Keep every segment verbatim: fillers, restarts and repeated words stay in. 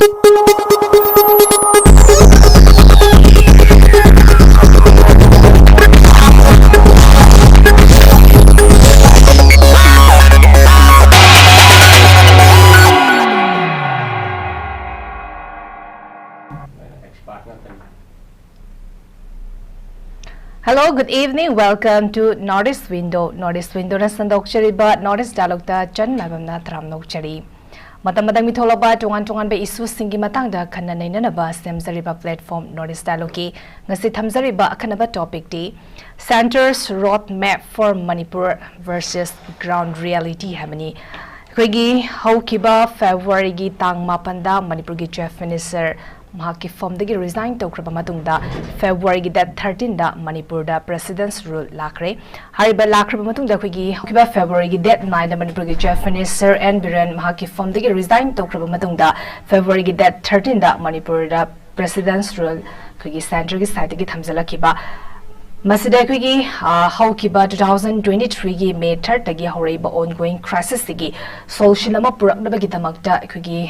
Hello, good evening. Welcome to North East Window. North East Window ꯅ ꯁꯟꯗꯣꯛꯆꯔꯤꯕ North East Dialogue ꯇ ꯆꯟ ꯃꯥꯏꯕꯝꯅ ꯇꯔꯥꯝꯅ ꯑꯣꯛꯆꯔꯤ꯫ ꯃꯇꯝ ꯃꯇꯝꯒꯤ ꯊꯣꯛꯂꯛꯄ ꯇꯣꯉꯥꯟ ꯇꯣꯉꯥꯟꯕ ꯏꯁꯨꯁꯤꯡꯒꯤ ꯃꯇꯥꯡꯗ ꯈꯟꯅ ꯅꯩꯅꯅꯕ ꯁꯦꯝꯖꯔꯤꯕ platform North East Dialogue ꯀꯤ ꯉꯁꯤ ꯊꯝꯖꯔꯤꯕ ꯑꯈꯟꯅꯕ topic T Centre's Road Map for Manipur versus Ground Reality ꯍꯥꯏꯕꯅꯤ꯫ ꯑꯩꯈꯣꯏꯒꯤ ꯍꯧꯈꯤꯕ February ꯒꯤ ꯇꯥꯡ ꯃꯥꯄꯟꯗ ꯃꯅꯤꯄꯨꯔꯒꯤ Chief Minister ꯃꯍꯥꯛꯀꯤ ꯐꯣꯝꯗꯒꯤ resign ꯇꯧꯈ꯭ꯔꯕ ꯃꯇꯨꯡꯗ, February ꯒꯤ date thirteen ꯗ ꯃꯅꯤꯄꯨꯔꯗ President's Rule ꯂꯥꯛꯈ꯭ꯔꯦ꯫ ꯍꯥꯏꯔꯤꯕ ꯂꯥꯛꯈ꯭ꯔꯕ ꯃꯇꯨꯡꯗ ꯑꯩꯈꯣꯏꯒꯤ ꯍꯧꯈꯤꯕ February ꯒꯤ date nine ꯗ ꯃꯅꯤꯄꯨꯔꯒꯤ Chief Minister ꯑꯦꯟ ꯕꯤꯔꯦꯟ ꯃꯍꯥꯛꯀꯤ ꯐꯣꯝꯗꯒꯤ resign ꯇꯧꯈ꯭ꯔꯕ ꯃꯇꯨꯡꯗ, February ꯒꯤ date thirteen ꯗ ꯃꯅꯤꯄꯨꯔꯗ President's Rule ꯑꯩꯈꯣꯏꯒꯤ centre ꯒꯤ side ꯇꯒꯤ ꯊꯝꯖꯤꯜꯂꯛꯈꯤꯕ꯫ ꯃꯁꯤꯗ ꯑꯩꯈꯣꯏꯒꯤ, ꯑ, ꯍꯧꯈꯤꯕ two thousand twenty three ꯒꯤ May third ꯇꯒꯤ ꯍꯧꯔꯛꯏꯕ ongoing crisis ꯁꯤꯒꯤ solution ꯑꯃ ꯄꯨꯔꯛꯅꯕꯒꯤꯗꯃꯛꯇ ꯑꯩꯈꯣꯏꯒꯤ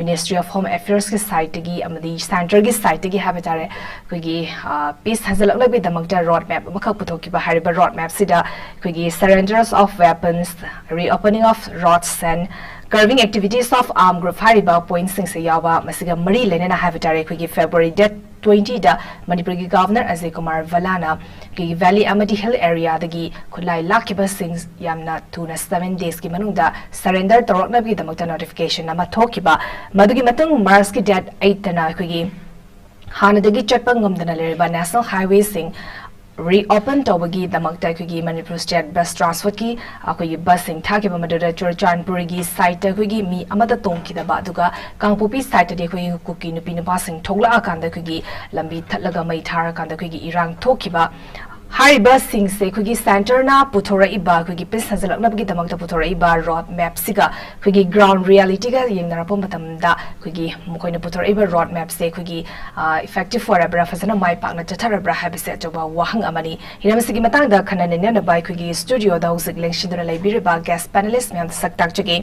Ministry of Home Affairs ꯀꯤ side ꯇꯒꯤ ꯑꯃꯗꯤ centre ꯒꯤ side ꯇꯒꯤ ꯍꯥꯏꯕ ꯇꯥꯔꯦ, ꯑꯩꯈꯣꯏꯒꯤ, ꯑ, peace ꯍꯟꯖꯤꯜꯂꯛꯅꯕꯒꯤꯗꯃꯛꯇ road map ꯑꯃꯈꯛ ꯄꯨꯊꯣꯛꯈꯤꯕ꯫ ꯍꯥꯏꯔꯤꯕ road map ꯁꯤꯗ ꯑꯩꯈꯣꯏꯒꯤ surrenders of weapons, reopening of roads and curbing activities of armed group ꯍꯥꯏꯔꯤꯕ point ꯁꯤꯡꯁꯦ ꯌꯥꯎꯕ, ꯃꯁꯤꯒ ꯃꯔꯤ ꯂꯩꯅꯅ ꯍꯥꯏꯕ ꯇꯥꯔꯦ, ꯑꯩꯈꯣꯏꯒꯤ February date twenty ꯗ ꯃꯅꯤꯄꯨꯔꯒꯤ Governor ꯑꯖꯌ ꯀꯨꯃꯥꯔ ꯚꯜꯂꯥꯅ ꯑꯩꯈꯣꯏꯒꯤ valley ꯑꯃꯗꯤ hill area ꯗꯒꯤ ꯈꯨꯠꯂꯥꯏ ꯂꯥꯛꯈꯤꯕꯁꯤꯡ ꯌꯥꯝꯅ ꯊꯨꯅ seven days ꯀꯤ ꯃꯅꯨꯡꯗ surrender ꯇꯧꯔꯛꯅꯕꯒꯤꯗꯃꯛꯇ notification ꯑꯃ ꯊꯣꯛꯈꯤꯕ꯫ ꯃꯗꯨꯒꯤ ꯃꯇꯨꯡ March ꯀꯤ date eight ꯇꯅ ꯑꯩꯈꯣꯏꯒꯤ ꯍꯥꯟꯅꯗꯒꯤ ꯆꯠꯄ ꯉꯝꯗꯅ ꯂꯩꯔꯤꯕ national highway ꯁꯤꯡ reopen ꯇꯧꯕꯒꯤꯗꯃꯛꯇ ꯑꯩꯈꯣꯏꯒꯤ ꯃꯅꯤꯄꯨꯔ State Bus Transport ꯀꯤ ꯑꯩꯈꯣꯏꯒꯤ bus ꯁꯤꯡ ꯊꯥꯈꯤꯕ꯫ ꯃꯗꯨꯗ ꯆꯨꯔꯆꯥꯟꯄꯨꯔꯒꯤ side ꯇ ꯑꯩꯈꯣꯏꯒꯤ ꯃꯤ ꯑꯃꯠꯇ ꯇꯣꯡꯈꯤꯗꯕ, ꯑꯗꯨꯒ ꯀꯥꯡꯄꯣꯛꯄꯤ side ꯇꯗꯤ ꯑꯩꯈꯣꯏꯒꯤ ꯀꯨꯀꯤ ꯅꯨꯄꯤ ꯅꯨꯄꯥꯁꯤꯡ ꯊꯣꯛꯂꯛꯑꯀꯥꯟꯗ ꯑꯩꯈꯣꯏꯒꯤ ꯂꯝꯕꯤ ꯊꯠꯂꯒ ꯃꯩ ꯊꯥꯔꯀꯥꯟꯗ ꯑꯩꯈꯣꯏꯒꯤ ꯏꯔꯥꯡ ꯊꯣꯛꯈꯤꯕ꯫ ꯍꯥꯏꯔꯤꯕꯁꯤꯡꯁꯦ ꯑꯩꯈꯣꯏꯒꯤ centre ꯅ ꯄꯨꯊꯣꯔꯛꯏꯕ, ꯑꯩꯈꯣꯏꯒꯤ peace ꯍꯟꯖꯤꯜꯂꯛꯅꯕꯒꯤꯗꯃꯛꯇ ꯄꯨꯊꯣꯔꯛꯏꯕ road map ꯁꯤꯒ ꯑꯩꯈꯣꯏꯒꯤ ground reality ꯒ ꯌꯦꯡꯅꯔꯛꯄ ꯃꯇꯝꯗ ꯑꯩꯈꯣꯏꯒꯤ ꯃꯈꯣꯏꯅ ꯄꯨꯊꯣꯔꯛꯏꯕ road map ꯁꯦ ꯑꯩꯈꯣꯏꯒꯤ, ꯑ, effective ꯑꯣꯏꯔꯕ꯭ꯔꯥ, ꯐꯖꯅ ꯃꯥꯏ ꯄꯥꯛꯅ ꯆꯠꯊꯔꯕ꯭ꯔꯥ ꯍꯥꯏꯕꯁꯦ ꯑꯆꯧꯕ ꯋꯥꯍꯪ ꯑꯃꯅꯤ꯫ ꯍꯤꯔꯝ ꯑꯁꯤꯒꯤ ꯃꯇꯥꯡꯗ ꯈꯟꯅ ꯅꯩꯅꯅꯕ ꯑꯩꯈꯣꯏꯒꯤ studio ꯗ ꯍꯧꯖꯤꯛ ꯂꯦꯡꯁꯤꯟꯗꯨꯅ ꯂꯩꯕꯤꯔꯤꯕ guest panelist ꯃꯌꯥꯝꯗ ꯁꯛ ꯇꯥꯛꯆꯒꯦ꯫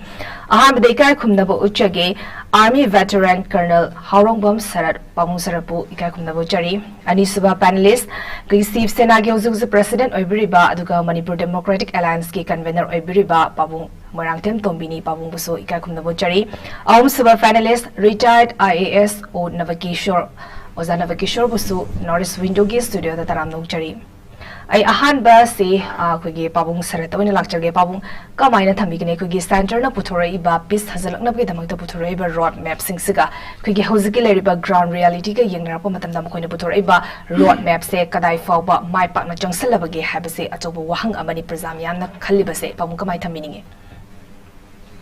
ꯑꯍꯥꯟꯕꯗ ꯏꯀꯥꯏ ꯈꯨꯝꯅꯕ ꯎꯠꯆꯒꯦ꯫ Army veteran Colonel ꯍꯥꯎꯔꯣꯡꯕꯝ ꯁꯔꯠ, ꯄꯥꯕꯨꯡ ꯁꯔꯠꯄꯨ ꯏꯀꯥꯏ ꯈꯨꯝꯅꯕ ꯎꯠꯆꯔꯤ꯫ ꯑꯅꯤꯁꯨꯕ panelist, ꯑꯩꯈꯣꯏꯒꯤ ꯁꯤꯕ ꯁꯦꯅꯥꯒꯤ ꯍꯧꯖꯤꯛ ꯍꯧꯖꯤꯛ president ꯑꯣꯏꯕꯤꯔꯤꯕ, ꯑꯗꯨꯒ ꯃꯅꯤꯄꯨꯔ Democratic Allianceꯀꯤ convener ꯑꯣꯏꯕꯤꯔꯤꯕ ꯄꯥꯕꯨꯡ ꯃꯣꯏꯔꯥꯡꯊꯦꯝ ꯇꯣꯝꯕꯤꯅꯤ, ꯄꯥꯕꯨꯡꯕꯨꯁꯨ ꯏꯀꯥꯏ ꯈꯨꯝꯅꯕ ꯎꯠꯆꯔꯤ꯫ ꯑꯍꯨꯝꯁꯨꯕ panelist, retired IAS ꯑꯣ ꯅꯕꯀꯤꯁꯣꯔ, ꯑꯣꯖꯥ ꯅꯕꯀꯤꯁꯣꯔꯕꯨꯁꯨ North East Windowꯒꯤ studioꯗ ꯇꯔꯥꯝꯅ ꯑꯣꯛꯆꯔꯤ꯫ ꯑꯩ ꯑꯍꯥꯟꯕꯁꯤ, ꯑ, ꯑꯩꯈꯣꯏꯒꯤ ꯄꯥꯕꯨꯡ ꯁꯔꯠꯇ ꯑꯣꯏꯅ ꯂꯥꯛꯆꯒꯦ꯫ ꯄꯥꯕꯨꯡ, ꯀꯃꯥꯏꯅ ꯊꯝꯕꯤꯒꯅꯤ? ꯑꯩꯈꯣꯏꯒꯤ centreꯅ ꯄꯨꯊꯣꯔꯛꯏꯕ peace ꯍꯟꯖꯤꯜꯂꯛꯅꯕꯒꯤꯗꯃꯛꯇ ꯄꯨꯊꯣꯔꯛꯏꯕ road mapꯁꯤꯡꯁꯤꯒ ꯑꯩꯈꯣꯏꯒꯤ ꯍꯧꯖꯤꯛꯀꯤ ꯂꯩꯔꯤꯕ ground realityꯒ ꯌꯦꯡꯅꯔꯛꯄ ꯃꯇꯝꯗ ꯃꯈꯣꯏꯅ ꯄꯨꯊꯣꯔꯛꯏꯕ road mapꯁꯦ ꯀꯗꯥꯏ ꯐꯥꯎꯕ ꯃꯥꯏ ꯄꯥꯛꯅ ꯆꯪꯁꯤꯜꯂꯕꯒꯦ ꯍꯥꯏꯕꯁꯤ ꯑꯆꯧꯕ ꯋꯥꯍꯪ ꯑꯃꯅꯤ, ꯄ꯭ꯔꯖꯥ ꯃꯤꯌꯥꯝꯅ ꯈꯜꯂꯤꯕꯁꯦ ꯄꯥꯕꯨꯡ ꯀꯃꯥꯏꯅ ꯊꯝꯕꯤꯅꯤꯡꯉꯤ?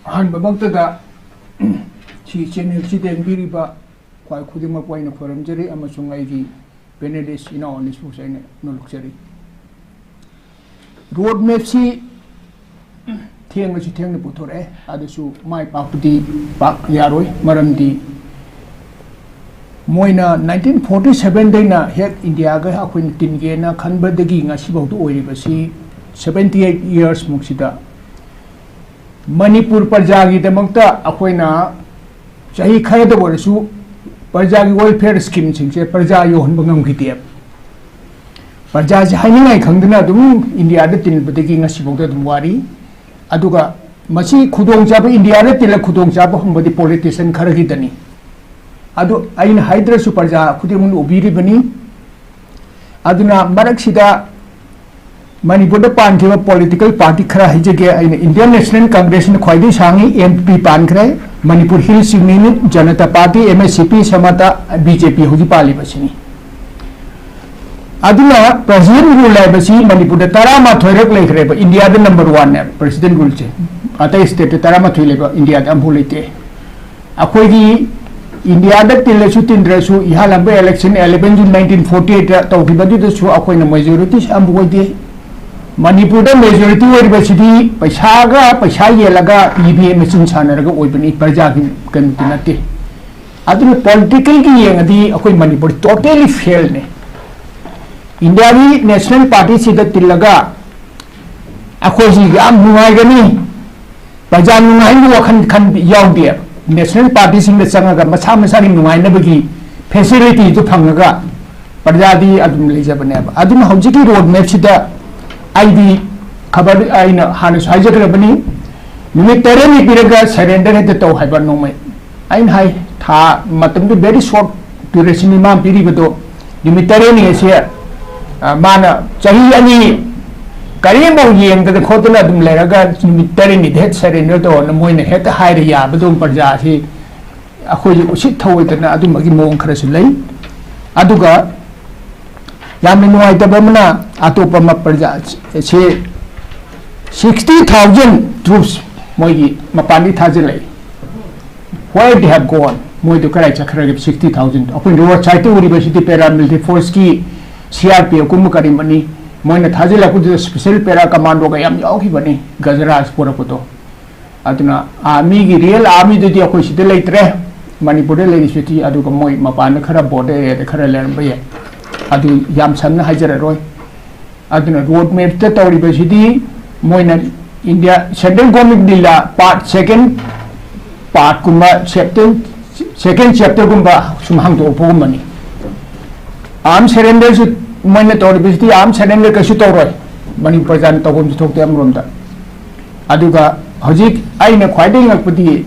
ꯑꯍꯥꯟꯕꯃꯛꯇꯗ ꯁꯤ channelꯁꯤꯗ ꯌꯦꯡꯕꯤꯔꯤꯕ ꯈ꯭ꯋꯥꯏ ꯈꯨꯗꯤꯡꯃꯛꯄꯨ ꯑꯩꯅ ꯈꯣꯏꯔꯝꯖꯔꯤ, ꯑꯃꯁꯨꯡ ꯑꯩꯒꯤ panelist ꯏꯅꯥꯎ ꯑꯅꯤꯁꯤꯕꯨꯁꯨ ꯑꯩꯅ ꯅꯣꯂꯨꯛꯆꯔꯤ꯫ Road mapꯁꯤ ꯊꯦꯡꯂꯁꯨ ꯊꯦꯡꯅ ꯄꯨꯊꯣꯔꯛꯑꯦ, ꯑꯗꯨꯁꯨ ꯃꯥꯏ ꯄꯥꯛꯄꯗꯤ ꯄꯥꯛ ꯌꯥꯔꯣꯏ꯫ ꯃꯔꯝꯗꯤ ꯃꯣꯏꯅ nineteen forty sevenꯗꯩꯅ ꯍꯦꯛ ꯏꯟꯗꯤꯌꯥꯒ ꯑꯩꯈꯣꯏꯅ ꯇꯤꯟꯒꯦꯅ ꯈꯟꯕꯗꯒꯤ ꯉꯁꯤꯐꯥꯎꯗ ꯑꯣꯏꯔꯤꯕꯁꯤ seventy eight yearsꯃꯨꯛꯁꯤꯗ ꯃꯅꯤꯄꯨꯔ ꯄ꯭ꯔꯖꯥꯒꯤꯗꯃꯛꯇ ꯑꯩꯈꯣꯏꯅ ꯆꯍꯤ ꯈꯔꯗ ꯑꯣꯏꯔꯁꯨ ꯄ꯭ꯔꯖꯥꯒꯤ welfare schemeꯁꯤꯡꯁꯦ ꯄ꯭ꯔꯖꯥ ꯌꯧꯍꯟꯕ ꯉꯝꯈꯤꯗꯦꯕ꯫ ꯄ꯭ꯔꯖꯥꯁꯦ ꯍꯥꯏꯅꯤꯡꯉꯥꯏ ꯈꯪꯗꯅ ꯑꯗꯨꯝ ꯏꯟꯗꯤꯌꯥꯗ ꯇꯤꯟꯕꯗꯒꯤ ꯉꯁꯤꯐꯥꯎꯗ ꯑꯗꯨꯝ ꯋꯥꯔꯤ꯫ ꯑꯗꯨꯒ ꯃꯁꯤ ꯈꯨꯗꯣꯡꯆꯥꯕ, ꯏꯟꯗꯤꯌꯥꯗ ꯇꯤꯜꯂ ꯈꯨꯗꯣꯡꯆꯥꯕ ꯐꯪꯕꯗꯤ politician ꯈꯔꯒꯤꯗꯅꯤ꯫ ꯑꯗꯨ ꯑꯩꯅ ꯍꯥꯏꯗ꯭ꯔꯁꯨ ꯄ꯭ꯔꯖꯥ ꯈꯨꯗꯤꯡꯃꯛꯅ ꯎꯕꯤꯔꯤꯕꯅꯤ꯫ ꯑꯗꯨꯅ ꯃꯔꯛꯁꯤꯗ ꯃꯅꯤꯄꯨꯔꯗ ꯄꯥꯟꯈꯤꯕ political party ꯈꯔ ꯍꯥꯏꯖꯒꯦ꯫ ꯑꯩꯅ Indian National Congressꯅ ꯈ꯭ꯋꯥꯏꯗꯒꯤ ꯁꯥꯡꯉꯤ, NPP ꯄꯥꯟꯈ꯭ꯔꯦ, Manipur Hills Union, Janata Party, MSCP, Samata, BJP ꯍꯧꯖꯤꯛ ꯄꯥꯜꯂꯤꯕꯁꯤꯅꯤ꯫ ꯑꯗꯨꯅ president rule ꯍꯥꯏꯕꯁꯤ ꯃꯅꯤꯄꯨꯔꯗ ꯇꯔꯥꯃꯥꯊꯣꯏꯔꯛ ꯂꯩꯈ꯭ꯔꯦꯕ, ꯏꯟꯗꯤꯌꯥꯗ number oneꯅꯦꯕ president ruleꯁꯦ꯫ ꯑꯇꯩ stateꯇ ꯇꯔꯥꯃꯥꯊꯣꯏ ꯂꯩꯕ, ꯏꯟꯗꯤꯌꯥꯗ ꯑꯃꯐꯥꯎ ꯂꯩꯇꯦ꯫ ꯑꯩꯈꯣꯏꯒꯤ ꯏꯟꯗꯤꯌꯥꯗ ꯇꯤꯜꯂꯁꯨ ꯇꯤꯟꯗ꯭ꯔꯁꯨ, ꯏꯍꯥꯟ ꯍꯥꯟꯕ election eleven June nineteen forty eightꯇ ꯇꯧꯈꯤꯕꯗꯨꯗꯁꯨ ꯑꯩꯈꯣꯏꯅ majority ꯑꯃ ꯑꯣꯏꯗꯦ꯫ ꯃꯅꯤꯄꯨꯔꯗ majority ꯑꯣꯏꯔꯤꯕꯁꯤꯗꯤ ꯄꯩꯁꯥꯒ ꯄꯩꯁꯥ ꯌꯦꯜꯂꯒ EVM machine ꯁꯥꯟꯅꯔꯒ ꯑꯣꯏꯕꯅꯤ, ꯄ꯭ꯔꯖꯥꯒꯤ ꯀꯩꯅꯣꯗꯤ ꯅꯠꯇꯦ꯫ ꯑꯗꯨꯅ politicalꯒꯤ ꯌꯦꯡꯉꯗꯤ ꯑꯩꯈꯣꯏ ꯃꯅꯤꯄꯨꯔ totally failꯅꯦ꯫ ꯏꯟꯗꯤꯌꯥꯒꯤ national partyꯁꯤꯗ ꯇꯤꯜꯂꯒ ꯑꯩꯈꯣꯏꯁꯤ ꯌꯥꯝ ꯅꯨꯡꯉꯥꯏꯒꯅꯤ, ꯄ꯭ꯔꯖꯥ ꯅꯨꯡꯉꯥꯏꯅ ꯋꯥꯈꯜ ꯈꯟꯕ ꯌꯥꯎꯗꯦꯕ꯫ ꯅꯦꯁꯅꯦꯜ ꯄꯥꯔꯇꯤꯁꯤꯡꯗ ꯆꯪꯉꯒ ꯃꯁꯥ ꯃꯁꯥꯒꯤ ꯅꯨꯡꯉꯥꯏꯅꯕꯒꯤ ꯐꯦꯁꯤꯂꯤꯇꯤꯗꯨ ꯐꯪꯉꯒ ꯄ꯭ꯔꯖꯥꯗꯤ ꯑꯗꯨꯝ ꯂꯩꯖꯕꯅꯦꯕ꯫ ꯑꯗꯨꯅ ꯍꯧꯖꯤꯛꯀꯤ ꯔꯣꯗ ꯃꯦꯞꯁꯤꯗ ꯑꯩꯗꯤ ꯈꯕꯔ ꯑꯩꯅ ꯍꯥꯟꯅꯁꯨ ꯍꯥꯏꯖꯈ꯭ꯔꯕꯅꯤ, ꯅꯨꯃꯤꯠ ꯇꯔꯦꯠꯅꯤ ꯄꯤꯔꯒ ꯁꯔꯦꯟꯗꯔ ꯍꯦꯛꯇ ꯇꯧ ꯍꯥꯏꯕ ꯅꯣꯡꯃꯩ꯫ ꯑꯩꯅ ꯍꯥꯏ, ꯊꯥ ꯃꯇꯝꯗꯨ very short duration ꯅꯤ ꯃꯥꯅ ꯄꯤꯔꯤꯕꯗꯣ, ꯅꯨꯃꯤꯠ ꯇꯔꯦꯠꯅꯤ ꯑꯁꯦ, ꯑ, ꯃꯥꯅ ꯆꯍꯤ ꯑꯅꯤ ꯀꯔꯤꯝꯐꯥꯎ ꯌꯦꯡꯗꯅ ꯈꯣꯠꯇꯅ ꯑꯗꯨꯝ ꯂꯩꯔꯒ ꯅꯨꯃꯤꯠ ꯇꯔꯦꯠꯅꯤꯗ ꯍꯦꯛ ꯁꯔꯦꯟꯗꯔ ꯇꯧꯔꯅ ꯃꯣꯏꯅ ꯍꯦꯛꯇ ꯍꯥꯏꯔ ꯌꯥꯕꯗꯣ ꯄ꯭ꯔꯖꯥꯁꯤ ꯑꯩꯈꯣꯏꯁꯨ ꯎꯁꯤꯠ ꯊꯧꯑꯣꯏꯗꯅ ꯑꯗꯨꯝꯕꯒꯤ ꯃꯑꯣꯡ ꯈꯔꯁꯨ ꯂꯩ꯫ ꯑꯗꯨꯒ ꯌꯥꯝꯅ ꯅꯨꯡꯉꯥꯏꯇꯕ ꯑꯃꯅ ꯑꯇꯣꯞꯄ ꯑꯃ ꯄ꯭ꯔꯖꯥ ꯁꯦ sixty thousand troops ꯃꯣꯏꯒꯤ ꯃꯄꯥꯟꯗꯒꯤ ꯊꯥꯖꯤꯜꯂꯛꯏ꯫ Where they have gone? ꯃꯣꯏꯗꯨ ꯀꯗꯥꯏ ꯆꯠꯈ꯭ꯔꯒꯦ? Sixty thousand ꯑꯩꯈꯣꯏ ꯔꯣꯗ ꯁꯥꯏꯗꯇ ꯎꯔꯤꯕꯁꯤꯗꯤ paramilitary forceꯀꯤ C R P F ꯀꯨꯝꯕ ꯀꯔꯤꯃꯅꯤ꯫ ꯃꯣꯏꯅ ꯊꯥꯖꯤꯜꯂꯛꯄꯗꯨꯗ special para commandoꯒ ꯌꯥꯝ ꯌꯥꯎꯈꯤꯕꯅꯤ ꯒꯖꯔꯥꯖ ꯄꯨꯔꯛꯄꯗꯣ꯫ ꯑꯗꯨꯅ ꯑꯥꯔꯃꯤꯒꯤ, ꯔꯤꯌꯦꯜ ꯑꯥꯔꯃꯤꯗꯨꯗꯤ ꯑꯩꯈꯣꯏ ꯁꯤꯗ ꯂꯩꯇ꯭ꯔꯦ, ꯃꯅꯤꯄꯨꯔꯗ ꯂꯩꯔꯤꯁꯤꯗꯤ꯫ ꯑꯗꯨꯒ ꯃꯣꯏ ꯃꯄꯥꯟꯗ ꯈꯔ ꯕꯣꯔꯗꯔ ꯑꯦꯔꯤꯌꯥꯗ ꯈꯔ ꯂꯩꯔꯝꯕ ꯌꯥꯏ, ꯑꯗꯨ ꯌꯥꯝ ꯁꯝꯅ ꯍꯥꯏꯖꯔꯔꯣꯏ꯫ ꯑꯗꯨꯅ ꯔꯣꯗ ꯃꯦꯞꯇ ꯇꯧꯔꯤꯕꯁꯤꯗꯤ ꯃꯣꯏꯅ ꯏꯟꯗꯤꯌꯥ ꯁꯦꯟꯇ꯭ꯔꯦꯜ ꯒꯣꯔꯃꯦꯟꯒꯤ ꯂꯤꯂꯥ ꯄꯥꯔꯠ ꯁꯦꯀꯦꯟ ꯄꯥꯔꯠꯀꯨꯝꯕ ꯁꯦꯞꯇꯔ ꯁꯦꯀꯦꯟ ꯆꯦꯞꯇꯔꯒꯨꯝꯕ ꯁꯨꯝ ꯍꯥꯡꯗꯣꯛꯄꯒꯨꯝꯕꯅꯤ꯫ ꯑꯥꯔꯝ ꯁꯔꯦꯟꯗꯔꯁꯨ ꯃꯣꯏꯅ ꯇꯧꯔꯤꯕꯁꯤꯗꯤ ꯑꯥꯔꯝ ꯁꯔꯦꯟꯗꯔ ꯀꯩꯁꯨ ꯇꯧꯔꯣꯏ, ꯃꯅꯤꯄꯨꯔ ꯄ꯭ꯔꯖꯥꯅ ꯇꯧꯐꯝꯁꯨ ꯊꯣꯛꯇꯦ꯫ ꯑꯃꯔꯣꯝꯗ ꯑꯗꯨꯒ ꯍꯧꯖꯤꯛ ꯑꯩꯅ ꯈ꯭ꯋꯥꯏꯗꯒꯤ ꯉꯛꯄꯗꯤ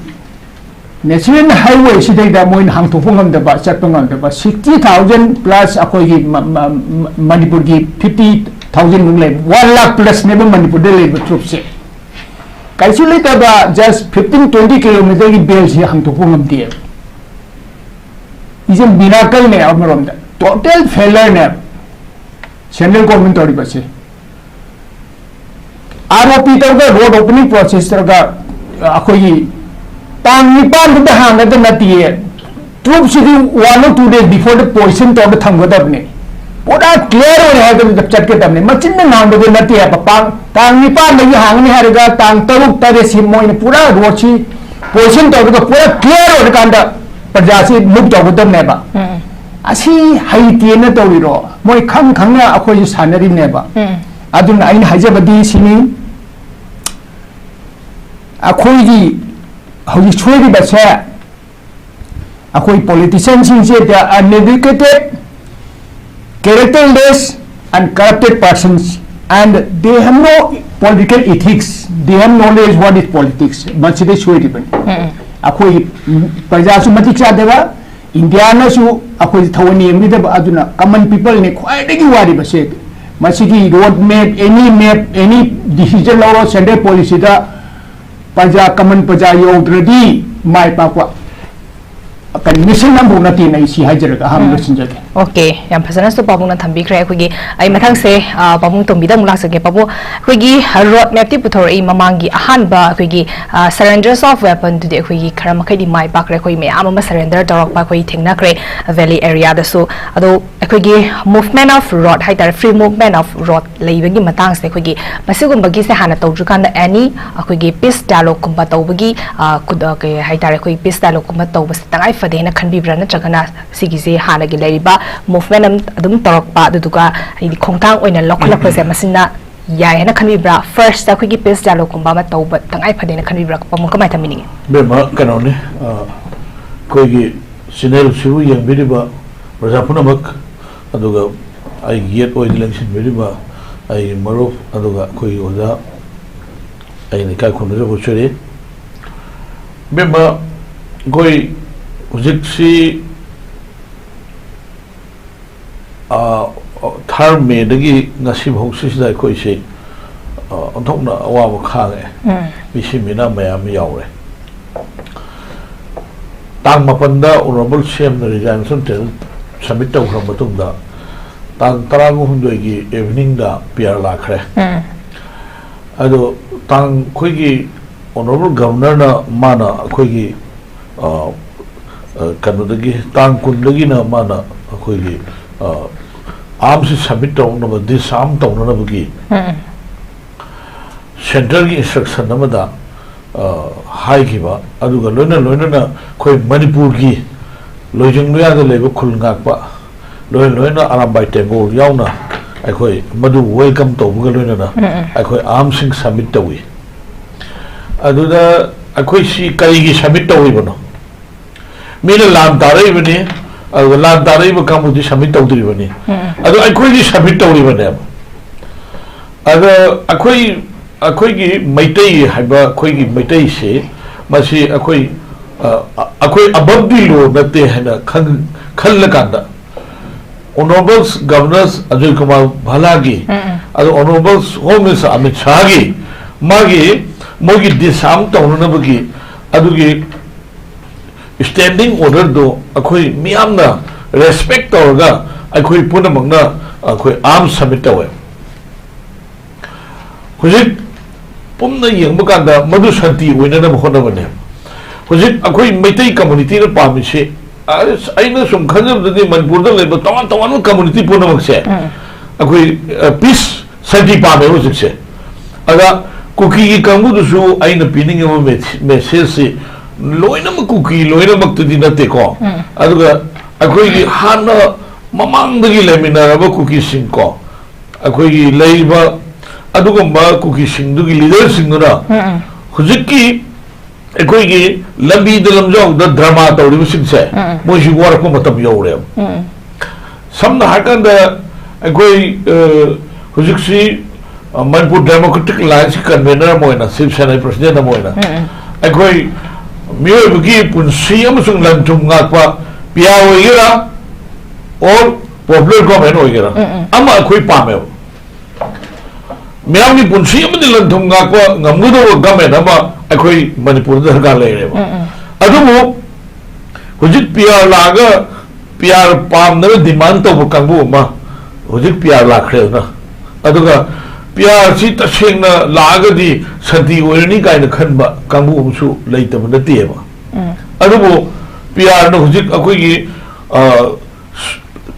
ꯅꯦꯁꯅꯦꯜ ꯍꯥꯏꯋꯦ ꯁꯤꯗꯩꯗ ꯃꯣꯏꯅ ꯍꯥꯡꯗꯣꯛꯄ ꯉꯝꯗꯕ, ꯆꯠꯄ ꯉꯝꯗꯕ, sixty thousand plus ꯑꯩꯈꯣꯏꯒꯤ ꯃ- ꯃ- ꯃ- ꯃꯅꯤꯄꯨꯔꯒꯤ fifty thousand ꯃꯨꯛ ꯂꯩ, one lakh plusꯅꯦꯕ ꯃꯅꯤꯄꯨꯔꯗ ꯂꯩꯕ ꯇ꯭ꯔꯨꯞꯁꯦ꯫ ꯀꯩꯁꯨ ꯂꯩꯇꯕ just fifteen twenty kilometerꯒꯤ ꯕꯦꯜꯁꯤ ꯍꯥꯡꯗꯣꯛꯄ ꯉꯝꯗꯦꯕ꯫ Is a miracleꯅꯦ ꯑꯃꯔꯣꯝꯗ꯫ Total failureꯅꯦ ꯁꯦꯟꯇ꯭ꯔꯦꯜ ꯒꯣꯔꯃꯦꯟ ꯇꯧꯔꯤꯕꯁꯦ꯫ R O P ꯇꯧꯔꯒ, ꯔꯣꯗ ꯑꯣꯄꯅꯤꯡ ꯄ꯭ꯔꯣꯁꯦꯁ ꯇꯧꯔꯒ, ꯑꯩꯈꯣꯏꯒꯤ ꯇꯥꯡ ꯅꯤꯄꯥꯟꯗꯨꯗ ꯍꯥꯡꯒꯗ ꯅꯠꯇꯦꯌꯦ꯫ ꯇ꯭ꯔꯨꯞꯁꯤꯗꯤ one or two days beforeꯗ position ꯇꯧꯔꯒ ꯊꯝꯒꯗꯕꯅꯦ꯫ ꯄꯨꯔꯥ clear ꯑꯣꯏꯅ ꯍꯥꯏꯕꯗ ꯆꯠꯀꯗꯕꯅꯦ꯫ ꯃꯆꯤꯟꯅ ꯉꯥꯡꯕꯗ ꯅꯠꯇꯦ ꯍꯥꯏꯕ꯫ ꯄꯥꯡ- ꯇꯥꯡ ꯅꯤꯄꯥꯟꯗꯒꯤ ꯍꯥꯡꯒꯅꯤ ꯍꯥꯏꯔꯒ ꯇꯥꯡ ꯇꯔꯨꯛ ꯇꯔꯦꯠꯁꯤ ꯃꯣꯏꯅ ꯄꯨꯔꯥ ꯔꯣꯗꯁꯤ position ꯇꯧꯔꯒ ꯄꯨꯔꯥ clear ꯑꯣꯏꯔꯀꯥꯟꯗ ꯄ꯭ꯔꯖꯥꯁꯤ move ꯇꯧꯒꯗꯕꯅꯦꯕ꯫ ꯑꯁꯤ ꯍꯩꯇꯦꯅ ꯇꯧꯔꯤꯔꯣ? ꯃꯣꯏ ꯈꯪ ꯈꯪꯅ ꯑꯩꯈꯣꯏꯁꯨ ꯁꯥꯟꯅꯔꯤꯕꯅꯦꯕ꯫ ꯑꯗꯨꯅ ꯑꯩꯅ ꯍꯥꯏꯖꯕꯗꯤ ꯁꯤꯅꯤ, ꯑꯩꯈꯣꯏꯒꯤ ꯍꯧꯖꯤꯛ ꯁꯣꯏꯔꯤꯕꯁꯦ ꯑꯩꯈꯣꯏ politicianꯁꯤꯡꯁꯦ, they are uneducated, characterless and corrupted persons, and they have no political ethics, they have knowledge what is politics. ꯃꯁꯤꯗ ꯁꯣꯏꯔꯤꯕꯅꯤ꯫ ꯑꯩꯈꯣꯏ ꯄ꯭ꯔꯖꯥꯁꯨ ꯃꯇꯤꯛ ꯆꯥꯗꯕ, ꯏꯟꯗꯤꯌꯥꯅꯁꯨ ꯑꯩꯈꯣꯏ ꯊꯑꯣꯏꯅ ꯌꯦꯡꯕꯤꯗꯕ, ꯑꯗꯨꯅ common peopleꯅꯤ ꯈ꯭ꯋꯥꯏꯗꯒꯤ ꯋꯥꯔꯤꯕꯁꯦ꯫ ꯃꯁꯤꯒꯤ road map, any map, any decision ꯂꯧꯔꯣ central policyꯗ, ꯄ꯭ꯔꯖꯥ, common ꯄ꯭ꯔꯖꯥ ꯌꯧꯗ꯭ꯔꯗꯤ ꯃꯥꯏ ꯄꯥꯛꯄ ꯀꯟꯗꯤꯁꯟ ꯑꯃꯐꯥꯎ ꯅꯠꯇꯦꯅ ꯑꯩ ꯁꯤ ꯍꯥꯏꯖꯔꯒ ꯑꯍꯥꯟꯕ ꯂꯣꯏꯁꯤꯟꯖꯒꯦ꯫ ꯑꯣꯀꯦ, ꯌꯥꯝ ꯐꯖꯅꯁꯨ ꯄꯥꯕꯨꯡꯅ ꯊꯝꯕꯤꯈ꯭ꯔꯦ꯫ ꯑꯩꯈꯣꯏꯒꯤ, ꯑꯩ ꯃꯊꯪꯁꯦ, ꯑ, ꯄꯥꯕꯨꯡ ꯇꯣꯝꯕꯤꯗ ꯑꯃꯨꯛ ꯂꯥꯛꯆꯒꯦ꯫ ꯄꯥꯕꯨꯡ, ꯑꯩꯈꯣꯏꯒꯤ road mapꯇꯤ ꯄꯨꯊꯣꯔꯛꯏ, ꯃꯃꯥꯡꯒꯤ ꯑꯍꯥꯟꯕ ꯑꯩꯈꯣꯏꯒꯤ, ꯑ, surrenders of weaponꯗꯨꯗꯤ ꯑꯩꯈꯣꯏꯒꯤ ꯈꯔ ꯃꯈꯩꯗꯤ ꯃꯥꯏ ꯄꯥꯛꯈ꯭ꯔꯦ꯫ ꯑꯩꯈꯣꯏ ꯃꯌꯥꯝ ꯑꯃ surrender ꯇꯧꯔꯛꯄ ꯑꯩꯈꯣꯏ ꯊꯦꯡꯅꯈ꯭ꯔꯦ valley areaꯗꯁꯨ꯫ ꯑꯗꯣ ꯑꯩꯈꯣꯏꯒꯤ movement of road ꯍꯥꯏꯇꯥꯔꯦ, free movement of road ꯂꯩꯕꯒꯤ ꯃꯇꯥꯡꯁꯦ, ꯑꯩꯈꯣꯏꯒꯤ ꯃꯁꯤꯒꯨꯝꯕꯒꯤꯁꯦ ꯍꯥꯟꯅ ꯇꯧꯗ꯭ꯔꯤꯀꯥꯟꯗ any ꯑꯩꯈꯣꯏꯒꯤ peace dialogueꯀꯨꯝꯕ ꯇꯧꯕꯒꯤ, ꯑ, ꯈꯨꯗ-, ꯀꯩ ꯍꯥꯏꯇꯥꯔꯦ, ꯑꯩꯈꯣꯏꯒꯤ peace dialogueꯀꯨꯝꯕ ꯇꯧꯕꯁꯦ ꯇꯉꯥꯏ ꯐꯗꯦ ꯍꯥꯏꯅ ꯈꯟꯕꯤꯕ꯭ꯔꯥ, ꯅꯠꯇ꯭ꯔꯒꯅ ꯁꯤꯒꯤꯁꯦ ꯍꯥꯟꯅꯒꯤ ꯂꯩꯔꯤꯕ movement ꯑꯃ ꯑꯗꯨꯝ ꯇꯧꯔꯛꯄ, ꯑꯗꯨꯗꯨꯒ ꯍꯥꯏꯗꯤ ꯈꯣꯡꯊꯥꯡ ꯑꯣꯏꯅ ꯂꯧꯈꯠꯂꯛꯄꯁꯦ ꯃꯁꯤꯅ ꯌꯥꯏ ꯍꯥꯏꯅ ꯈꯟꯕꯤꯕ꯭ꯔꯥ? First ꯑꯩꯈꯣꯏꯒꯤ peace dialogueꯀꯨꯝꯕ ꯑꯃ ꯇꯧꯕ ꯇꯉꯥꯏ ꯐꯗꯦꯅ ꯈꯟꯕꯤꯕ꯭ꯔꯥ? ꯄꯥꯕꯨꯡ ꯀꯃꯥꯏꯅ ꯊꯝꯕꯤꯅꯤꯡꯉꯤ? ꯏꯕꯦꯝꯃ, ꯀꯩꯅꯣꯅꯤ, ꯑ, ꯑꯩꯈꯣꯏꯒꯤ channelꯁꯤꯕꯨ ꯌꯦꯡꯕꯤꯔꯤꯕ ꯄ꯭ꯔꯖꯥ ꯄꯨꯝꯅꯃꯛ, ꯑꯗꯨꯒ ꯑꯩꯒꯤ ꯌꯦꯠ ꯑꯣꯏꯗ ꯂꯦꯡꯁꯤꯟꯕꯤꯔꯤꯕ ꯑꯩꯒꯤ ꯃꯔꯨꯞ, ꯑꯗꯨꯒ ꯑꯩꯈꯣꯏꯒꯤ ꯑꯣꯖꯥ, ꯑꯩꯅ ꯏꯀꯥꯏ ꯈꯨꯝꯅꯖꯕ ꯎꯠꯆꯔꯤ꯫ ꯏꯕꯦꯝꯃ, ꯑꯩꯈꯣꯏ ꯍꯧꯖꯤꯛꯁꯤ, ꯑ, third Mayꯗꯒꯤ ꯉꯁꯤꯐꯥꯎ ꯁꯤꯁꯤꯗ ꯑꯩꯈꯣꯏꯁꯤ, ꯑ, ꯑꯣꯟꯊꯣꯛꯅ ꯑꯋꯥꯕ ꯈꯥꯡꯉꯦ꯫ ꯃꯤꯁꯤ ꯃꯤꯅ ꯃꯌꯥꯝ ꯌꯥꯎꯔꯦ꯫ ꯇꯥꯡ ꯃꯥꯄꯟꯗ Honourable CMꯅ resignation letter submit ꯇꯧꯈ꯭ꯔ ꯃꯇꯨꯡꯗ, ꯇꯥꯡ ꯇꯔꯥꯒ ꯍꯨꯝꯗꯣꯏꯒꯤ eveningꯗ PR ꯂꯥꯛꯈ꯭ꯔꯦ꯫ ꯑꯗꯣ ꯇꯥꯡ, ꯑꯩꯈꯣꯏꯒꯤ Honourable Governorꯅ ꯃꯥꯅ ꯑꯩꯈꯣꯏꯒꯤ, ꯑ, ꯑ, ꯀꯩꯅꯣꯗꯒꯤ, ꯇꯥꯡ ꯀꯨꯟꯗꯒꯤꯅ ꯃꯥꯅ ꯑꯩꯈꯣꯏꯒꯤ, ꯑ, armꯁꯤ submit ꯇꯧꯅꯕ, disarm ꯇꯧꯅꯅꯕꯒꯤ centreꯒꯤ instruction ꯑꯃꯗ, ꯑ, ꯍꯥꯏꯈꯤꯕ, ꯑꯗꯨꯒ ꯂꯣꯏꯅ ꯂꯣꯏꯅꯅ ꯑꯩꯈꯣꯏ ꯃꯅꯤꯄꯨꯔꯒꯤ ꯂꯣꯏꯖꯤꯡ ꯂꯣꯌꯥꯗ ꯂꯩꯕ ꯈꯨꯜ ꯉꯥꯛꯄ, ꯂꯣꯏꯅ ꯂꯣꯏꯅ ꯑꯔꯥꯝꯕꯥꯏ ꯇꯦꯡꯒꯣꯜ ꯌꯥꯎꯅ ꯑꯩꯈꯣꯏ ꯃꯗꯨ welcome ꯇꯧꯕꯒ ꯂꯣꯏꯅꯅ ꯑꯩꯈꯣꯏ armꯁꯤꯡ submit ꯇꯧꯏ꯫ ꯑꯗꯨꯗ ꯑꯩꯈꯣꯏ ꯁꯤ ꯀꯔꯤꯒꯤ ꯁꯕꯃꯤꯠ ꯇꯧꯔꯤꯕꯅꯣ? ꯃꯤꯅ ꯂꯥꯟ ꯇꯥꯔꯛꯏꯕꯅꯤ, ꯑꯗꯨꯒ ꯂꯥꯟ ꯇꯥꯔꯛꯏꯕ ꯀꯥꯡꯕꯨꯗꯤ ꯁꯕꯃꯤꯠ ꯇꯧꯗ꯭ꯔꯤꯕꯅꯤ, ꯑꯗꯣ ꯑꯩꯈꯣꯏꯗꯤ ꯁꯕꯃꯤꯠ ꯇꯧꯔꯤꯕꯅꯦꯕ꯫ ꯑꯗ ꯑꯩꯈꯣꯏ, ꯑꯩꯈꯣꯏꯒꯤ ꯃꯩꯇꯩ ꯍꯥꯏꯕ, ꯑꯩꯈꯣꯏꯒꯤ ꯃꯩꯇꯩꯁꯤ, ꯃꯁꯤ ꯑꯩꯈꯣꯏ, ꯑ, ꯑꯩꯈꯣꯏ ꯑꯕꯕꯗꯤ ꯂꯣ ꯅꯠꯇꯦ ꯍꯥꯏꯅ ꯈꯟ-, ꯈꯜꯂꯀꯥꯟꯗ, ꯑꯣꯅꯔꯦꯕꯜ ꯒꯚꯔꯅꯔ ꯑꯖꯣꯏ ꯀꯨꯃꯥꯔ ꯚꯜꯂꯥꯒꯤ, ꯑꯗꯣ ꯑꯣꯅꯔꯦꯕꯜ ꯍꯣꯝ ꯃꯤꯅꯤꯁꯇꯔ ꯑꯃꯤꯠ ꯁꯥꯍꯒꯤ, ꯃꯥꯒꯤ, ꯃꯣꯏꯒꯤ ꯗꯤꯁꯑꯥꯔꯝ ꯇꯧꯅꯅꯕꯒꯤ ꯑꯗꯨꯒꯤ ꯁ꯭ꯇꯦꯟꯗꯤꯡ ꯑꯣꯔꯗꯔꯗꯣ ꯑꯩꯈꯣꯏ ꯃꯤꯌꯥꯝꯅ ꯔꯦꯁꯄꯦꯛ ꯇꯧꯔꯒ ꯑꯩꯈꯣꯏ ꯄꯨꯝꯅꯃꯛꯅ ꯑꯩꯈꯣꯏ ꯑꯥꯔꯝ ꯁꯕꯃꯤꯠ ꯇꯧꯋꯦ꯫ ꯍꯧꯖꯤꯛ ꯄꯨꯝꯅ ꯌꯦꯡꯕ ꯀꯥꯟꯗ ꯃꯗꯨ ꯁꯥꯟꯇꯤ ꯑꯣꯏꯅꯅꯕ ꯍꯣꯠꯅꯕꯅꯦ꯫ ꯍꯧꯖꯤꯛ ꯑꯩꯈꯣꯏ ꯃꯩꯇꯩ ꯀꯝꯃꯨꯅꯤꯇꯤꯅ ꯄꯥꯝꯃꯤꯁꯤ, ꯑꯁ, ꯑꯩꯅ ꯁꯨꯝ ꯈꯟꯖꯕꯗꯗꯤ ꯃꯅꯤꯄꯨꯔꯗ ꯂꯩꯕ ꯇꯣꯉꯥꯟ ꯇꯣꯉꯥꯟꯕ ꯀꯝꯃꯨꯅꯤꯇꯤ ꯄꯨꯝꯅꯃꯛꯁꯦ ꯑꯩꯈꯣꯏ, ꯑ, ꯄꯤꯁ, ꯁꯥꯟꯇꯤ ꯄꯥꯝꯃꯦꯕ ꯍꯧꯖꯤꯛꯁꯦ꯫ ꯑꯗ ꯀꯨꯀꯤꯒꯤ ꯀꯥꯡꯕꯨꯗꯨꯁꯨ ꯑꯩꯅ ꯄꯤꯅꯤꯡꯉꯤꯕ ꯃꯦꯁ-, ꯃꯦꯁꯦꯖꯁꯤ ꯂꯣꯏꯅꯃꯛ ꯀꯨꯀꯤ ꯂꯣꯏꯅꯃꯛꯇꯨꯗꯤ ꯅꯠꯇꯦꯀꯣ꯫ ꯑꯗꯨꯒ ꯑꯩꯈꯣꯏꯒꯤ ꯍꯥꯟꯅ ꯃꯃꯥꯡꯗꯒꯤ ꯂꯩꯃꯤꯟꯅꯔꯕ ꯀꯨꯀꯤꯁꯤꯡ ꯀꯣ, ꯑꯩꯈꯣꯏꯒꯤ ꯂꯩꯔꯤꯕ ꯑꯗꯨꯒꯨꯝꯕ ꯀꯨꯀꯤꯁꯤꯡꯗꯨꯒꯤ ꯂꯤꯗꯔꯁꯤꯡꯗꯨꯅ ꯍꯧꯖꯤꯛꯀꯤ ꯑꯩꯈꯣꯏꯒꯤ ꯂꯝꯕꯤꯗ ꯂꯝꯖꯥꯎꯗ ꯗ꯭ꯔꯃꯥ ꯇꯧꯔꯤꯕꯁꯤꯡꯁꯦ, ꯃꯣꯏꯁꯤ ꯋꯥꯔꯛꯄ ꯃꯇꯝ ꯌꯧꯔꯦꯕ꯫ ꯁꯝꯅ ꯍꯥꯏꯔꯀꯥꯟꯗ ꯑꯩꯈꯣꯏ, ꯑ, ꯍꯧꯖꯤꯛꯁꯤ, ꯑ, ꯃꯅꯤꯄꯨꯔ ꯗꯦꯃꯣꯀ꯭ꯔꯦꯇꯤꯛ ꯑꯦꯂꯥꯏꯟꯁꯀꯤ ꯀꯟꯚꯦꯅꯔ ꯑꯃ ꯑꯣꯏꯅ, ꯁꯤꯕ ꯁꯦꯅꯥꯒꯤ ꯄ꯭ꯔꯁꯤꯗꯦꯟ ꯑꯃ ꯑꯣꯏꯅ, ꯑꯩꯈꯣꯏ ꯃꯤꯑꯣꯏꯕꯒꯤ ꯄꯨꯟꯁꯤ ꯑꯃꯁꯨꯡ ꯂꯟ ꯊꯨꯝ ꯉꯥꯛꯄ ꯄꯤ ꯑꯥꯔ ꯑꯣꯏꯒꯦꯔꯥ, ꯑꯣꯔ ꯄꯣꯄꯨꯂꯔ ꯒꯣꯔꯃꯦꯟ ꯑꯣꯏꯒꯦꯔꯥ, ꯑꯃ ꯑꯩꯈꯣꯏ ꯄꯥꯝꯃꯦꯕ꯫ ꯃꯤꯌꯥꯝꯒꯤ ꯄꯨꯟꯁꯤ ꯑꯃꯗꯤ ꯂꯟ ꯊꯨꯝ ꯉꯥꯛꯄ ꯉꯝꯒꯗꯧꯕ ꯒꯣꯔꯃꯦꯟ ꯑꯃ ꯑꯩꯈꯣꯏ ꯃꯅꯤꯄꯨꯔꯗ ꯗꯔꯀꯥꯔ ꯂꯩꯔꯦꯕ꯫ ꯑꯗꯨꯕꯨ ꯍꯧꯖꯤꯛ ꯄꯤ ꯑꯥꯔ ꯂꯥꯛꯑꯒ, ꯄꯤ ꯑꯥꯔ ꯄꯥꯝꯗꯅ ꯗꯤꯃꯥꯟ ꯇꯧꯕ ꯀꯥꯡꯕꯨ ꯑꯃ ꯍꯧꯖꯤꯛ ꯄꯤ ꯑꯥꯔ ꯂꯥꯛꯈ꯭ꯔꯦꯗꯅ, ꯑꯗꯨꯒ ꯄꯤ ꯑꯥꯔꯁꯤ ꯇꯁꯦꯡꯅ ꯂꯥꯛꯑꯒꯗꯤ ꯁꯥꯟꯇꯤ ꯑꯣꯏꯔꯅꯤ ꯀꯥꯏꯅ ꯈꯟꯕ ꯀꯥꯡꯕꯨ ꯑꯃꯁꯨ ꯂꯩꯇꯕ ꯅꯠꯇꯦꯕ꯫ ꯑꯗꯨꯕꯨ ꯄꯤ ꯑꯥꯔꯅ ꯍꯧꯖꯤꯛ ꯑꯩꯈꯣꯏꯒꯤ, ꯑ,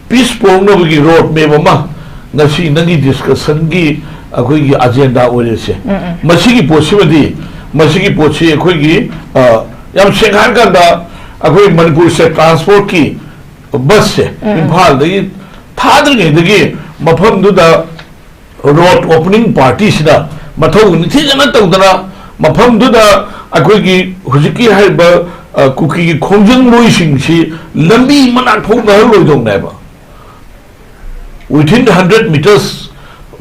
ꯄꯤꯁ ꯄꯨꯔꯛꯅꯕꯒꯤ ꯔꯣꯗ ꯃꯦꯞ ꯑꯃ ꯉꯁꯤ ꯅꯪꯒꯤ ꯗꯤꯁꯀꯁꯟꯒꯤ ꯑꯩꯈꯣꯏꯒꯤ ꯑꯖꯦꯟꯗꯥ ꯑꯣꯏꯔꯤꯁꯦ꯫ ꯃꯁꯤꯒꯤ ꯄꯣꯠꯁꯤꯃꯗꯤ, ꯃꯁꯤꯒꯤ ꯄꯣꯠꯁꯤ ꯑꯩꯈꯣꯏꯒꯤ, ꯑ, ꯌꯥꯝ ꯁꯦꯡꯅ ꯍꯥꯏꯔꯀꯥꯟꯗ ꯑꯩꯈꯣꯏ ꯃꯅꯤꯄꯨꯔ ꯁ꯭ꯇꯦꯠ ꯇ꯭ꯔꯥꯟꯁꯄꯣꯔꯠꯀꯤ ꯕꯁꯁꯦ ꯏꯝꯐꯥꯜꯗꯒꯤ ꯊꯥꯗ꯭ꯔꯤꯉꯩꯗꯒꯤ ꯃꯐꯝꯗꯨꯗ ꯔꯣꯗ ꯑꯣꯄꯅꯤꯡ ꯄꯥꯔꯇꯤꯁꯤꯅ ꯃꯊꯧ ꯅꯤꯡꯊꯤꯖꯅ ꯇꯧꯗꯅ ꯃꯐꯝꯗꯨꯗ ꯑꯩꯈꯣꯏꯒꯤ ꯍꯧꯖꯤꯛꯀꯤ ꯍꯥꯏꯔꯤꯕ, ꯑ, ꯀꯨꯀꯤꯒꯤ ꯈꯣꯡꯖꯪꯂꯣꯏꯁꯤꯡꯁꯤ ꯂꯝꯕꯤ ꯃꯅꯥꯛ ꯐꯥꯎ ꯅꯥꯍꯜꯂꯣꯏꯗꯧꯅꯦꯕ꯫ Within hundred meters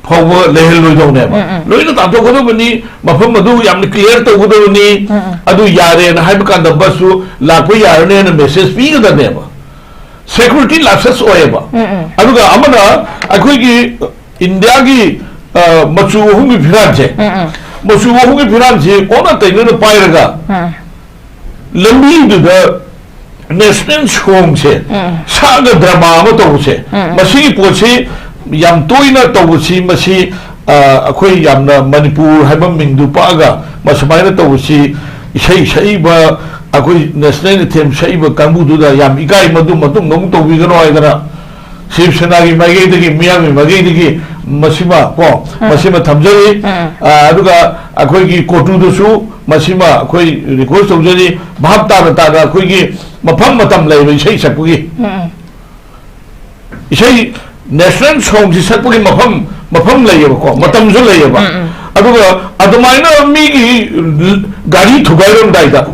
ꯐꯥꯎꯕ ꯂꯩꯍꯜꯂꯣꯏꯗꯧꯅꯦꯕ꯫ ꯎꯝ, ꯎꯝ꯫ ꯂꯣꯏꯅ ꯇꯥꯟꯊꯣꯛꯀꯗꯕꯅꯤ, ꯃꯐꯝ ꯑꯗꯨ ꯌꯥꯝꯅ clear ꯇꯧꯒꯗꯕꯅꯤ꯫ ꯎꯝ, ꯎꯝ꯫ ꯑꯗꯨ ꯌꯥꯔꯦꯅ ꯍꯥꯏꯕ ꯀꯥꯟꯗ ꯕꯁꯁꯨ ꯂꯥꯛꯄ ꯌꯥꯔꯅꯤ ꯍꯥꯏꯅ message ꯄꯤꯒꯗꯕꯅꯦꯕ꯫ Security lapses ꯑꯣꯏꯌꯦꯕ꯫ ꯎꯝ, ꯎꯝ꯫ ꯑꯗꯨꯒ ꯑꯃꯅ ꯑꯩꯈꯣꯏꯒꯤ ꯏꯟꯗꯤꯌꯥꯒꯤ, ꯑ, ꯃꯆꯨ ꯑꯍꯨꯝꯒꯤ ꯐꯤꯔꯥꯟꯁꯦ, ꯎꯝ, ꯎꯝ꯫ ꯃꯆꯨ ꯑꯍꯨꯝꯒꯤ ꯐꯤꯔꯥꯟꯁꯤ ꯑꯣꯟꯅ ꯇꯩꯅꯅ ꯄꯥꯏꯔꯒ ꯎꯝ꯫ ꯂꯝꯕꯤꯗꯨꯗ national songꯁꯦ ꯎꯝ꯫ ꯁꯛꯑꯒ drama ꯑꯃ ꯇꯧꯕꯁꯦ, ꯎꯝ꯫ ꯃꯁꯤꯒꯤ ꯄꯣꯠꯁꯤ ꯌꯥꯝ ꯇꯣꯏꯅ ꯇꯧꯕꯁꯤ, ꯃꯁꯤ, ꯑ, ꯑꯩꯈꯣꯏ ꯌꯥꯝꯅ ꯃꯅꯤꯄꯨꯔ ꯍꯥꯏꯕ ꯃꯤꯡꯗꯨ ꯄꯛꯑꯒ ꯃꯁꯨꯃꯥꯏꯅ ꯇꯧꯕꯁꯤ, ꯏꯁꯩ ꯁꯛꯏꯕ, ꯑꯩꯈꯣꯏ national anthem ꯁꯛꯏꯕ ꯀꯥꯡꯕꯨꯗꯨꯗ ꯌꯥꯝ ꯏꯀꯥꯏ꯫ ꯃꯗꯨ ꯃꯇꯨꯡꯗ ꯑꯃꯨꯛ ꯇꯧꯕꯤꯒꯅꯨ ꯍꯥꯏꯗꯅ ꯁꯤꯕ ꯁꯦꯅꯥꯒꯤ ꯃꯥꯏꯀꯩꯗꯒꯤ, ꯃꯤꯌꯥꯝꯒꯤ ꯃꯥꯏꯀꯩꯗꯒꯤ ꯃꯁꯤꯃ ꯀꯣ, ꯎꯝ꯫ ꯃꯁꯤꯃ ꯊꯝꯖꯔꯤ꯫ ꯎꯝ꯫ ꯑ, ꯑꯗꯨꯒ ꯑꯩꯈꯣꯏꯒꯤ ꯀꯣꯇꯨꯗꯁꯨ ꯃꯁꯤꯃ ꯑꯩꯈꯣꯏ request ꯇꯧꯖꯔꯤ꯫ ꯚꯥꯞ ꯇꯥꯅ ꯇꯥꯅ ꯑꯩꯈꯣꯏꯒꯤ ꯃꯐꯝ ꯃꯇꯝ ꯂꯩꯕ ꯏꯁꯩ ꯁꯛꯄꯒꯤ꯫ ꯎꯝ, ꯎꯝ꯫ ꯏꯁꯩ national songꯁꯤ ꯁꯛꯄꯒꯤ ꯃꯐꯝ, ꯃꯐꯝ ꯂꯩꯌꯦꯕꯀꯣ, ꯃꯇꯝꯁꯨ ꯂꯩꯌꯦꯕ꯫ ꯎꯝ, ꯎꯝ꯫ ꯑꯗꯨꯒ ꯑꯗꯨꯃꯥꯏꯅ ꯃꯤꯒꯤ ꯒꯥꯔꯤ ꯊꯨꯒꯥꯏꯔꯝꯗꯥꯏꯗ,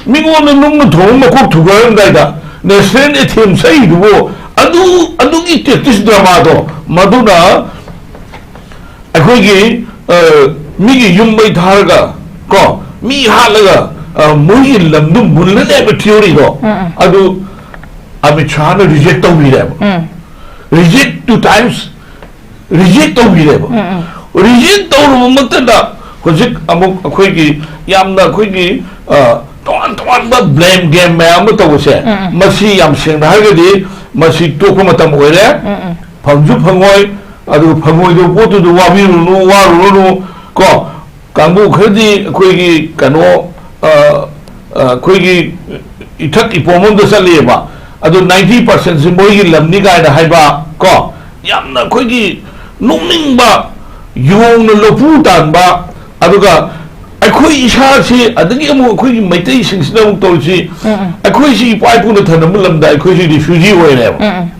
ꯃꯤꯉꯣꯟꯗ ꯅꯨꯡꯅ ꯊꯣꯡꯕ ꯃꯀꯣꯛ ꯊꯨꯒꯥꯏꯔꯝꯗꯥꯏꯗ national anthem ꯁꯛꯏꯗꯨꯕꯨ, ꯑꯗꯨ, ꯑꯗꯨꯒꯤ tactics dramaꯗꯣ, ꯃꯗꯨꯅ ꯑꯩꯈꯣꯏꯒꯤ, ꯑ, ꯃꯤꯒꯤ ꯌꯨꯝ ꯃꯩ ꯊꯥꯔꯒ ꯀꯣ, ꯃꯤ ꯍꯥꯠꯂꯒ, ꯑ, ꯃꯣꯏꯒꯤ ꯂꯝꯗꯨ ꯃꯨꯜꯂꯅꯦꯕ theoryꯗꯣ, ꯎꯝ, ꯎꯝ꯫ ꯑꯗꯨ ꯑꯃꯤꯠ ꯁꯥꯍꯅ reject ꯇꯧꯕꯤꯔꯦꯕ꯫ ꯎꯝ꯫ Reject two times, reject ꯇꯧꯕꯤꯔꯦꯕ꯫ ꯎꯝ, ꯎꯝ꯫ Reject ꯇꯧꯔꯨꯕ ꯃꯛꯇꯗ ꯍꯧꯖꯤꯛ ꯑꯃꯨꯛ ꯑꯩꯈꯣꯏꯒꯤ ꯌꯥꯝꯅ ꯑꯩꯈꯣꯏꯒꯤ, ꯑ, ꯇꯣꯉꯥꯟ ꯇꯣꯉꯥꯟꯕ blame game ꯃꯌꯥꯝ ꯑꯃ ꯇꯧꯕꯁꯦ, ꯎꯝ, ꯎꯝ꯫ ꯃꯁꯤ ꯌꯥꯝ ꯁꯦꯡꯅ ꯍꯥꯏꯔꯒꯗꯤ ꯃꯁꯤ ꯇꯣꯛꯄ ꯃꯇꯝ ꯑꯣꯏꯔꯦ꯫ ꯎꯝ, ꯎꯝ꯫ ꯐꯪꯁꯨ ꯐꯪꯉꯣꯏ, ꯑꯗꯨꯒ ꯐꯪꯉꯣꯏꯗꯕ ꯄꯣꯠꯇꯨꯗ ꯋꯥꯕꯤꯔꯨꯅꯨ, ꯋꯥꯔꯨꯔꯅꯨ ꯀꯣ꯫ ꯀꯥꯡꯕꯨ ꯈꯔꯗꯤ ꯑꯩꯈꯣꯏꯒꯤ ꯀꯩꯅꯣ, ꯑ, ꯑ, ꯑꯩꯈꯣꯏꯒꯤ ꯏꯊꯛ ꯏꯄꯣꯝ ꯑꯃꯗ ꯆꯠꯂꯤꯑꯕ, ꯑꯗꯨ ninety percentꯁꯤ ꯃꯣꯏꯒꯤ ꯂꯝꯅꯤ ꯀꯥꯏꯅ ꯍꯥꯏꯕ ꯀꯣ, ꯌꯥꯝꯅ ꯑꯩꯈꯣꯏꯒꯤ ꯅꯣꯛꯅꯤꯡꯕ, ꯌꯣꯡꯅ ꯂꯐꯨ ꯇꯥꯟꯕ, ꯑꯗꯨꯒ ꯑꯩꯈꯣꯏ ꯏꯁꯥꯁꯤ, ꯑꯗꯒꯤ ꯑꯃꯨꯛ ꯑꯩꯈꯣꯏꯒꯤ ꯃꯩꯇꯩꯁꯤꯡꯁꯤꯅ ꯑꯃꯨꯛ ꯇꯧꯔꯤꯁꯤ, ꯎꯝ, ꯎꯝ꯫ ꯑꯩꯈꯣꯏꯁꯤ ꯏꯄꯥ ꯏꯄꯨꯅ ꯊꯝꯂꯝꯕ ꯂꯝꯗ ꯑꯩꯈꯣꯏꯁꯤ refugee ꯑꯣꯏꯔꯦꯕ꯫ ꯎꯝ, ꯎꯝ꯫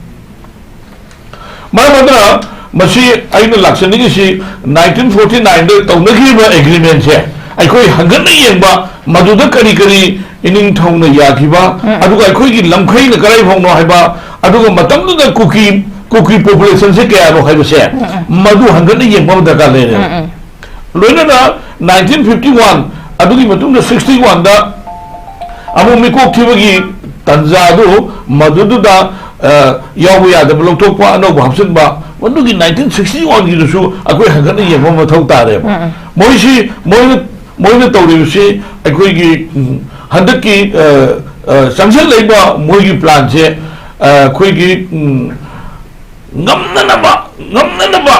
ꯃꯔꯝ ꯑꯗꯨꯅ ꯃꯁꯤ ꯑꯩꯅ ꯂꯥꯛꯆꯅꯤꯡꯉꯤꯁꯤ, nineteen forty nineꯗ ꯇꯧꯅꯈꯤꯕ agreementꯁꯦ, ꯑꯩꯈꯣꯏ ꯍꯟꯒꯠꯅ ꯌꯦꯡꯕ, ꯃꯗꯨꯗ ꯀꯔꯤ ꯀꯔꯤ ꯏꯅꯤꯡꯊꯧꯅ ꯌꯥꯈꯤꯕ, ꯎꯝ꯫ ꯑꯗꯨꯒ ꯑꯩꯈꯣꯏꯒꯤ ꯂꯝꯈꯩꯅ ꯀꯗꯥꯏ ꯐꯥꯎꯅꯣ ꯍꯥꯏꯕ, ꯑꯗꯨꯒ ꯃꯇꯝꯗꯨꯗ ꯀꯨꯀꯤ, ꯀꯨꯀꯤ ꯄꯣꯄꯨꯂꯦꯁꯟꯁꯦ ꯀꯌꯥꯅꯣ ꯍꯥꯏꯕꯁꯦ, ꯎꯝ, ꯎꯝ꯫ ꯃꯗꯨ ꯍꯟꯒꯠꯅ ꯌꯦꯡꯕ ꯑꯃ ꯗꯔꯀꯥꯔ ꯂꯩꯔꯦ꯫ ꯎꯝ, ꯎꯝ꯫ ꯂꯣꯏꯅꯅ ꯅꯥꯏꯟꯇꯤꯟ ꯐꯤꯐꯇꯤ ꯋꯥꯟ, ꯑꯗꯨꯒꯤ ꯃꯇꯨꯡꯗ ꯁꯤꯛꯁꯇꯤ ꯋꯥꯟꯗ ꯑꯃꯨꯛ ꯃꯤꯀꯣꯛ ꯊꯤꯕꯒꯤ ꯇꯥꯟꯖꯥꯗꯨ, ꯃꯗꯨꯗꯨꯗ, ꯑ, ꯌꯥꯎꯕ ꯌꯥꯗꯕ ꯂꯧꯊꯣꯛꯄ, ꯑꯅꯧꯕ ꯍꯥꯞꯆꯤꯟꯕ, ꯃꯗꯨꯒꯤ ꯅꯥꯏꯟꯇꯤꯟ ꯁꯤꯛꯁꯇꯤ ꯋꯥꯟꯒꯤꯗꯨꯁꯨ ꯑꯩꯈꯣꯏ ꯍꯟꯒꯠꯅ ꯌꯦꯡꯕ ꯃꯊꯧ ꯇꯥꯔꯦꯕ꯫ ꯎꯝ, ꯎꯝ꯫ ꯃꯣꯏꯁꯤ, ꯃꯣꯏꯅ, ꯃꯣꯏꯅ ꯇꯧꯔꯤꯕꯁꯤ ꯑꯩꯈꯣꯏꯒꯤ, ꯎꯝ, ꯍꯟꯗꯛꯀꯤ, ꯑ, ꯑ, ꯆꯪꯁꯤꯜꯂꯛꯏꯕ ꯃꯣꯏꯒꯤ ꯄ꯭ꯂꯥꯟꯁꯦ, ꯑ, ꯑꯩꯈꯣꯏꯒꯤ, ꯎꯝ, ꯉꯝꯅꯅꯕ, ꯉꯝꯅꯅꯕ,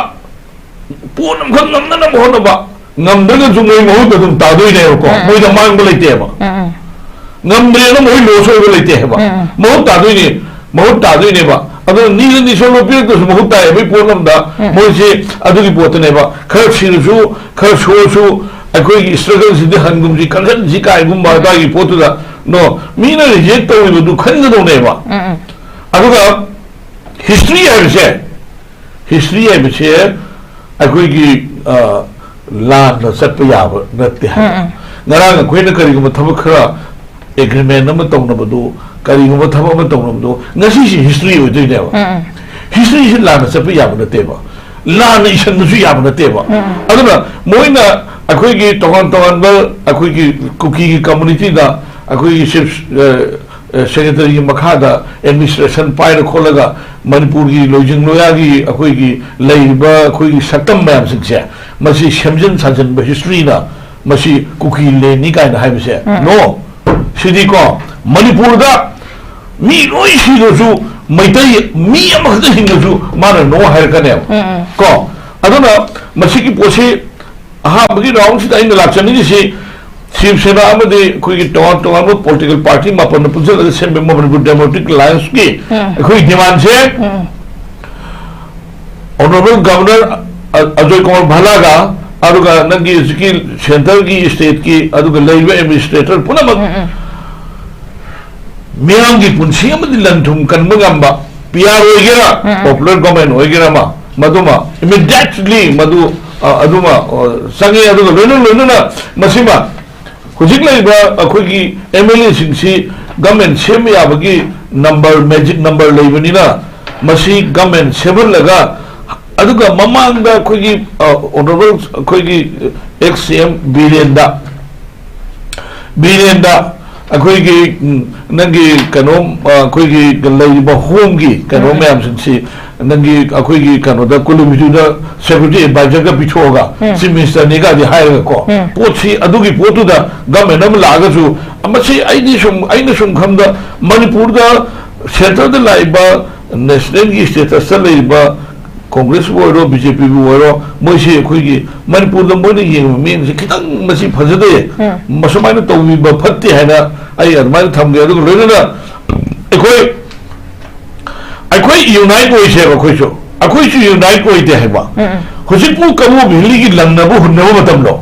ꯄꯣꯠ ꯑꯃꯈꯛ ꯉꯝꯅꯅꯕ ꯍꯣꯠꯅꯕ, ꯉꯝꯗ꯭ꯔꯒꯁꯨ ꯃꯣꯏ ꯃꯍꯨꯠ ꯑꯗꯨꯝ ꯇꯥꯗꯣꯏꯅꯦꯕꯀꯣ꯫ ꯎꯝ꯫ ꯃꯣꯏꯗ ꯃꯥꯡꯕ ꯂꯩꯇꯦꯕ꯫ ꯎꯝ, ꯎꯝ꯫ ꯉꯝꯗ꯭ꯔꯦꯅ ꯃꯣꯏ ꯂꯣꯁ ꯑꯣꯏꯕ ꯂꯩꯇꯦ ꯍꯥꯏꯕ꯫ ꯎꯝ, ꯎꯝ꯫ ꯃꯍꯨꯠ ꯇꯥꯗꯣꯏꯅꯦ, ꯃꯍꯨꯠ ꯇꯥꯗꯣꯏꯅꯦꯕ꯫ ꯑꯗꯨꯅ ꯅꯤꯔ ꯅꯤꯁꯣꯟꯕ ꯄꯤꯔꯛꯇ꯭ꯔꯁꯨ ꯃꯍꯨꯠ ꯇꯥꯏ ꯍꯥꯏꯕꯒꯤ ꯄꯣꯠ ꯑꯃꯗ ꯎꯝ꯫ ꯃꯣꯏꯁꯦ ꯑꯗꯨꯒꯤ ꯄꯣꯠꯇꯅꯦꯕ꯫ ꯈꯔ ꯁꯤꯔꯁꯨ, ꯈꯔ ꯁꯣꯛꯑꯁꯨ, ꯑꯩꯈꯣꯏꯒꯤ ꯁ꯭ꯇ꯭ꯔꯒꯜꯁꯤꯗꯤ ꯍꯟꯒꯨꯝꯁꯤ, ꯀꯟꯈꯠꯁꯤ ꯀꯥꯏꯒꯨꯝꯕ ꯑꯗꯨꯋꯥꯏꯒꯤ ꯄꯣꯠꯇꯨꯗ, ꯅꯣ, ꯃꯤꯅ ꯔꯤꯖꯦꯛ ꯇꯧꯔꯤꯕꯗꯨ ꯈꯟꯒꯗꯧꯅꯦꯕ꯫ ꯎꯝ, ꯎꯝ꯫ ꯑꯗꯨꯒ ꯍꯤꯁꯇ꯭ꯔꯤ ꯍꯥꯏꯕꯁꯦ, ꯍꯤꯁꯇ꯭ꯔꯤ ꯍꯥꯏꯕꯁꯦ ꯑꯩꯈꯣꯏꯒꯤ, ꯑ, ꯂꯥꯟꯅ ꯆꯠꯄ ꯌꯥꯕ ꯅꯠꯇꯦ ꯍꯥꯏꯕ꯫ ꯎꯝ, ꯎꯝ꯫ ꯉꯔꯥꯡ ꯑꯩꯈꯣꯏꯅ ꯀꯔꯤꯒꯨꯝꯕ ꯊꯕꯛ ꯈꯔ, ꯑꯦꯒ꯭ꯔꯤꯃꯦꯟ ꯑꯃ ꯇꯧꯅꯕꯗꯨ, ꯀꯔꯤꯒꯨꯝꯕ ꯊꯕꯛ ꯑꯃ ꯇꯧꯅꯕꯗꯨ, ꯉꯁꯤꯁꯤ ꯍꯤꯁꯇ꯭ꯔꯤ ꯑꯣꯏꯗꯣꯏꯅꯦꯕ꯫ ꯎꯝ, ꯎꯝ꯫ ꯍꯤꯁꯇ꯭ꯔꯤꯁꯤ ꯂꯥꯟꯅ ꯆꯠꯄ ꯌꯥꯕ ꯅꯠꯇꯦꯕ, ꯂꯥꯟꯅ ꯏꯁꯟꯕꯁꯨ ꯌꯥꯕ ꯅꯠꯇꯦꯕ꯫ ꯎꯝ, ꯎꯝ꯫ ꯑꯗꯨꯅ ꯃꯣꯏꯅ ꯑꯩꯈꯣꯏꯒꯤ ꯇꯣꯉꯥꯟ ꯇꯣꯉꯥꯟꯕ ꯑꯩꯈꯣꯏꯒꯤ ꯀꯨꯀꯤꯒꯤ ꯀꯝꯃꯨꯅꯤꯇꯤꯗ ꯑꯩꯈꯣꯏꯒꯤ ꯆꯤꯐ, ꯑ, ꯑ, ꯁꯦꯀ꯭ꯔꯦꯇꯔꯤꯒꯤ ꯃꯈꯥꯗ ꯑꯦꯗꯃꯤꯅꯤꯁꯇ꯭ꯔꯦꯁꯟ ꯄꯥꯏꯔ ꯈꯣꯠꯂꯒ ꯃꯅꯤꯄꯨꯔꯒꯤ ꯂꯣꯏꯖꯤꯡ ꯂꯣꯌꯥꯒꯤ ꯑꯩꯈꯣꯏꯒꯤ ꯂꯩꯔꯤꯕ ꯑꯩꯈꯣꯏꯒꯤ ꯁꯛꯇꯝ ꯃꯌꯥꯝꯁꯤꯡꯁꯦ, ꯃꯁꯤ ꯁꯦꯝꯖꯤꯟ ꯁꯥꯖꯤꯟꯕ ꯍꯤꯁꯇ꯭ꯔꯤꯅ ꯃꯁꯤ ꯀꯨꯀꯤ ꯂꯦꯟꯅꯤ ꯀꯥꯏꯅ ꯍꯥꯏꯕꯁꯦ, ꯎꯝ꯫ ꯅꯣ꯫ ꯁꯤꯗꯤꯀꯣ, ꯃꯅꯤꯄꯨꯔꯗ ꯃꯤ ꯂꯣꯏ ꯁꯤꯔꯁꯨ, ꯃꯩꯇꯩ ꯃꯤ ꯑꯃꯈꯛꯇ ꯍꯤꯡꯉꯁꯨ ꯃꯥꯅ ꯅꯣ ꯍꯥꯏꯔꯛꯀꯅꯦꯕ꯫ ꯎꯝ, ꯎꯝ꯫ ꯀꯣ? ꯑꯗꯨꯅ ꯃꯁꯤꯒꯤ ꯄꯣꯠꯁꯤ ꯑꯍꯥꯟꯕꯒꯤ ꯔꯥꯎꯟꯁꯤꯗ ꯑꯩꯅ ꯂꯥꯛꯆꯅꯤꯡꯉꯤꯁꯤ ꯁꯤꯕ ꯁꯦꯅꯥ ꯑꯃꯗꯤ ꯑꯩꯈꯣꯏꯒꯤ ꯇꯣꯉꯥꯟ ꯇꯣꯉꯥꯟꯕ ꯄꯣꯂꯤꯇꯤꯀꯦꯜ ꯄꯥꯔꯇꯤ ꯃꯥꯄꯟꯅ ꯄꯨꯟꯁꯤꯜꯂꯒ ꯁꯦꯝꯕ ꯃꯅꯤꯄꯨꯔ ꯗꯦꯃꯣꯀ꯭ꯔꯦꯇꯤꯛ ꯑꯦꯂꯥꯌꯟꯁꯀꯤ ꯎꯝ꯫ ꯑꯩꯈꯣꯏꯒꯤ ꯗꯤꯃꯥꯟꯁꯦ ꯎꯝ꯫ ꯑꯣꯅꯔꯦꯕꯜ ꯒꯚꯔꯅꯔ ꯑ-, ꯑꯖꯣꯏ ꯀꯨꯃꯥꯔ ꯚꯥꯂꯥꯒ, ꯑꯗꯨꯒ ꯅꯪꯒꯤ ꯍꯧꯖꯤꯛꯀꯤ ꯁꯦꯟꯇꯔꯒꯤ, ꯁ꯭ꯇꯦꯠꯀꯤ, ꯑꯗꯨꯒ ꯂꯩꯔꯤꯕ ꯑꯦꯗꯃꯤꯅꯤꯁꯇ꯭ꯔꯦꯇꯔ ꯄꯨꯝꯅꯃꯛ ꯎꯝ, ꯎꯝ꯫ ꯃꯤꯌꯥꯝꯒꯤ ꯄꯨꯟꯁꯤ ꯑꯃꯗꯤ ꯂꯟ ꯊꯨꯝ ꯀꯟꯕ ꯉꯝꯕ, ꯄꯤ ꯑꯥꯔ ꯑꯣꯏꯒꯦꯔꯥ, ꯎꯝ, ꯎꯝ꯫ ꯄꯣꯄꯨꯂꯔ ꯒꯣꯚꯔꯟꯃꯦꯟ ꯑꯣꯏꯒꯦꯔꯥ ꯑꯃ, ꯃꯗꯨꯃ ꯏꯃꯤꯗꯤꯌꯦꯠꯂꯤ ꯃꯗꯨ ꯑ, ꯑꯗꯨꯃ ꯑ, ꯆꯪꯉꯤ꯫ ꯑꯗꯨꯒ ꯂꯣꯏꯅ ꯂꯣꯏꯅꯅ ꯃꯁꯤꯃ ꯍꯧꯖꯤꯛ ꯂꯩꯔꯤꯕ ꯑꯩꯈꯣꯏꯒꯤ ꯑꯦꯝ ꯑꯦꯜ ꯑꯦꯁꯤꯡꯁꯤ ꯒꯃꯦꯟ ꯁꯦꯝꯕ ꯌꯥꯕꯒꯤ ꯅꯝꯕꯔ, ꯃꯦꯖꯤꯛ ꯅꯝꯕꯔ ꯂꯩꯕꯅꯤꯅ ꯃꯁꯤ ꯒꯃꯦꯟ ꯁꯦꯝꯍꯜꯂꯒ, ꯑꯗꯨꯒ ꯃꯃꯥꯡꯗ ꯑꯩꯈꯣꯏꯒꯤ ꯑ, ꯑꯣꯅꯔꯦꯕꯜ ꯑꯩꯈꯣꯏꯒꯤ ꯑꯦꯛꯁ ꯁꯤ ꯑꯦꯝ ꯕꯤꯔꯦꯟꯗ ꯕꯤꯔꯦꯟꯗ ꯑꯩꯈꯣꯏꯒꯤ ꯎꯝ, ꯅꯪꯒꯤ ꯀꯩꯅꯣ ꯑ, ꯑꯩꯈꯣꯏꯒꯤ ꯂꯩꯔꯤꯕ ꯍꯣꯝꯒꯤ ꯀꯩꯅꯣ ꯎꯝ꯫ ꯃꯌꯥꯝꯁꯤꯡꯁꯤ ꯅꯪꯒꯤ ꯑꯩꯈꯣꯏꯒꯤ ꯀꯩꯅꯣꯗ ꯀꯨꯂꯨꯃꯤꯇꯨꯗ ꯁꯦꯀ꯭ꯌꯨꯔꯤꯇꯤ ꯑꯦꯗꯚꯥꯏꯖꯔꯒ ꯄꯤꯊꯣꯛꯑꯒ ꯎꯝ꯫ ꯆꯤꯐ ꯃꯤꯅꯤꯁꯇꯔꯅꯤꯒꯗꯤ ꯍꯥꯏꯔꯒꯀꯣ ꯎꯝ꯫ ꯄꯣꯠꯁꯤ ꯑꯗꯨꯒꯤ ꯄꯣꯠꯇꯨꯗ ꯒꯃꯦꯟ ꯑꯃ ꯂꯥꯛꯑꯒꯁꯨ ꯃꯁꯤ ꯑꯩꯗꯤ ꯁꯨꯝ ꯑꯩꯅ ꯁꯨꯝ ꯈꯟꯕꯗ ꯃꯅꯤꯄꯨꯔꯗ ꯁꯦꯟꯇꯔꯗ ꯂꯥꯛꯏꯕ ꯅꯦꯁꯅꯦꯜꯒꯤ ꯁ꯭ꯇꯦꯇꯁꯇ ꯂꯩꯔꯤꯕ ꯀꯣꯡꯒ꯭ꯔꯦꯁꯄꯨ ꯑꯣꯏꯔꯣ ꯕꯤ ꯖꯦ ꯄꯤꯕꯨ ꯑꯣꯏꯔꯣ ꯃꯣꯏꯁꯤ ꯑꯩꯈꯣꯏꯒꯤ ꯃꯅꯤꯄꯨꯔꯗ ꯃꯣꯏꯅ ꯌꯦꯡꯕ ꯃꯤꯠꯌꯦꯡꯁꯦ ꯈꯤꯇꯪ ꯃꯁꯤ ꯐꯖꯗꯦ꯫ ꯎꯝ꯫ ꯃꯁꯨꯃꯥꯏꯅ ꯇꯧꯕꯤꯕ ꯐꯠꯇꯦ ꯍꯥꯏꯅ ꯑꯩ ꯑꯗꯨꯃꯥꯏꯅ ꯊꯝꯒꯦ꯫ ꯑꯗꯨꯒ ꯂꯣꯏꯅꯅ ꯑꯩꯈꯣꯏ ꯑꯩꯈꯣꯏ ꯌꯨꯅꯥꯏꯠ ꯑꯣꯏꯁꯦꯕ꯫ ꯑꯩꯈꯣꯏꯁꯨ ꯑꯩꯈꯣꯏꯁꯨ ꯌꯨꯅꯥꯏꯠ ꯑꯣꯏꯗꯦ ꯍꯥꯏꯕ꯫ ꯎꯝ, ꯎꯝ꯫ ꯍꯧꯖꯤꯛꯄꯨ ꯀꯕꯣ ꯚꯦꯂꯤꯒꯤ ꯂꯪꯅꯕ ꯍꯨꯟꯅꯕ ꯃꯇꯝꯂꯣ?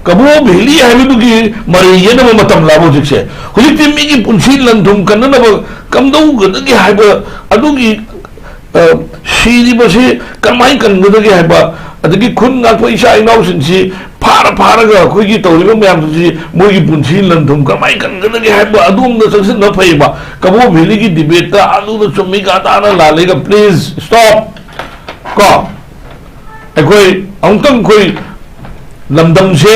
ꯀꯕꯣ ꯚꯦꯂꯤ ꯍꯥꯏꯕꯗꯨꯒꯤ ꯃꯔꯩ ꯌꯦꯠꯅꯕ ꯃꯇꯝꯂꯕ ꯍꯧꯖꯤꯛꯁꯦ? ꯍꯧꯖꯤꯛꯇꯤ ꯃꯤꯒꯤ ꯄꯨꯟꯁꯤ ꯂꯟ ꯊꯨꯝ ꯀꯟꯅꯅꯕ ꯀꯝꯗꯧꯒꯗꯒꯦ ꯍꯥꯏꯕ ꯑꯗꯨꯒꯤ ꯑ, ꯁꯤꯔꯤꯕꯁꯤ ꯀꯔꯝꯍꯥꯏꯅ ꯀꯟꯒꯗꯒꯦ ꯍꯥꯏꯕ, ꯑꯗꯒꯤ ꯈꯨꯟ ꯉꯥꯛꯄ ꯏꯆꯥ ꯏꯅꯥꯎꯁꯤꯡꯁꯤ ꯐꯥꯔ ꯐꯥꯔꯒ ꯑꯩꯈꯣꯏꯒꯤ ꯇꯧꯔꯤꯕ ꯃꯌꯥꯝꯁꯤꯡꯁꯤ ꯃꯣꯏꯒꯤ ꯄꯨꯟꯁꯤ ꯂꯟ ꯊꯨꯝ ꯀꯔꯝꯍꯥꯏꯅ ꯀꯟꯒꯗꯒꯦ ꯍꯥꯏꯕ ꯑꯗꯣꯝꯗ ꯆꯪꯁꯤꯟꯕ ꯐꯩꯌꯦꯕ꯫ ꯀꯕꯣ ꯚꯦꯂꯤꯒꯤ ꯗꯤꯕꯦꯠꯇ ꯑꯗꯨꯅ ꯆꯨꯝꯃꯤ ꯑꯗꯥꯅ ꯂꯥꯜꯂꯤꯒ please stop꯫ ꯀꯣ ꯑꯩꯈꯣꯏ ꯑꯃꯨꯛꯇꯪ ꯑꯩꯈꯣꯏ ꯂꯝꯗꯝꯁꯦ,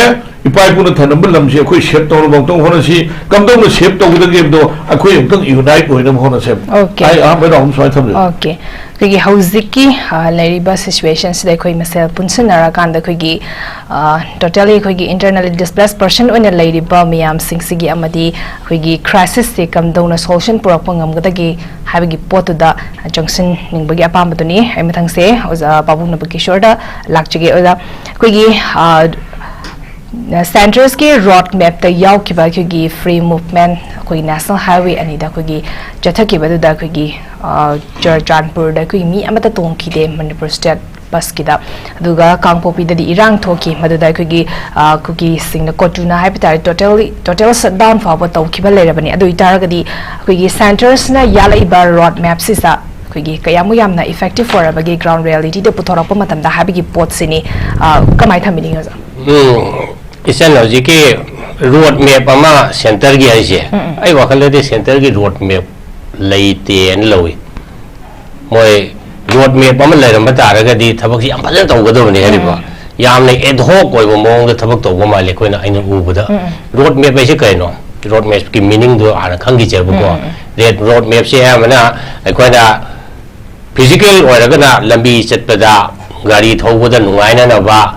ꯏꯄꯥ ꯏꯄꯨꯅ ꯊꯝꯂꯝꯕ ꯂꯝꯁꯦ ꯑꯩꯈꯣꯏ ꯁꯦꯞ ꯇꯧꯅꯕ ꯑꯃꯨꯛꯇꯪ ꯍꯣꯠꯅꯁꯤ꯫ ꯀꯝꯗꯧꯅ ꯁꯦꯞ ꯇꯧꯒꯗꯒꯦ ꯍꯥꯏꯕꯗꯣ ꯑꯩꯈꯣꯏ ꯑꯃꯨꯛꯇꯪ ꯌꯨꯅꯥꯏꯠ ꯑꯣꯏꯅꯕ ꯍꯣꯠꯅꯁꯦꯕ꯫ ꯑꯣꯀꯦ꯫ ꯑꯩ ꯑꯍꯥꯟꯕꯗ ꯑꯍꯨꯝ ꯁꯨꯃꯥꯏꯅ ꯊꯝꯖꯒꯦ꯫ ꯑꯣꯀꯦ꯫ ꯑꯩꯈꯣꯏꯒꯤ ꯍꯧꯖꯤꯛꯀꯤ ꯑ, ꯂꯩꯔꯤꯕ ꯁꯤꯆꯨꯋꯦꯁꯟꯁꯤꯗ ꯑꯩꯈꯣꯏ ꯃꯁꯦꯜ ꯄꯨꯟꯁꯤꯟꯅꯔꯀꯥꯟꯗ ꯑꯩꯈꯣꯏꯒꯤ ꯇꯣꯇꯦꯜꯂꯤ ꯑꯩꯈꯣꯏꯒꯤ ꯏꯟꯇꯔꯅꯦꯜꯂꯤ ꯗꯤꯁꯄ꯭ꯂꯦꯁ ꯄꯔꯁꯟ ꯑꯣꯏꯅ ꯂꯩꯔꯤꯕ ꯃꯌꯥꯝꯁꯤꯡꯁꯤꯒꯤ ꯑꯃꯗꯤ ꯑꯩꯈꯣꯏꯒꯤ ꯀ꯭ꯔꯥꯏꯁꯤꯁꯁꯦ ꯀꯝꯗꯧꯅ ꯁꯣꯂꯨꯁꯟ ꯄꯨꯔꯛꯄ ꯉꯝꯒꯗꯒꯦ ꯍꯥꯏꯕꯒꯤ ꯄꯣꯠꯇꯨꯗ ꯆꯪꯁꯤꯟꯅꯤꯡꯕꯒꯤ ꯑꯄꯥꯝꯕꯗꯨꯅꯤ꯫ ꯑꯩ ꯃꯊꯪꯁꯦ ꯑꯣꯖꯥ ꯄꯥꯕꯨꯡ ꯅꯕꯀꯤꯁꯣꯔꯗ ꯂꯥꯛꯆꯒꯦ꯫ ꯑꯣꯖꯥ, ꯑꯩꯈꯣꯏꯒꯤ ꯑ, ꯁꯦꯟꯇꯔꯁꯀꯤ ꯔꯣꯗ ꯃꯦꯞꯇ ꯌꯥꯎꯈꯤꯕ ꯑꯩꯈꯣꯏꯒꯤ ꯐ꯭ꯔꯤ ꯃꯨꯚꯃꯦꯟ, ꯑꯩꯈꯣꯏꯒꯤ ꯅꯦꯁꯅꯦꯜ ꯍꯥꯏꯋꯦ ꯑꯅꯤꯗ ꯑꯩꯈꯣꯏꯒꯤ ꯆꯠꯊꯈꯤꯕꯗꯨꯗ ꯑꯩꯈꯣꯏꯒꯤ ꯑ, ꯆꯨꯔꯆꯥꯟꯄꯨꯔꯗ ꯑꯩꯈꯣꯏꯒꯤ ꯃꯤ ꯑꯃꯠꯇ ꯇꯣꯡꯈꯤꯗꯦ ꯃꯅꯤꯄꯨꯔ ꯁ꯭ꯇꯦꯠ ꯕꯁꯀꯤꯗ꯫ ꯑꯗꯨꯒ ꯀꯥꯡꯄꯣꯛꯄꯤꯗꯗꯤ ꯏꯔꯥꯡ ꯊꯣꯛꯈꯤ꯫ ꯃꯗꯨꯗ ꯑꯩꯈꯣꯏꯒꯤ ꯑ, ꯀꯨꯀꯤꯁꯤꯡꯅ ꯀꯣꯇꯨꯅ ꯍꯥꯏꯕ ꯇꯥꯔꯦ, ꯇꯣꯇꯦꯜꯂꯤ ꯇꯣꯇꯦꯜ ꯁꯠ ꯗꯥꯎꯟ ꯐꯥꯎꯕ ꯇꯧꯈꯤꯕ ꯂꯩꯔꯕꯅꯤ꯫ ꯑꯗꯨ ꯑꯣꯏꯇꯥꯔꯒꯗꯤ ꯑꯩꯈꯣꯏꯒꯤ ꯁꯦꯟꯇꯔꯁꯅ ꯌꯥꯜꯂꯛꯏꯕ ꯔꯣꯗ ꯃꯦꯞꯁꯤꯗ ꯑꯩꯈꯣꯏꯒꯤ ꯀꯌꯥꯃꯨꯛ ꯌꯥꯝꯅ effective ꯑꯣꯏꯔꯕꯒꯦ ground reality ꯗ ꯄꯨꯊꯣꯔꯛꯄ ꯃꯇꯝꯗ ꯍꯥꯏꯕꯒꯤ ꯄꯣꯠꯁꯤꯅꯤ꯫ ꯑ, ꯀꯃꯥꯏꯅ ꯊꯝꯕꯤꯅꯤꯡꯉꯤ ꯑꯣꯖꯥ? ꯎꯝ, ꯏꯆꯟ, ꯍꯧꯖꯤꯛꯀꯤ road map ꯑꯃ centre ꯒꯤ ꯍꯥꯏꯁꯦ, ꯑꯩ ꯋꯥꯈꯜꯗꯗꯤ centre ꯒꯤ road map ꯂꯩꯇꯦꯅ ꯂꯧꯏ꯫ ꯃꯣꯏ road map ꯑꯃ ꯂꯩꯔꯝꯕ ꯇꯥꯔꯒꯗꯤ ꯊꯕꯛꯁꯤ ꯌꯥꯝ ꯐꯖꯅ ꯇꯧꯒꯗꯕꯅꯤ ꯍꯥꯏꯔꯤꯕ꯫ ꯌꯥꯝꯅ ad hoc ꯑꯣꯏꯕ ꯃꯑꯣꯡꯗ ꯊꯕꯛ ꯇꯧꯕ ꯃꯥꯜꯂꯤ ꯑꯩꯈꯣꯏꯅ, ꯑꯩꯅ ꯎꯕꯗ꯫ Road map ꯍꯥꯏꯁꯦ ꯀꯩꯅꯣ? Road map ꯀꯤ meaning ꯗꯨ ꯍꯥꯟꯅ ꯈꯪꯈꯤꯁꯦꯕꯀꯣ꯫ Road map ꯁꯦ ꯑꯌꯥꯝꯕꯅ ꯑꯩꯈꯣꯏꯅ physical ꯑꯣꯏꯔꯒꯅ ꯂꯝꯕꯤ ꯆꯠꯄꯗ, ꯒꯥꯔꯤ ꯊꯧꯕꯗ ꯅꯨꯡꯉꯥꯏꯅꯅꯕ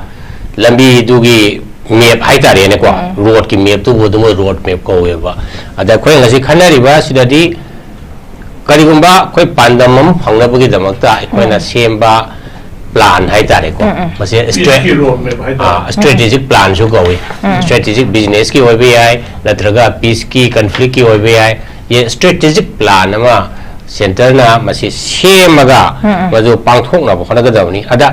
ꯂꯝꯕꯤꯗꯨꯒꯤ map ꯍꯥꯏꯇꯥꯔꯦꯅꯦꯀꯣ꯫ Road ꯀꯤ map ꯇꯨꯕꯨ ꯑꯗꯨꯝ road map ꯀꯧꯋꯦꯕ꯫ ꯑꯗ ꯑꯩꯈꯣꯏ ꯉꯁꯤ ꯈꯟꯅꯔꯤꯕ ꯑꯁꯤꯗꯗꯤ ꯀꯔꯤꯒꯨꯝꯕ ꯑꯩꯈꯣꯏ ꯄꯥꯟꯗꯝ ꯑꯃ ꯐꯪꯅꯕꯒꯤꯗꯃꯛꯇ ꯑꯩꯈꯣꯏꯅ ꯁꯦꯝꯕ plan ꯍꯥꯏꯇꯥꯔꯦꯀꯣ꯫ ꯃꯁꯤ stra- Peace ꯀꯤ road map ꯍꯥꯏꯇꯥꯔꯦ꯫ ꯑꯥ, strategic plan ꯁꯨ ꯀꯧꯏ꯫ Strategic business ꯀꯤ ꯑꯣꯏꯕ ꯌꯥꯏ, ꯅꯠꯇ꯭ꯔꯒ peace ꯀꯤ, conflict ꯀꯤ ꯑꯣꯏꯕ ꯌꯥꯏ꯫ ꯌꯦ, strategic plan ꯑꯃ centre ꯅ ꯃꯁꯤ ꯁꯦꯝꯃꯒ ꯃꯗꯨ ꯄꯥꯡꯊꯣꯛꯅꯕ ꯍꯣꯠꯅꯒꯗꯕꯅꯤ꯫ ꯑꯗ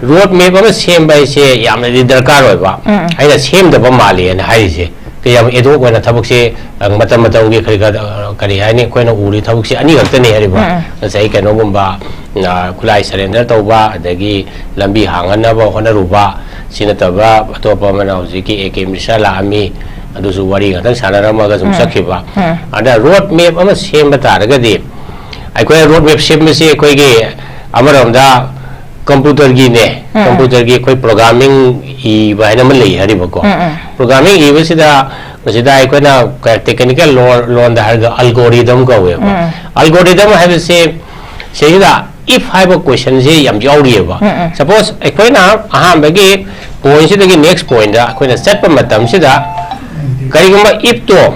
road map ꯑꯃ ꯁꯦꯝꯕ ꯍꯥꯏꯁꯦ ꯌꯥꯝꯅꯗꯤ ꯗꯔꯀꯥꯔ ꯑꯣꯏꯕ꯫ ꯑꯩꯅ ꯁꯦꯝꯗꯕ ꯃꯥꯜꯂꯦꯅ ꯍꯥꯏꯔꯤꯁꯦ꯫ ꯀꯌꯥꯝ ad hoc ꯑꯣꯏꯅ ꯊꯕꯛꯁꯦ, ꯑ, ꯃꯇꯝ ꯃꯇꯝꯒꯤ ꯀꯔꯤ ꯀꯔ-, ꯑ, ꯀꯔꯤ ꯍꯥꯏꯅꯤ, ꯑꯩꯈꯣꯏꯅ ꯎꯔꯤ ꯊꯕꯛꯁꯦ ꯑꯅꯤ ꯈꯛꯇꯅꯤ ꯍꯥꯏꯔꯤꯕ꯫ ꯉꯁꯥꯏ ꯀꯩꯅꯣꯒꯨꯝꯕ, ꯑ, ꯈꯨꯠꯂꯥꯏ surrender ꯇꯧꯕ, ꯑꯗꯒꯤ ꯂꯝꯕꯤ ꯍꯥꯡꯍꯟꯅꯕ ꯍꯣꯠꯅꯔꯨꯕ, ꯁꯤ ꯅꯠꯇꯕ ꯑꯇꯣꯞꯄ ꯑꯃꯅ ꯍꯧꯖꯤꯛꯀꯤ A K Mishra ꯂꯥꯛꯑꯝꯃꯤ, ꯑꯗꯨꯁꯨ ꯋꯥꯔꯤ ꯉꯥꯛꯇꯪ ꯁꯥꯟꯅꯔꯝꯃꯒ ꯁꯨꯝ ꯆꯠꯈꯤꯕ꯫ ꯑꯗ road map ꯑꯃ ꯁꯦꯝꯕ ꯇꯥꯔꯒꯗꯤ, ꯑꯩꯈꯣꯏꯅ road map ꯁꯦꯝꯕꯁꯤ ꯑꯩꯈꯣꯏꯒꯤ ꯑꯃꯔꯣꯝꯗ computer ꯒꯤꯅꯦ, computer ꯒꯤ ꯑꯩꯈꯣꯏ programming ꯏꯕ ꯍꯥꯏꯅ ꯑꯃ ꯂꯩ ꯍꯥꯏꯔꯤꯕꯀꯣ꯫ Programming ꯏꯕꯁꯤꯗ ꯃꯁꯤꯗ ꯑꯩꯈꯣꯏꯅ ꯀ-, technical ꯂꯣꯟ-, ꯂꯣꯟꯗ ꯍꯥꯏꯔꯒ algorithm ꯀꯧꯋꯦꯕ꯫ Algorithm ꯍꯥꯏꯕꯁꯦ ꯁꯤꯗꯩꯁꯤꯗ if ꯍꯥꯏꯕ question ꯁꯦ ꯌꯥꯝ ꯌꯥꯎꯔꯤꯑꯕ꯫ Suppose ꯑꯩꯈꯣꯏꯅ ꯑꯍꯥꯟꯕꯒꯤ point ꯁꯤꯗꯒꯤ next point ꯇ ꯑꯩꯈꯣꯏꯅ ꯆꯠꯄ ꯃꯇꯝꯁꯤꯗ ꯀꯔꯤꯒꯨꯝꯕ if ꯇꯣ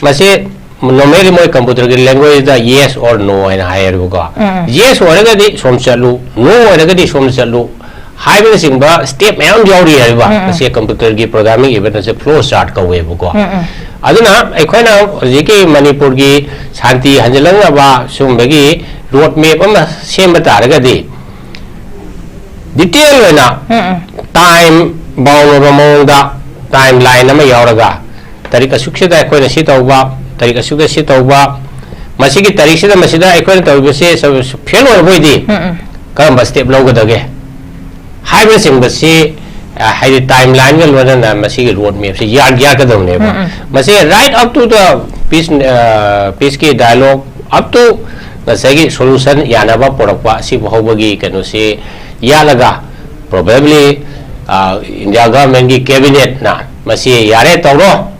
ꯃꯁꯤ normally ꯃꯣꯏ computer ꯒꯤ language ꯇ yes or no ꯍꯥꯏꯅ ꯍꯥꯏꯌꯦꯕꯀꯣ꯫ Yes ꯑꯣꯏꯔꯒꯗꯤ ꯁꯣꯝ ꯆꯠꯂꯨ, no ꯑꯣꯏꯔꯒꯗꯤ ꯁꯣꯝ ꯆꯠꯂꯨ ꯍꯥꯏꯕꯅꯆꯤꯡꯕ step ꯃꯌꯥꯝ ꯌꯥꯎꯔꯤ ꯍꯥꯏꯕ꯫ ꯃꯁꯤ computer ꯒꯤ programming ꯏꯕ ꯅꯠꯇꯦ, flow chart ꯀꯧꯋꯦꯕꯀꯣ꯫ ꯑꯗꯨꯅ ꯑꯩꯈꯣꯏꯅ ꯍꯧꯖꯤꯛꯀꯤ ꯃꯅꯤꯄꯨꯔꯒꯤ ꯁꯥꯟꯇꯤ ꯍꯟꯖꯤꯜꯂꯛꯅꯕ ꯁꯨꯝꯕꯒꯤ road map ꯑꯃ ꯁꯦꯝꯕ ꯇꯥꯔꯒꯗꯤ detail ꯑꯣꯏꯅ time bound ꯑꯣꯏꯕ ꯃꯑꯣꯡꯗ time line ꯑꯃ ꯌꯥꯎꯔꯒ ꯇꯥꯔꯤꯛ ꯑꯁꯨꯛꯁꯤꯗ ꯑꯩꯈꯣꯏꯅ ꯁꯤ ꯇꯧꯕ, ꯇꯥꯔꯤꯛ ꯑꯁꯨꯛꯇ ꯁꯤ ꯇꯧꯕ, ꯃꯁꯤꯒꯤ ꯇꯥꯔꯤꯛꯁꯤꯗ ꯃꯁꯤꯗ ꯑꯩꯈꯣꯏꯅ ꯇꯧꯔꯤꯕꯁꯦ ꯐꯦꯜ ꯑꯣꯏꯔꯕ ꯑꯣꯏꯗꯤ ꯎꯝ ꯎꯝ ꯀꯔꯝꯕ ꯁ꯭ꯇꯦꯞ ꯂꯧꯒꯗꯒꯦ ꯍꯥꯏꯕꯅꯆꯤꯡꯕꯁꯤ, ꯑ, ꯍꯥꯏꯗꯤ ꯇꯥꯏꯝ ꯂꯥꯏꯟꯒ ꯂꯣꯏꯅꯅ ꯃꯁꯤꯒꯤ ꯔꯣꯗ ꯃꯦꯞꯁꯦ ꯌꯥꯠ ꯌꯥꯠꯀꯗꯕꯅꯦꯕ꯫ ꯎꯝ ꯎꯝ ꯃꯁꯤ right up to the peace, ꯑ, peace ꯀꯤ dialogue, up to ꯉꯁꯥꯏꯒꯤ solution ꯌꯥꯅꯕ ꯄꯨꯔꯛꯄ ꯑꯁꯤ ꯐꯥꯎꯕꯒꯤ ꯀꯩꯅꯣꯁꯤ ꯌꯥꯠꯂꯒ, probably, ꯑ, ꯏꯟꯗꯤꯌꯥ ꯒꯚꯔꯟꯃꯦꯟꯒꯤ ꯀꯦꯕꯤꯅꯦꯠꯅ ꯃꯁꯤ ꯌꯥꯔꯦ ꯇꯧꯔꯣ,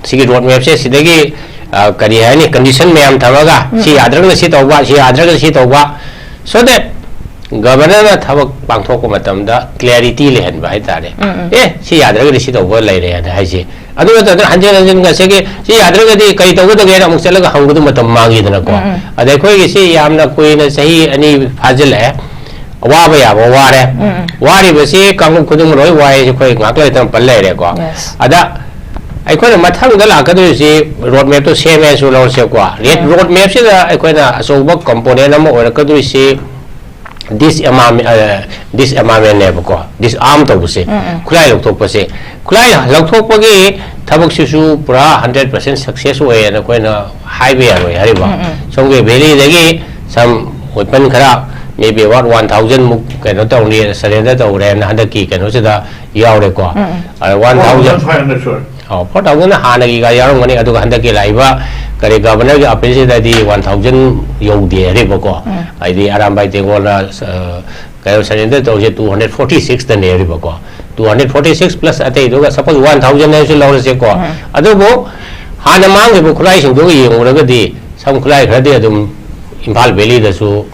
ꯁꯤꯒꯤ ꯔꯣꯗ ꯃꯦꯞꯁꯦ ꯁꯤꯗꯒꯤ, ꯑ, ꯀꯔꯤ ꯍꯥꯏꯅꯤ, ꯀꯟꯗꯤꯁꯟ ꯃꯌꯥꯝ ꯊꯝꯃꯒ ꯁꯤ ꯌꯥꯗ꯭ꯔꯒꯅ ꯁꯤ ꯇꯧꯕ, ꯁꯤ ꯌꯥꯗ꯭ꯔꯒꯅ ꯁꯤ ꯇꯧꯕ, so that ꯒꯕꯔꯅꯔꯅ ꯊꯕꯛ ꯄꯥꯡꯊꯣꯛꯄ ꯃꯇꯝꯗ clarity ꯂꯩꯍꯟꯕ ꯍꯥꯏꯇꯥꯔꯦ꯫ ꯎꯝ, ꯎꯝ꯫ ꯑꯦ, ꯁꯤ ꯌꯥꯗ꯭ꯔꯒꯗꯤ ꯁꯤ ꯇꯧꯕ ꯂꯩꯔꯦꯅ ꯍꯥꯏꯁꯦ꯫ ꯑꯗꯨ ꯅꯠꯇꯗꯅ ꯍꯟꯖꯤꯟ ꯍꯟꯖꯤꯟ ꯉꯁꯥꯏꯒꯤ ꯁꯤ ꯌꯥꯗ꯭ꯔꯒꯗꯤ ꯀꯔꯤ ꯇꯧꯒꯗꯒꯦꯅ ꯑꯃꯨꯛ ꯆꯠꯂꯒ ꯍꯪꯕꯗꯨ ꯃꯇꯝ ꯃꯥꯡꯉꯤꯗꯅꯀꯣ꯫ ꯎꯝ, ꯎꯝ꯫ ꯑꯗ ꯑꯩꯈꯣꯏꯒꯤ ꯁꯤ ꯌꯥꯝꯅ ꯀꯨꯏꯅ ꯆꯍꯤ ꯑꯅꯤ ꯐꯥꯖꯤꯜꯂꯛꯑꯦ, ꯋꯥꯕ ꯌꯥꯕ ꯋꯥꯔꯦ꯫ ꯎꯝ, ꯎꯝ꯫ ꯋꯥꯔꯤꯕꯁꯤ ꯀꯥꯡꯂꯨꯞ ꯈꯨꯗꯤꯡꯃꯛ ꯂꯣꯏ ꯋꯥꯏ, ꯑꯩꯈꯣꯏ ꯉꯥꯛ ꯂꯩꯇꯅ ꯄꯜ ꯂꯩꯔꯦꯀꯣ꯫ Yes꯫ ꯑꯗ ꯑꯩꯈꯣꯏꯅ ꯃꯊꯪꯗ ꯂꯥꯛꯀꯗꯣꯏꯁꯤ ꯔꯣꯗ ꯃꯦꯞꯇꯣ ꯁꯦꯝꯃꯦꯁꯨ ꯂꯧꯔꯁꯦꯀꯣ꯫ ꯔꯦꯠ-, ꯎꯝ꯫ ꯔꯣꯗ ꯃꯦꯞꯁꯤꯗ ꯑꯩꯈꯣꯏꯅ ꯑꯆꯧꯕ component ꯑꯃ ꯑꯣꯏꯔꯛꯀꯗꯣꯏꯁꯤ ꯗꯤꯁꯑꯦꯃꯥꯔꯃꯦꯟ-, ꯑ, ꯗꯤꯁꯑꯦꯃꯥꯔꯃꯦꯟꯅꯦꯕꯀꯣ, disarm ꯇꯧꯕꯁꯦ, ꯎꯝ, ꯎꯝ꯫ ꯈꯨꯠꯂꯥꯏ ꯂꯧꯊꯣꯛꯄꯁꯦ꯫ ꯈꯨꯠꯂꯥꯏ ꯂꯧꯊꯣꯛꯄꯒꯤ ꯊꯕꯛꯁꯤꯁꯨ ꯄꯨꯔꯥ hundred percent success ꯑꯣꯏꯌꯦꯅ ꯑꯩꯈꯣꯏꯅ ꯍꯥꯏꯕ ꯌꯥꯔꯣꯏ ꯍꯥꯏꯔꯤꯕ꯫ ꯎꯝ, ꯎꯝ꯫ ꯁꯣꯝꯒꯤ ꯚꯦꯂꯤꯗꯒꯤ some weapon ꯈꯔ, maybe about one thousand ꯃꯨꯛ ꯀꯩꯅꯣ ꯇꯧꯔꯦ, surrender ꯇꯧꯔꯦꯅ ꯍꯟꯗꯛꯀꯤ ꯀꯩꯅꯣꯁꯤꯗ ꯌꯥꯎꯔꯦꯀꯣ꯫ ꯎꯝ, ꯎꯝ꯫ ꯑ, one thousand, Five hundred, sir. ꯑꯣ, four thousand ꯍꯥꯟꯅꯒꯤꯒ ꯌꯥꯎꯔꯝꯒꯅꯤ, ꯑꯗꯨꯒ ꯍꯟꯗꯛꯀꯤ ꯂꯥꯛꯏꯕ ꯀꯔꯤ ꯒꯕꯔꯅꯔꯒꯤ ꯑꯄꯤꯜꯁꯤꯗꯗꯤ one thousand ꯌꯧꯗꯦ ꯍꯥꯏꯔꯤꯕꯀꯣ꯫ ꯎꯝ꯫ ꯍꯥꯏꯗꯤ ꯑꯔꯥꯝꯕꯥꯏ ꯇꯦꯡꯒꯣꯜꯅ, ꯑ, ꯀꯩꯅꯣ surrender ꯇꯧꯔꯤꯁꯦ two hundred forty six ꯇꯅꯦ ꯍꯥꯏꯔꯤꯕꯀꯣ꯫ Two hundred forty six plus ꯑꯇꯩꯗꯨꯒ suppose one thousand ꯍꯥꯏꯔꯁꯨ ꯂꯧꯔꯁꯦꯀꯣ꯫ ꯎꯝ꯫ ꯑꯗꯨꯕꯨ ꯍꯥꯟꯅ ꯃꯥꯡꯈꯤꯕ ꯈꯨꯠꯂꯥꯏꯁꯤꯡꯗꯨꯒ ꯌꯦꯡꯉꯨꯔꯒꯗꯤ some ꯈꯨꯠꯂꯥꯏ ꯈꯔꯗꯤ ꯑꯗꯨꯝ ꯏꯝꯐꯥꯜ ꯚꯦꯂꯤꯗꯁꯨ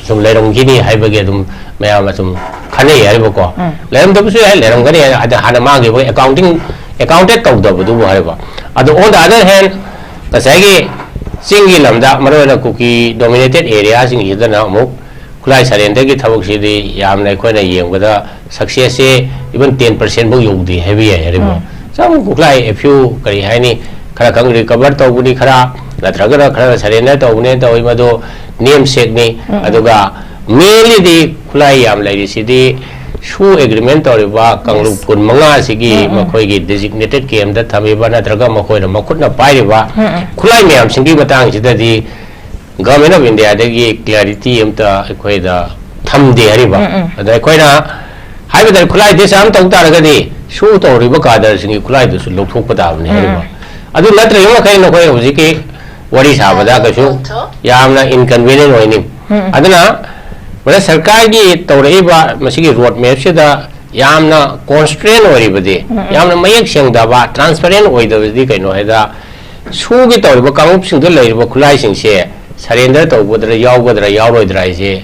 ꯁꯨꯝ ꯂꯩꯔꯝꯈꯤꯅꯤ ꯍꯥꯏꯕꯒꯤ ꯑꯗꯨꯝ ꯃꯌꯥꯝꯅ ꯁꯨꯝ ꯈꯟꯅꯩ ꯍꯥꯏꯔꯤꯕꯀꯣ꯫ ꯎꯝ꯫ ꯂꯩꯔꯝꯗꯕꯁꯨ ꯌꯥꯏ, ꯂꯩꯔꯝꯒꯅꯤ ꯍꯥꯏꯅ, ꯑꯗ ꯍꯥꯟꯅ ꯃꯥꯡꯈꯤꯕ accounting, accounted ꯇꯧꯗꯕꯗꯨꯕꯨ ꯍꯥꯏꯕ꯫ ꯑꯗꯣ on the other hand, ꯉꯁꯥꯏꯒꯤ ꯆꯤꯡꯒꯤ ꯂꯝꯗ, ꯃꯔꯨꯑꯣꯏꯅ ꯀꯨꯀꯤ dominated areaꯁꯤꯡꯁꯤꯗꯅ ꯑꯃꯨꯛ ꯈꯨꯠꯂꯥꯏ surrenderꯒꯤ ꯊꯕꯛꯁꯤꯗꯤ ꯌꯥꯝꯅ ꯑꯩꯈꯣꯏꯅ ꯌꯦꯡꯕꯗ successꯁꯦ even ten percent ꯐꯥꯎ ꯌꯧꯗꯦ ꯍꯥꯏꯕ ꯌꯥꯏ ꯍꯥꯏꯔꯤꯕ꯫ ꯎꯝ꯫ Some ꯈꯨꯠꯂꯥꯏ a few, ꯀꯔꯤ ꯍꯥꯏꯅꯤ, ꯈꯔ ꯈꯪ recover ꯇꯧꯕꯅꯤ ꯈꯔ, ꯅꯠꯇ꯭ꯔꯒꯅ ꯈꯔ surrender ꯇꯧꯕꯅꯦ ꯇꯧꯋꯤ, ꯃꯗꯨ ꯅꯦꯝꯁꯦꯛꯅꯤ꯫ ꯎꯝ, ꯎꯝ꯫ ꯑꯗꯨꯒ mainlyꯗꯤ ꯈꯨꯠꯂꯥꯏ ꯌꯥꯝ ꯂꯩꯔꯤꯁꯤꯗꯤ ꯁꯨ agreement ꯇꯧꯔꯤꯕ ꯀꯥꯡꯂꯨꯞ Yes. ꯀꯨꯟꯃꯉꯥꯁꯤꯒꯤ ꯎꯝ, ꯎꯝ꯫ ꯃꯈꯣꯏꯒꯤ designated campꯇ ꯊꯝꯃꯤꯕ ꯅꯠꯇ꯭ꯔꯒ ꯃꯈꯣꯏꯅ ꯃꯈꯨꯠꯅ ꯄꯥꯏꯔꯤꯕ ꯎꯝ, ꯎꯝ꯫ ꯈꯨꯠꯂꯥꯏ ꯃꯌꯥꯝꯁꯤꯡꯒꯤ ꯃꯇꯥꯡꯁꯤꯗꯗꯤ Government of India ꯗꯒꯤ clarity ꯑꯝꯇ ꯑꯩꯈꯣꯏꯗ ꯊꯝꯗꯦ ꯍꯥꯏꯔꯤꯕ꯫ ꯑꯗ ꯑꯩꯈꯣꯏꯅ ꯍꯥꯏꯕꯗ ꯈꯨꯠꯂꯥꯏ ꯇꯦꯁ ꯑꯃ ꯇꯧ ꯇꯥꯔꯒꯗꯤ ꯁꯨ ꯇꯧꯔꯤꯕ ꯀꯥꯗꯔꯁꯤꯡꯒꯤ ꯈꯨꯠꯂꯥꯏꯗꯨꯁꯨ ꯂꯧꯊꯣꯛꯄ ꯇꯥꯕꯅꯤ ꯍꯥꯏꯔꯤꯕ꯫ ꯑꯗꯨ ꯅꯠꯇ꯭ꯔꯤꯕ ꯃꯈꯩ ꯅꯈꯣꯏ ꯍꯧꯖꯤꯛꯀꯤ ꯋꯥꯔꯤ ꯁꯥꯕꯗ ꯀꯩꯁꯨ ꯌꯥꯝꯅ inconvenient ꯑꯣꯏꯅꯤ꯫ ꯑꯗꯨꯅ ꯚꯥꯔꯠ ꯁꯔꯀꯥꯔꯒꯤ ꯇꯧꯔꯛꯏꯕ ꯃꯁꯤꯒꯤ road map ꯁꯤꯗ ꯌꯥꯝꯅ constraint ꯑꯣꯏꯔꯤꯕꯗꯤ, ꯌꯥꯝꯅ ꯃꯌꯦꯛ ꯁꯦꯡꯗꯕ, transparent ꯑꯣꯏꯗꯕꯗꯤ ꯀꯩꯅꯣ ꯍꯥꯏꯗ, ꯁꯨꯒꯤ ꯇꯧꯔꯤꯕ ꯀꯥꯡꯂꯨꯞꯁꯤꯡꯗ ꯂꯩꯔꯤꯕ ꯈꯨꯠꯂꯥꯏꯁꯤꯡꯁꯦ surrender ꯇꯧꯒꯗ꯭ꯔꯥ, ꯌꯥꯎꯒꯗ꯭ꯔꯥ, ꯌꯥꯎꯔꯣꯏꯗ꯭ꯔꯥ ꯍꯥꯏꯁꯦ,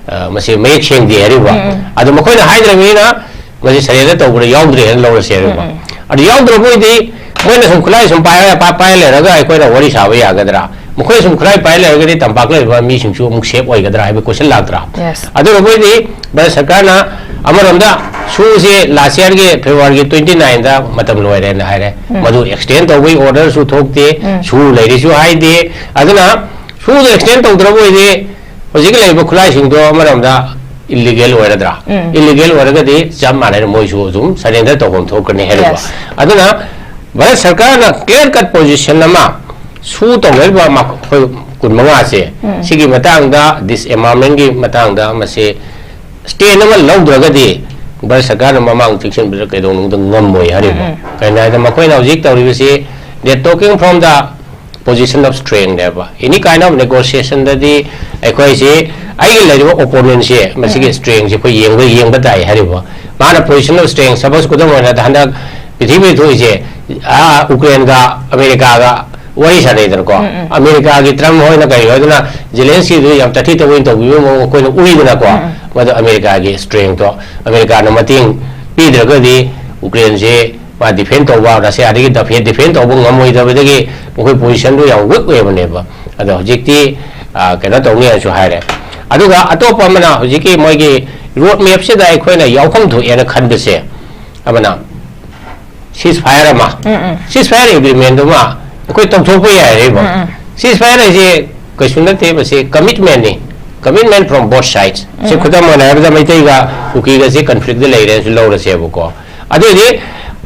ꯑ, ꯃꯁꯤ ꯃꯌꯦꯛ ꯁꯦꯡꯗꯦ ꯍꯥꯏꯔꯤꯕ꯫ ꯑꯗꯣ ꯃꯈꯣꯏꯅ ꯍꯥꯏꯗ꯭ꯔꯕꯅꯤꯅ ꯃꯁꯤ surrender ꯇꯧꯕꯗ ꯌꯥꯎꯗ꯭ꯔꯦ ꯍꯥꯏꯅ ꯂꯧꯔꯁꯦ ꯍꯥꯏꯔꯤꯕ꯫ ꯑꯗꯨ ꯌꯥꯎꯗ꯭ꯔꯕ ꯑꯣꯏꯗꯤ ꯃꯣꯏꯅ ꯁꯨꯝ ꯈꯨꯠꯂꯥꯏ ꯁꯨꯝ ꯄꯥꯏꯔ, ꯄꯥꯏ-, ꯄꯥꯏꯔ ꯂꯩꯔꯒ ꯑꯩꯈꯣꯏꯅ ꯋꯥꯔꯤ ꯁꯥꯕ ꯌꯥꯒꯗ꯭ꯔꯥ? ꯃꯈꯣꯏꯅ ꯁꯨꯝ ꯈꯨꯠꯂꯥꯏ ꯄꯥꯏꯔ ꯂꯩꯔꯒꯗꯤ ꯇꯝꯄꯥꯛꯇ ꯂꯩꯕ ꯃꯤꯁꯤꯡꯁꯨ ꯑꯃꯨꯛ safe ꯑꯣꯏꯒꯗ꯭ꯔꯥ ꯍꯥꯏꯕ question ꯂꯥꯛꯇ꯭ꯔꯥ? Yes. ꯑꯗꯨꯅ ꯑꯩꯈꯣꯏꯗꯤ ꯚꯥꯔꯠ ꯁꯔꯀꯥꯔꯅ ꯑꯃꯔꯣꯝꯗ ꯁꯨꯁꯦ last year ꯒꯤ February ꯒꯤ twenty nine ꯗ ꯃꯇꯝ ꯂꯣꯏꯔꯦꯅ ꯍꯥꯏꯔꯦ꯫ ꯃꯗꯨ extend ꯇꯧꯕꯒꯤ order ꯁꯨ ꯊꯣꯛꯇꯦ, ꯁꯨ ꯂꯩꯔꯤꯁꯨ ꯍꯥꯏꯗꯦ꯫ ꯑꯗꯨꯅ ꯁꯨꯗꯣ extend ꯇꯧꯗ꯭ꯔꯕ ꯑꯣꯏꯗꯤ ꯍꯧꯖꯤꯛ ꯂꯩꯔꯤꯕ ꯈꯨꯠꯂꯥꯏꯁꯤꯡꯗꯣ ꯑꯃꯔꯣꯝꯗ illegal ꯑꯣꯏꯔꯗ꯭ꯔꯥ? Illegal ꯑꯣꯏꯔꯒꯗꯤ ꯆꯞ ꯃꯥꯟꯅꯩ, ꯃꯣꯏꯁꯨ ꯑꯗꯨꯝ surrender ꯇꯧꯐꯝ ꯊꯣꯛꯀꯅꯤ ꯍꯥꯏꯔꯤꯕ꯫ Yes. ꯑꯗꯨꯅ ꯚꯥꯔꯠ ꯁꯔꯀꯥꯔꯅ clear cut position ꯑꯃ ꯁꯨ ꯇꯧꯅꯔꯤꯕ ꯃꯈꯣꯏ ꯀꯨꯟ ꯃꯉꯥꯁꯦ, ꯁꯤꯒꯤ ꯃꯇꯥꯡꯗ, disarmament ꯀꯤ ꯃꯇꯥꯡꯗ ꯃꯁꯤ stand ꯑꯃ ꯂꯧꯗ꯭ꯔꯒꯗꯤ ꯚꯥꯔꯠ ꯁꯔꯀꯥꯔꯅ ꯃꯃꯥꯡ ꯆꯦꯛꯁꯤꯟꯕꯗ ꯀꯩꯗꯧꯅꯨꯡꯗ ꯉꯝꯃꯣꯏ ꯍꯥꯏꯔꯤꯕ꯫ ꯀꯩꯅꯣ ꯍꯥꯏꯗ ꯃꯈꯣꯏꯅ ꯍꯧꯖꯤꯛ ꯇꯧꯔꯤꯕꯁꯤ, they are talking from the position of strength ꯅꯦꯕ꯫ Any kind of negotiation ꯗꯗꯤ ꯑꯩꯈꯣꯏꯁꯤ, ꯑꯩꯒꯤ ꯂꯩꯔꯤꯕ opponent ꯁꯦ, ꯃꯁꯤꯒꯤ strength ꯁꯦ ꯑꯩꯈꯣꯏ ꯌꯦꯡꯕ, ꯌꯦꯡꯕ ꯇꯥꯏ ꯍꯥꯏꯔꯤꯕ꯫ ꯃꯥꯅ position of strength, suppose ꯈꯨꯗꯝ ꯑꯣꯏꯅ ꯍꯟꯗꯛ ꯄ꯭ꯔꯤꯊꯤꯕꯤꯗ ꯊꯣꯛꯏꯁꯦ, ꯑꯥ, ꯎꯀ꯭ꯔꯦꯟꯒ ꯑꯃꯦꯔꯤꯀꯥꯒ ꯋꯥꯔꯤ ꯁꯥꯟꯅꯩꯗꯅꯀꯣ꯫ ꯑꯃꯦꯔꯤꯀꯥꯒꯤ ꯇ꯭ꯔꯝꯞ ꯍꯣꯏꯅ ꯀꯔꯤ ꯍꯥꯏꯗꯅ ꯖꯦꯂꯦꯟꯁꯀꯤꯗꯨ ꯌꯥꯝ ꯇꯥꯊꯤ ꯇꯧꯑꯣꯏꯅ ꯇꯧꯕꯤꯕ ꯃꯑꯣꯡ ꯑꯩꯈꯣꯏꯅ ꯎꯏꯗꯅꯀꯣ꯫ ꯃꯗꯨ ꯑꯃꯦꯔꯤꯀꯥꯒꯤ strength ꯇꯣ, ꯑꯃꯦꯔꯤꯀꯥꯅ ꯃꯇꯦꯡ ꯄꯤꯗ꯭ꯔꯒꯗꯤ ꯎꯀ꯭ꯔꯦꯟꯁꯦ ꯃꯥ defend ꯇꯧꯕ, ꯔꯁꯤꯌꯥꯗꯒꯤ defend, defend ꯇꯧꯕ ꯉꯝꯃꯣꯏꯗꯕꯗꯒꯤ ꯃꯈꯣꯏ position ꯗꯨ ꯌꯥꯝ weak ꯑꯣꯏꯕꯅꯦꯕ꯫ ꯑꯗꯣ ꯍꯧꯖꯤꯛꯇꯤ, ꯑ, ꯀꯩꯅꯣ ꯇꯧꯅꯤ ꯍꯥꯏꯅꯁꯨ ꯍꯥꯏꯔꯦ꯫ ꯑꯗꯨꯒ ꯑꯇꯣꯞꯄ ꯑꯃꯅ ꯍꯧꯖꯤꯛꯀꯤ ꯃꯣꯏꯒꯤ road map ꯁꯤꯗ ꯑꯩꯈꯣꯏꯅ ꯌꯥꯎꯐꯝ ꯊꯣꯛꯑꯦꯅ ꯈꯟꯕꯁꯦ, ꯑꯃꯅ ceasefire ꯑꯃ, ceasefire agreement ꯗꯨꯃ ꯑꯩꯈꯣꯏ ꯇꯧꯊꯣꯛꯄ ꯌꯥꯏ ꯍꯥꯏꯔꯤꯕ꯫ Ceasefire ꯍꯥꯏꯁꯦ ꯀꯩꯁꯨ ꯅꯠꯇꯦ, ꯃꯁꯤ commitment ꯅꯤ, commitment from both sides꯫ ꯁꯤ ꯈꯨꯗꯝ ꯑꯣꯏꯅ ꯍꯥꯏꯔꯕꯗ ꯃꯩꯇꯩꯒ ꯀꯨꯀꯤꯒꯁꯦ conflict ꯇ ꯂꯩꯔꯦꯅꯁꯨ ꯂꯧꯔꯁꯦꯕꯀꯣ꯫ ꯑꯗꯨꯑꯣꯏꯗꯤ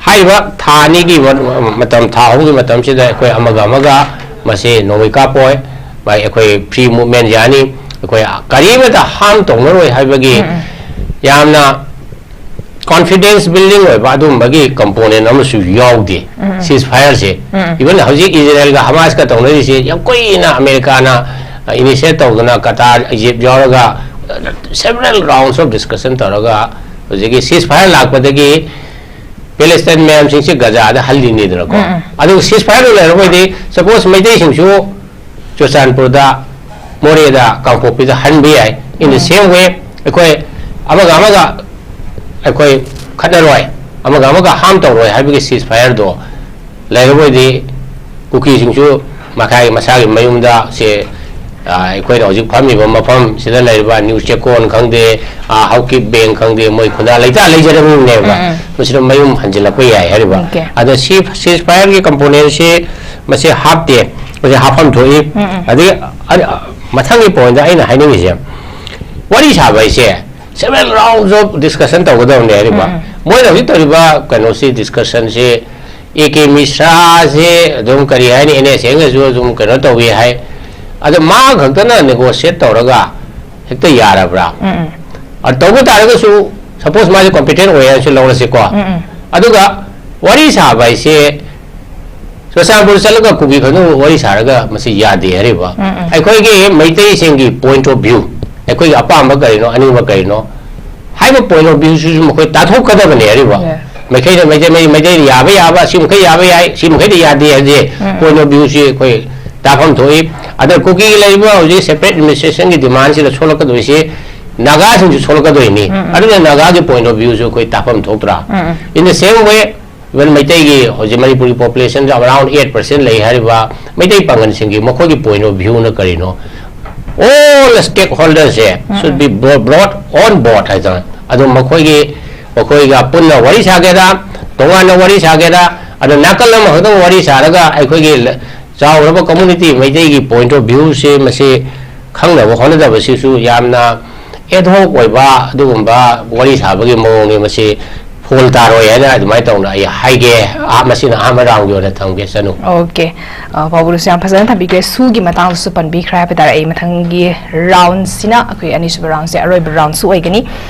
ꯍꯥꯏꯔꯤꯕ ꯊꯥ ꯑꯅꯤꯒꯤ ꯃ-, ꯃꯇꯝ, ꯊꯥ ꯑꯍꯨꯝꯒꯤ ꯃꯇꯝꯁꯤꯗ ꯑꯩꯈꯣꯏ ꯑꯃꯒ ꯑꯃꯒ ꯃꯁꯤ ꯅꯣꯡꯃꯩ ꯀꯥꯞꯄꯣꯏ, ꯚꯥꯏ, ꯑꯩꯈꯣꯏ free movement ꯌꯥꯅꯤ, ꯑꯩꯈꯣꯏ ꯀꯔꯤꯃꯇ harm ꯇꯧꯅꯔꯣꯏ ꯍꯥꯏꯕꯒꯤ ꯌꯥꯝꯅ confidence building ꯑꯣꯏꯕ ꯑꯗꯨꯒꯨꯝꯕꯒꯤ component ꯑꯃꯁꯨ ꯌꯥꯎꯗꯦ ceasefire ꯁꯦ꯫ Even ꯍꯧꯖꯤꯛ ꯏꯖꯔꯦꯜꯒ ꯍꯃꯥꯁꯀ ꯇꯧꯅꯔꯤꯁꯦ ꯌꯥꯝ ꯀꯨꯏꯅ ꯑꯃꯦꯔꯤꯀꯥꯅ initiate ꯇꯧꯗꯅ, ꯀꯇꯥꯔ, ꯏꯖꯤꯞ ꯌꯥꯎꯔꯒ several rounds of discussion ꯇꯧꯔꯒ ꯍꯧꯖꯤꯛꯀꯤ ceasefire ꯂꯥꯛꯄꯗꯒꯤ ꯄꯦꯂꯦꯁꯇꯥꯏꯟ ꯃꯌꯥꯝꯁꯤꯡꯁꯦ ꯒꯖꯥꯗ ꯍꯜꯂꯤꯅꯤꯗꯅꯀꯣ꯫ ꯑꯗꯨ ceasefire ꯂꯩꯔꯕꯣꯏꯗꯤ, suppose ꯃꯩꯇꯩꯁꯤꯡꯁꯨ ꯆꯨꯔꯆꯥꯟꯄꯨꯔꯗ, ꯃꯣꯔꯦꯗ, ꯀꯥꯡꯄꯣꯛꯄꯤꯗ ꯍꯟꯕ ꯌꯥꯏ꯫ In the same way, ꯑꯩꯈꯣꯏ ꯑꯃꯒ ꯑꯃꯒ ꯑꯩꯈꯣꯏ ꯈꯠꯅꯔꯣꯏ, ꯑꯃꯒ ꯑꯃꯒ harm ꯇꯧꯔꯣꯏ ꯍꯥꯏꯕꯒꯤ ceasefire ꯗꯣ ꯂꯩꯔꯕꯣꯏꯗꯤ, ꯀꯨꯀꯤꯁꯤꯡꯁꯨ ꯃꯈꯥꯏ ꯃꯁꯥꯒꯤ ꯃꯌꯨꯝꯗ ꯁꯦ, ꯑ, ꯑꯩꯈꯣꯏꯅ ꯍꯧꯖꯤꯛ ꯐꯝꯃꯤꯕ ꯃꯐꯝ ꯁꯤꯗ ꯂꯩꯔꯤꯕ ꯅ꯭ꯌꯨ ꯆꯦꯀꯣꯟ ꯈꯪꯗꯦ, ꯑ, ꯍꯥꯎꯀꯤꯞ ꯕꯦꯡ ꯈꯪꯗꯦ, ꯃꯣꯏ ꯈꯨꯟꯗꯥ ꯂꯩꯇꯥ ꯂꯩꯖꯔꯕ ꯃꯤꯅꯦꯕ꯫ ꯃꯁꯤꯗ ꯃꯌꯨꯝ ꯍꯟꯖꯤꯜꯂꯛꯄ ꯌꯥꯏ ꯍꯥꯏꯔꯤꯕ꯫ Okay. ꯑꯗꯣ ꯁꯤ ceasefire ꯒꯤ component ꯁꯤ ꯃꯁꯤ ꯍꯥꯞꯇꯦ, ꯃꯁꯤ ꯍꯥꯞꯐꯝ ꯊꯣꯛꯏ꯫ ꯑꯗꯒꯤ ꯑ-, ꯃꯊꯪꯒꯤ point ꯗ ꯑꯩꯅ ꯍꯥꯏꯅꯤꯡꯉꯤꯁꯦ, ꯋꯥꯔꯤ ꯁꯥꯕ ꯍꯥꯏꯁꯦ several rounds of discussion ꯇꯧꯒꯗꯕꯅꯦ ꯍꯥꯏꯔꯤꯕ꯫ ꯃꯣꯏꯅ ꯍꯧꯖꯤꯛ ꯇꯧꯔꯤꯕ ꯀꯩꯅꯣꯁꯤ, discussion ꯁꯤ, ꯑꯦ ꯀꯦ ꯃꯤꯁ꯭ꯔꯥꯁꯦ ꯑꯗꯨꯝ ꯀꯔꯤ ꯍꯥꯏꯅꯤ, ꯑꯦꯟ ꯑꯦꯁ ꯑꯦꯟꯒꯁꯨ ꯑꯗꯨꯝ ꯀꯩꯅꯣ ꯇꯧꯏ ꯍꯥꯏ꯫ ꯑꯗꯣ ꯃꯥ ꯈꯛꯇꯅ negotiate ꯇꯧꯔꯒ ꯍꯦꯛꯇ ꯌꯥꯔꯕ꯭ꯔꯥ? ꯑꯗꯨ ꯇꯧꯕ ꯇꯥꯔꯒꯁꯨ, suppose ꯃꯥꯁꯦ competent ꯑꯣꯏ ꯍꯥꯏꯅꯁꯨ ꯂꯧꯔꯁꯤꯀꯣ꯫ ꯑꯗꯨꯒ ꯋꯥꯔꯤ ꯁꯥꯕ ꯍꯥꯏꯁꯦ ꯆꯨꯔꯆꯥꯟꯄꯨꯔ ꯆꯠꯂꯒ ꯀꯨꯀꯤ ꯈꯛꯇ ꯋꯥꯔꯤ ꯁꯥꯔꯒ ꯃꯁꯤ ꯌꯥꯗꯦ ꯍꯥꯏꯔꯤꯕ꯫ ꯑꯩꯈꯣꯏꯒꯤ ꯃꯩꯇꯩꯁꯤꯡꯒꯤ point of view, ꯑꯩꯈꯣꯏꯒꯤ ꯑꯄꯥꯝꯕ ꯀꯔꯤꯅꯣ, ꯑꯅꯤꯡꯕ ꯀꯔꯤꯅꯣ ꯍꯥꯏꯕ point of view ꯁꯤꯁꯨ ꯃꯈꯣꯏ ꯇꯥꯊꯣꯛꯀꯗꯕꯅꯦ ꯍꯥꯏꯔꯤꯕ꯫ Yeah. ꯃꯩꯇꯩꯅ ꯃꯩꯇꯩ, ꯃꯩ-, ꯃꯩꯇꯩꯅ ꯌꯥꯕ ꯌꯥꯕ, ꯁꯤ ꯃꯈꯩ ꯌꯥꯕ ꯌꯥꯏ, ꯁꯤ ꯃꯈꯩꯗꯤ ꯌꯥꯗꯦ ꯍꯥꯏꯁꯦ point of view ꯁꯤ ꯑꯩꯈꯣꯏ ꯇꯥꯐꯝ ꯊꯣꯛꯏ꯫ ꯑꯗ ꯀꯨꯀꯤꯒꯤ ꯂꯩꯔꯤꯕ ꯍꯧꯖꯤꯛ separate administration ꯒꯤ demand ꯁꯤꯗ ꯁꯣꯛꯂꯛꯀꯗꯣꯏꯁꯤ ꯅꯥꯒꯥꯁꯤꯡꯁꯨ ꯁꯣꯛꯂꯛꯀꯗꯣꯏꯅꯤ꯫ ꯑꯗꯨꯅ ꯅꯥꯒꯥꯒꯤ point of view ꯁꯨ ꯑꯩꯈꯣꯏ ꯇꯥꯐꯝ ꯊꯣꯛꯇ꯭ꯔꯥ? In the same way, even ꯃꯩꯇꯩꯒꯤ ꯍꯧꯖꯤꯛ ꯃꯅꯤꯄꯨꯔꯒꯤ population ꯁꯦ around eight percent ꯂꯩ ꯍꯥꯏꯔꯤꯕ ꯃꯩꯇꯩ ꯄꯥꯡꯒꯜꯁꯤꯡꯒꯤ ꯃꯈꯣꯏꯒꯤ point of view ꯅ ꯀꯔꯤꯅꯣ? All stakeholders say should be bro-, brought on board ꯍꯥꯏꯇꯥꯔꯦ꯫ ꯑꯗꯨ ꯃꯈꯣꯏꯒꯤ, ꯃꯈꯣꯏꯒ ꯄꯨꯟꯅ ꯋꯥꯔꯤ ꯁꯥꯒꯦꯔꯥ, ꯇꯣꯉꯥꯟꯅ ꯋꯥꯔꯤ ꯁꯥꯒꯦꯔꯥ, ꯑꯗꯣ ꯅꯥꯀꯜ ꯑꯃꯈꯛꯇꯪ ꯋꯥꯔꯤ ꯁꯥꯔꯒ ꯑꯩꯈꯣꯏꯒꯤ ꯂ-, ꯆꯥꯎꯔꯕ community ꯃꯩꯇꯩꯒꯤ point of view ꯁꯦ ꯃꯁꯤ ꯈꯪꯅꯕ ꯍꯣꯠꯅꯗꯕꯁꯤꯁꯨ ꯌꯥꯝꯅ ad hoc ꯑꯣꯏꯕ ꯑꯗꯨꯒꯨꯝꯕ ꯋꯥꯔꯤ ꯁꯥꯕꯒꯤ ꯃꯑꯣꯡꯅꯤ꯫ ꯃꯁꯤ ꯐꯣꯜ ꯇꯥꯔꯣꯏ ꯍꯥꯏꯅ ꯑꯗꯨꯃꯥꯏꯅ ꯇꯧꯅ ꯑꯩ ꯍꯥꯏꯒꯦ꯫ ꯑꯍꯥ-, ꯃꯁꯤꯅ ꯑꯍꯥꯟꯕ ꯔꯥꯎꯟꯒꯤ ꯑꯣꯏꯅ ꯊꯝꯒꯦ, ꯆꯅꯨ꯫ ꯑꯣꯀꯦ꯫ ꯑ, ꯄꯥꯎꯕꯗꯨꯁꯨ ꯌꯥꯝ ꯐꯖꯅ ꯊꯝꯕꯤꯈ꯭ꯔꯦ꯫ ꯁꯨꯒꯤ ꯃꯇꯥꯡꯗꯁꯨ ꯄꯟꯕꯤꯈ꯭ꯔꯦ ꯍꯥꯏꯕ ꯇꯥꯔꯦ꯫ ꯑꯩ ꯃꯊꯪꯒꯤ ꯔꯥꯎꯟꯁꯤꯅ, ꯑꯩꯈꯣꯏ ꯑꯅꯤꯁꯨꯕ ꯔꯥꯎꯟꯁꯦ ꯑꯔꯣꯏꯕ ꯔꯥꯎꯟꯁꯨ ꯑꯣꯏꯒꯅꯤ꯫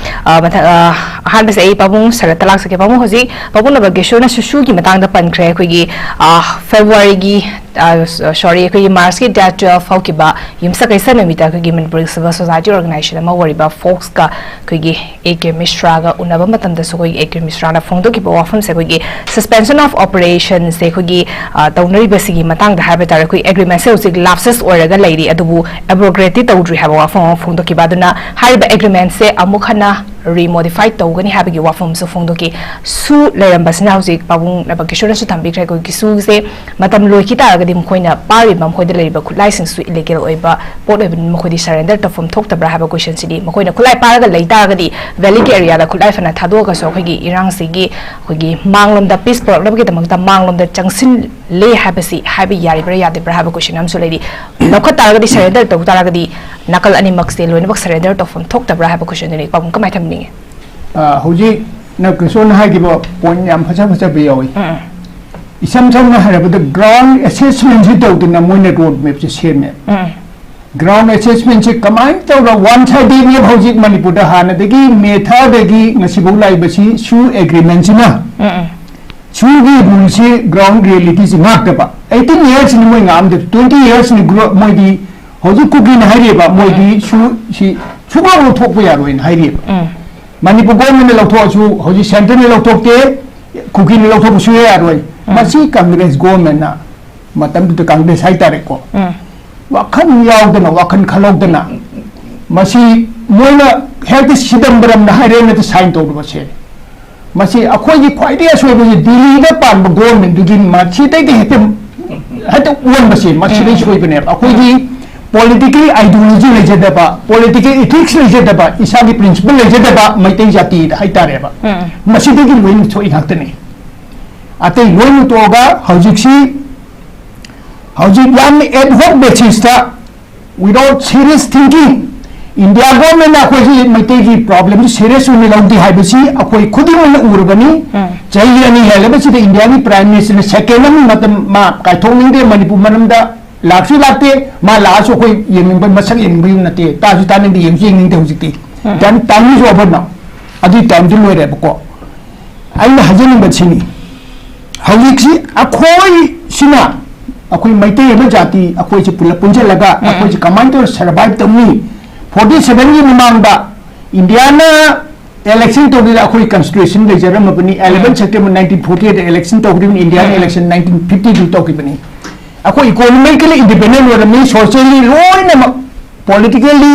ꯑ, ꯃꯊꯪ, ꯑ, ꯑꯍꯥꯟꯕꯁꯦ ꯑꯩ ꯄꯥꯕꯨꯡ ꯁꯔꯠꯇ ꯂꯥꯛꯆꯒꯦ꯫ ꯄꯥꯕꯨꯡ, ꯍꯧꯖꯤꯛ ꯄꯥꯕꯨꯡ ꯅꯕꯀꯤꯁꯣꯔꯅꯁꯨ ꯁꯨꯒꯤ ꯃꯇꯥꯡꯗ ꯄꯟꯈ꯭ꯔꯦ꯫ ꯑꯩꯈꯣꯏꯒꯤ, ꯑ, ꯐꯦꯕ꯭ꯔꯨꯋꯥꯔꯤꯒꯤ, ꯑ, ꯁꯣꯔꯤ, ꯑꯩꯈꯣꯏꯒꯤ ꯃꯥꯔꯆꯀꯤ ꯗꯦꯠ ꯇꯨꯋꯦꯜꯐ ꯍꯧꯈꯤꯕ ꯌꯨꯝꯁꯀꯩꯁ ꯅꯨꯃꯤꯠꯇ ꯑꯩꯈꯣꯏꯒꯤ ꯃꯅꯤꯄꯨꯔ ꯁꯤꯚꯤꯜ ꯁꯣꯁꯥꯏꯇꯤ ꯑꯣꯔꯒꯅꯥꯏꯖꯦꯁꯟ ꯑꯃ ꯑꯣꯏꯔꯤꯕ ꯐꯣꯛꯁꯀ ꯑꯩꯈꯣꯏꯒꯤ ꯑꯦ ꯀꯦ ꯃꯤꯁ꯭ꯔꯥꯒ ꯎꯅꯕ ꯃꯇꯝꯗꯁꯨ ꯑꯩꯈꯣꯏꯒꯤ ꯑꯦ ꯀꯦ ꯃꯤꯁ꯭ꯔꯥꯅ ꯐꯣꯡꯗꯣꯛꯈꯤꯕ ꯋꯥꯐꯝꯁꯦ ꯑꯩꯈꯣꯏꯒꯤ ꯁꯁꯄꯦꯟꯁꯟ ꯑꯣꯐ ꯑꯣꯄꯔꯦꯁꯟꯁꯦ ꯑꯩꯈꯣꯏꯒꯤ, ꯑ, ꯇꯧꯅꯔꯤꯕꯁꯤꯒꯤ ꯃꯇꯥꯡꯗ ꯍꯥꯏꯕ ꯇꯥꯔꯦ, ꯑꯩꯈꯣꯏ ꯑꯦꯒ꯭ꯔꯤꯃꯦꯟꯁꯦ ꯍꯧꯖꯤꯛ ꯂꯥꯞꯁꯦꯁ ꯑꯣꯏꯔꯒ ꯂꯩꯔꯤ, ꯑꯗꯨꯕꯨ ꯑꯦꯕ꯭ꯔꯣꯒꯦꯠꯇꯤ ꯇꯧꯗ꯭ꯔꯤ ꯍꯥꯏꯕ ꯋꯥꯐꯝ ꯑꯃ ꯐꯣꯡꯗꯣꯛꯈꯤꯕ꯫ ꯑꯗꯨꯅ ꯍꯥꯏꯔꯤꯕ ꯑꯦꯒ꯭ꯔꯤꯃꯦꯟꯁꯦ ꯑꯃꯨꯛ ꯍꯟꯅ ꯔꯤꯃꯣꯗꯤꯐꯥꯏ ꯇꯧꯒꯅꯤ ꯍꯥꯏꯕꯒꯤ ꯋꯥꯐꯝ ꯑꯃꯁꯨ ꯐꯣꯡꯗꯣꯛꯈꯤ꯫ ꯁꯨ ꯂꯩꯔꯝꯕꯁꯤꯅ ꯍꯧꯖꯤꯛ ꯄꯥꯕꯨꯡ ꯅꯕꯀꯤꯁꯣꯔꯅꯁꯨ ꯊꯝꯕꯤꯈ꯭ꯔꯦ, ꯑꯩꯈꯣꯏꯒꯤ ꯁꯨꯁꯦ ꯃꯇꯝ ꯂꯣꯏꯈꯤ ꯇꯥꯔꯒꯗꯤ ꯃꯈꯣꯏꯅ ꯄꯥꯏꯔꯤꯕ ꯃꯈꯣꯏꯗ ꯂꯩꯔꯤꯕ ꯈꯨꯠꯂꯥꯏꯁꯤꯡꯁꯨ ꯏꯂꯤꯒꯦꯜ ꯑꯣꯏꯕ ꯄꯣꯠ ꯑꯣꯏꯕꯅꯤꯅ ꯃꯈꯣꯏꯗꯤ ꯁꯔꯦꯟꯗꯔ ꯇꯧꯐꯝ ꯊꯣꯛꯇꯕ꯭ꯔꯥ ꯍꯥꯏꯕ ꯀꯣꯏꯁꯟꯁꯤꯗꯤ, ꯃꯈꯣꯏꯅ ꯈꯨꯠꯂꯥꯏ ꯄꯥꯏꯔꯒ ꯂꯩ ꯇꯥꯔꯒꯗꯤ ꯚꯦꯂꯤꯒꯤ ꯑꯦꯔꯤꯌꯥꯗ ꯈꯨꯠꯂꯥꯏ ꯐꯅ ꯊꯥꯗꯣꯛꯑꯒꯁꯨ ꯑꯩꯈꯣꯏꯒꯤ ꯏꯔꯥꯡꯁꯤꯒꯤ ꯑꯩꯈꯣꯏꯒꯤ ꯃꯥꯡꯂꯣꯝꯗ ꯄꯤꯁ ꯄꯨꯔꯛꯅꯕꯒꯤꯗꯃꯛꯇ ꯃꯥꯡꯂꯣꯝꯗ ꯆꯪꯁꯤꯜꯂꯦ ꯍꯥꯏꯕꯁꯤ ꯍꯥꯏꯕ ꯌꯥꯔꯤꯕ꯭ꯔꯥ ꯌꯥꯗꯕ꯭ꯔꯥ ꯍꯥꯏꯕ ꯀꯣꯏꯁꯟ ꯑꯃꯁꯨ ꯂꯩꯔꯤ꯫ ꯂꯧꯈꯠ ꯇꯥꯔꯒꯗꯤ, ꯁꯔꯦꯟꯗꯔ ꯇꯧ ꯇꯥꯔꯒꯗꯤ ꯅꯥꯀꯜ ꯑꯅꯤꯃꯛꯁꯦ ꯂꯣꯏꯅꯃꯛ ꯁꯔꯦꯟꯗꯔ ꯇꯧꯐꯝ ꯊꯣꯛꯇꯕ꯭ꯔꯥ ꯍꯥꯏꯕ ꯀꯣꯏꯁꯟꯗꯨꯅꯤ꯫ ꯄꯥꯕꯨꯡ, ꯀꯃꯥꯏꯅ ꯊꯝꯅꯤꯡꯉꯤ? ꯑ, ꯍꯧꯖꯤꯛ ꯅꯕꯀꯤꯁꯣꯔꯅ ꯍꯥꯏꯈꯤꯕ ꯄꯣꯏꯟ ꯌꯥꯝ ꯐꯖ ꯐꯖꯕ ꯌꯥꯎꯏ꯫ ꯎꯝ꯫ ꯏꯁꯝ ꯁꯝꯅ ꯍꯥꯏꯔꯕꯗ ꯒ꯭ꯔꯥꯎꯟ ꯑꯦꯁꯦꯁꯃꯦꯟꯁꯤ ꯇꯧꯗꯅ ꯃꯣꯏꯅ ꯔꯣꯗ ꯃꯦꯞꯁꯦ ꯁꯦꯝꯃꯦ꯫ ꯎꯝ꯫ ꯒ꯭ꯔꯥꯎꯟ ꯑꯦꯁꯦꯁꯃꯦꯟꯁꯤ ꯀꯃꯥꯏꯅ ꯇꯧꯔ ꯋꯥꯟ ꯁꯥꯏꯗꯦꯗꯅꯦꯕ ꯍꯧꯖꯤꯛ ꯃꯅꯤꯄꯨꯔꯗ ꯍꯥꯟꯅꯗꯒꯤ ꯃꯦ ꯊꯥꯗꯒꯤ ꯉꯁꯤꯐꯥꯎ ꯂꯥꯛꯏꯕꯁꯤ ꯁꯨ ꯑꯦꯒ꯭ꯔꯤꯃꯦꯟꯁꯤꯅ ꯎꯝ, ꯎꯝ꯫ ꯁꯨꯒꯤ ꯔꯨꯜꯁꯤ ꯒ꯭ꯔꯥꯎꯟ ꯔꯤꯌꯦꯂꯤꯇꯤꯁꯤ ꯉꯥꯛꯇꯕ꯫ ꯑꯩꯠꯇꯤꯟ ꯏꯌꯔꯁꯅꯤ ꯃꯣꯏ ꯉꯥꯛꯑꯝꯗꯦ, ꯇ꯭ꯋꯦꯟꯇꯤ ꯏꯌꯔꯁꯅꯤ ꯒ꯭ꯔꯣ-, ꯃꯣꯏꯗꯤ ꯍꯧꯖꯤꯛ ꯀꯨꯀꯤꯅ ꯍꯥꯏꯔꯤꯕ ꯃꯣꯏꯗꯤ ꯁꯨ ꯁꯤ ꯁꯨꯡꯂꯧ ꯂꯧꯊꯣꯛꯄ ꯌꯥꯔꯣꯏꯅ ꯍꯥꯏꯔꯤꯕ꯫ ꯎꯝ꯫ ꯃꯅꯤꯄꯨꯔ ꯒꯣꯔꯃꯦꯟꯅ ꯂꯧꯊꯣꯛꯑꯁꯨ ꯍꯧꯖꯤꯛ ꯁꯦꯟꯇꯔꯅ ꯂꯧꯊꯣꯛꯇꯦ, ꯀꯨꯀꯤꯅ ꯂꯧꯊꯣꯛꯄ ꯁꯨꯡꯌꯥ ꯌꯥꯔꯣꯏ꯫ ꯎꯝ꯫ ꯃꯁꯤ ꯀꯪꯒ꯭ꯔꯦꯁ ꯒꯣꯔꯃꯦꯟꯅ ꯃꯇꯝꯗꯨꯗ ꯀꯪꯒ꯭ꯔꯦꯁ ꯍꯥꯏꯇꯥꯔꯦꯀꯣ, ꯎꯝ꯫ ꯋꯥꯈꯜ ꯌꯥꯎꯗꯅ ꯋꯥꯈꯜ ꯈꯜꯍꯧꯗꯅ ꯃꯁꯤ ꯃꯣꯏꯅ ꯍꯦꯛꯇ ꯁꯤꯗꯝꯕꯔꯝꯅ ꯍꯥꯏꯔꯦꯅ ꯁꯥꯏꯟ ꯇꯧꯔꯨꯕꯁꯦ꯫ ꯃꯁꯤ ꯑꯩꯈꯣꯏꯒꯤ ꯈ꯭ꯋꯥꯏꯗꯒꯤ ꯑꯁꯣꯏꯕꯁꯤ ꯗꯤꯜꯂꯤꯗ ꯄꯥꯟꯕ ꯒꯣꯔꯃꯦꯟꯗꯨꯒꯤ ꯃꯁꯤꯗꯩꯗ ꯍꯦꯛꯇ ꯍꯦꯛꯇ ꯑꯣꯟꯕꯁꯦ, ꯃꯁꯤꯗꯩ ꯁꯣꯏꯕꯅꯦꯕ꯫ ꯑꯩꯈꯣꯏꯒꯤ ꯄꯣꯂꯤꯇꯤꯀꯦꯜ ꯑꯥꯏꯗꯤꯌꯣꯂꯣꯖꯤ ꯂꯩꯖꯗꯕ, ꯄꯣꯂꯤꯇꯤꯀꯦꯜ ꯏꯊꯤꯛꯁ ꯂꯩꯖꯗꯕ, ꯏꯁꯥꯒꯤ ꯄ꯭ꯔꯤꯟꯁꯤꯄꯜ ꯂꯩꯖꯗꯕ ꯃꯩꯇꯩ ꯖꯥꯇꯤꯗ ꯍꯥꯏꯇꯥꯔꯦꯕ꯫ ꯎꯝ꯫ ꯃꯁꯤꯗꯒꯤ ꯂꯣꯏꯅ ꯊꯣꯛꯏ ꯉꯥꯛꯇꯅꯤ꯫ ꯑꯇꯩ ꯂꯣꯏꯅ ꯇꯣꯛꯑꯒ ꯍꯧꯖꯤꯛꯁꯤ ꯍꯧꯖꯤꯛ ꯌꯥꯝꯅ ꯑꯦꯗ ꯍꯣꯛ ꯕꯦꯁꯤꯁꯇ, without serious thinking, ꯏꯟꯗꯤꯌꯥ ꯒꯣꯔꯃꯦꯟꯅ ꯑꯩꯈꯣꯏꯒꯤ ꯃꯩꯇꯩꯒꯤ ꯄ꯭ꯔꯣꯕ꯭ꯂꯦꯝꯁꯤ ꯁꯦꯔꯤꯌꯁ ꯑꯣꯏꯅ ꯂꯧꯗꯦ ꯍꯥꯏꯕꯁꯤ ꯑꯩꯈꯣꯏ ꯈꯨꯗꯤꯡꯃꯛꯅ ꯎꯔꯕꯅꯤ꯫ ꯎꯝ꯫ ꯆꯍꯤ ꯑꯅꯤ ꯍꯦꯜꯂꯕꯁꯤꯗ ꯏꯟꯗꯤꯌꯥꯒꯤ ꯄ꯭ꯔꯥꯏꯝ ꯃꯤꯅꯤꯁꯇꯔꯅ ꯁꯦꯀꯦꯟ ꯑꯃ ꯃꯇꯝ ꯃꯥ ꯀꯥꯏꯊꯣꯛꯅꯤꯡꯗꯦ, ꯃꯅꯤꯄꯨꯔ ꯃꯔꯝꯗ ꯂꯥꯛꯁꯨ ꯂꯥꯛꯇꯦ, ꯃꯥ ꯂꯥꯛꯑꯁꯨ ꯑꯩꯈꯣꯏ ꯌꯦꯡꯅꯤꯡꯕ, ꯃꯁꯛ ꯌꯦꯡꯅꯤꯡꯕ ꯅꯠꯇꯦ, ꯇꯥꯁꯨ ꯇꯥꯅꯤꯡꯗꯦ, ꯌꯦꯡꯁꯨ ꯌꯦꯡꯅꯤꯡꯗꯦ ꯍꯧꯖꯤꯛꯇꯤ꯫ ꯎꯝ꯫ ꯇꯥꯏꯝ, ꯇꯥꯏꯝꯁꯨ ꯑꯣꯚꯔ ꯅꯥꯎ꯫ ꯑꯗꯨꯒꯤ ꯇꯥꯏꯝꯗꯨ ꯂꯣꯏꯔꯦꯕꯀꯣ꯫ ꯑꯩꯅ ꯍꯥꯏꯖꯅꯤꯡꯕ ꯁꯤꯅꯤ, ꯍꯧꯖꯤꯛꯁꯤ ꯑꯩꯈꯣꯏꯁꯤꯅ, ꯑꯩꯈꯣꯏ ꯃꯩꯇꯩ ꯑꯃ ꯖꯥꯇꯤ, ꯑꯩꯈꯣꯏꯁꯤ ꯄꯨꯂꯞ ꯄꯨꯟꯁꯤꯜꯂꯒ ꯎꯝ꯫ ꯑꯩꯈꯣꯏꯁꯤ ꯀꯃꯥꯏꯅ ꯇꯧꯔ ꯁꯔꯚꯥꯏꯚ ꯇꯧꯅꯤ? ꯐꯣꯔꯇꯤ ꯁꯚꯦꯟꯒꯤ ꯃꯃꯥꯡꯗ ꯏꯟꯗꯤꯌꯥꯅ ꯏꯂꯦꯛꯁꯟ ꯇꯧꯕꯗ ꯑꯩꯈꯣꯏ ꯀꯟꯁꯇꯤꯇ꯭ꯌꯨꯁꯟ ꯂꯩꯖꯔꯝꯃꯕꯅꯤ꯫ ꯎꯝ꯫ ꯑꯦꯂꯦꯚꯦꯟ ꯁꯦꯞꯇꯦꯝꯕꯔ ꯅꯥꯏꯟꯇꯤꯟ ꯐꯣꯔꯇꯤ ꯑꯩꯠꯇ ꯏꯂꯦꯛꯁꯟ ꯇꯧꯈꯤꯕꯅꯤ, ꯏꯟꯗꯤꯌꯥꯅ ꯎꯝ꯫ ꯏꯂꯦꯛꯁꯟ ꯅꯥꯏꯟꯇꯤꯟ ꯐꯤꯐꯇꯤꯗꯨ ꯇꯧꯈꯤꯕꯅꯤ꯫ ꯑꯩꯈꯣꯏ ꯏꯀꯣꯅꯣꯃꯤꯀꯦꯜꯂꯤ ꯏꯟꯗꯤꯄꯦꯟꯗꯦꯟ ꯑꯣꯏꯔꯝꯃꯤ, ꯁꯣꯁꯤꯌꯦꯜꯂꯤ ꯂꯣꯏꯅꯃꯛ, ꯄꯣꯂꯤꯇꯤꯀꯦꯜꯂꯤ,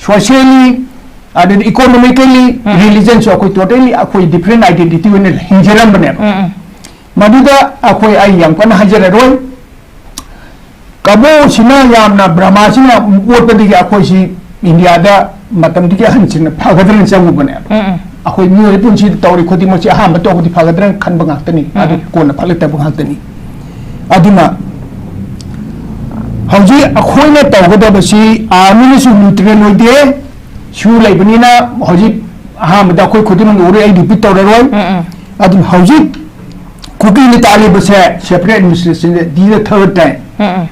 ꯁꯣꯁꯤꯌꯦꯜꯂꯤ, ꯑꯗꯨꯗꯤ ꯏꯀꯣꯅꯣꯃꯤꯀꯦꯜꯂꯤ, ꯎꯝ꯫ ꯔꯤꯂꯤꯖꯟꯁꯨ ꯑꯩꯈꯣꯏ ꯇꯣꯇꯦꯜꯂꯤ ꯑꯩꯈꯣꯏ ꯗꯤꯐ꯭ꯔꯦꯟ ꯑꯥꯏꯗꯦꯟꯇꯤꯇꯤ ꯑꯣꯏꯅ ꯍꯤꯡꯖꯔꯝꯕꯅꯦꯕ꯫ ꯎꯝ, ꯎꯝ꯫ ꯃꯗꯨꯗ ꯑꯩꯈꯣꯏ, ꯑꯩ ꯌꯥꯝ ꯀꯟꯅ ꯍꯥꯏꯖꯔꯔꯣꯏ꯫ ꯀꯕꯣꯛꯁꯤꯅ ꯌꯥꯝꯅ ꯕ꯭ꯔꯍꯃꯥꯁꯤꯅ ꯑꯣꯠꯄꯗꯒꯤ ꯑꯩꯈꯣꯏꯁꯤ ꯏꯟꯗꯤꯌꯥꯗ ꯃꯇꯝꯗꯨꯒꯤ ꯑꯍꯟꯁꯤꯡꯅ ꯐꯒꯗ꯭ꯔꯅ ꯆꯪꯉꯨꯕꯅꯦꯕ꯫ ꯎꯝ, ꯎꯝ꯫ ꯑꯩꯈꯣꯏ ꯃꯤꯑꯣꯏꯕ ꯄꯨꯟꯁꯤꯗ ꯇꯧꯔꯤ ꯈꯨꯗꯤꯡꯃꯛꯁꯤ ꯑꯍꯥꯟꯕ ꯇꯧꯕꯗꯤ ꯐꯒꯗ꯭ꯔꯅ ꯈꯟꯕ ꯉꯥꯛꯇꯅꯤ꯫ ꯎꯝ, ꯑꯗꯨ ꯎꯝ꯫ ꯀꯣꯟꯅ ꯐꯒꯠꯇꯕ ꯉꯥꯛꯇꯅꯤ꯫ ꯑꯗꯨꯅ ꯍꯧꯖꯤꯛ ꯑꯩꯈꯣꯏꯅ ꯇꯧꯒꯗꯕꯁꯤ ꯑꯥꯔꯃꯤꯅꯁꯨ ꯅ꯭ꯌꯨꯇ꯭ꯔꯦꯜ ꯑꯣꯏꯗꯦ, ꯁꯨ ꯂꯩꯕꯅꯤꯅ ꯍꯧꯖꯤꯛ ꯑꯍꯥꯟꯕꯗ ꯑꯩꯈꯣꯏ ꯈꯨꯗꯤꯡꯃꯛ ꯎꯔꯦ, ꯑꯩ ꯔꯤꯄꯤꯠ ꯇꯧꯔꯔꯣꯏ꯫ ꯎꯝ, ꯎꯝ꯫ ꯑꯗꯨꯅ ꯍꯧꯖꯤꯛ ꯀꯨꯀꯤꯅ ꯇꯥꯜꯂꯤꯕꯁꯦ ꯁꯦꯄꯔꯦꯠ ꯑꯦꯗꯃꯤꯅꯤꯁꯇ꯭ꯔꯦꯁꯟ, ꯗꯤ ꯗ ꯊꯔꯠ ꯇꯥꯏꯝ꯫ ꯎꯝ, ꯎꯝ꯫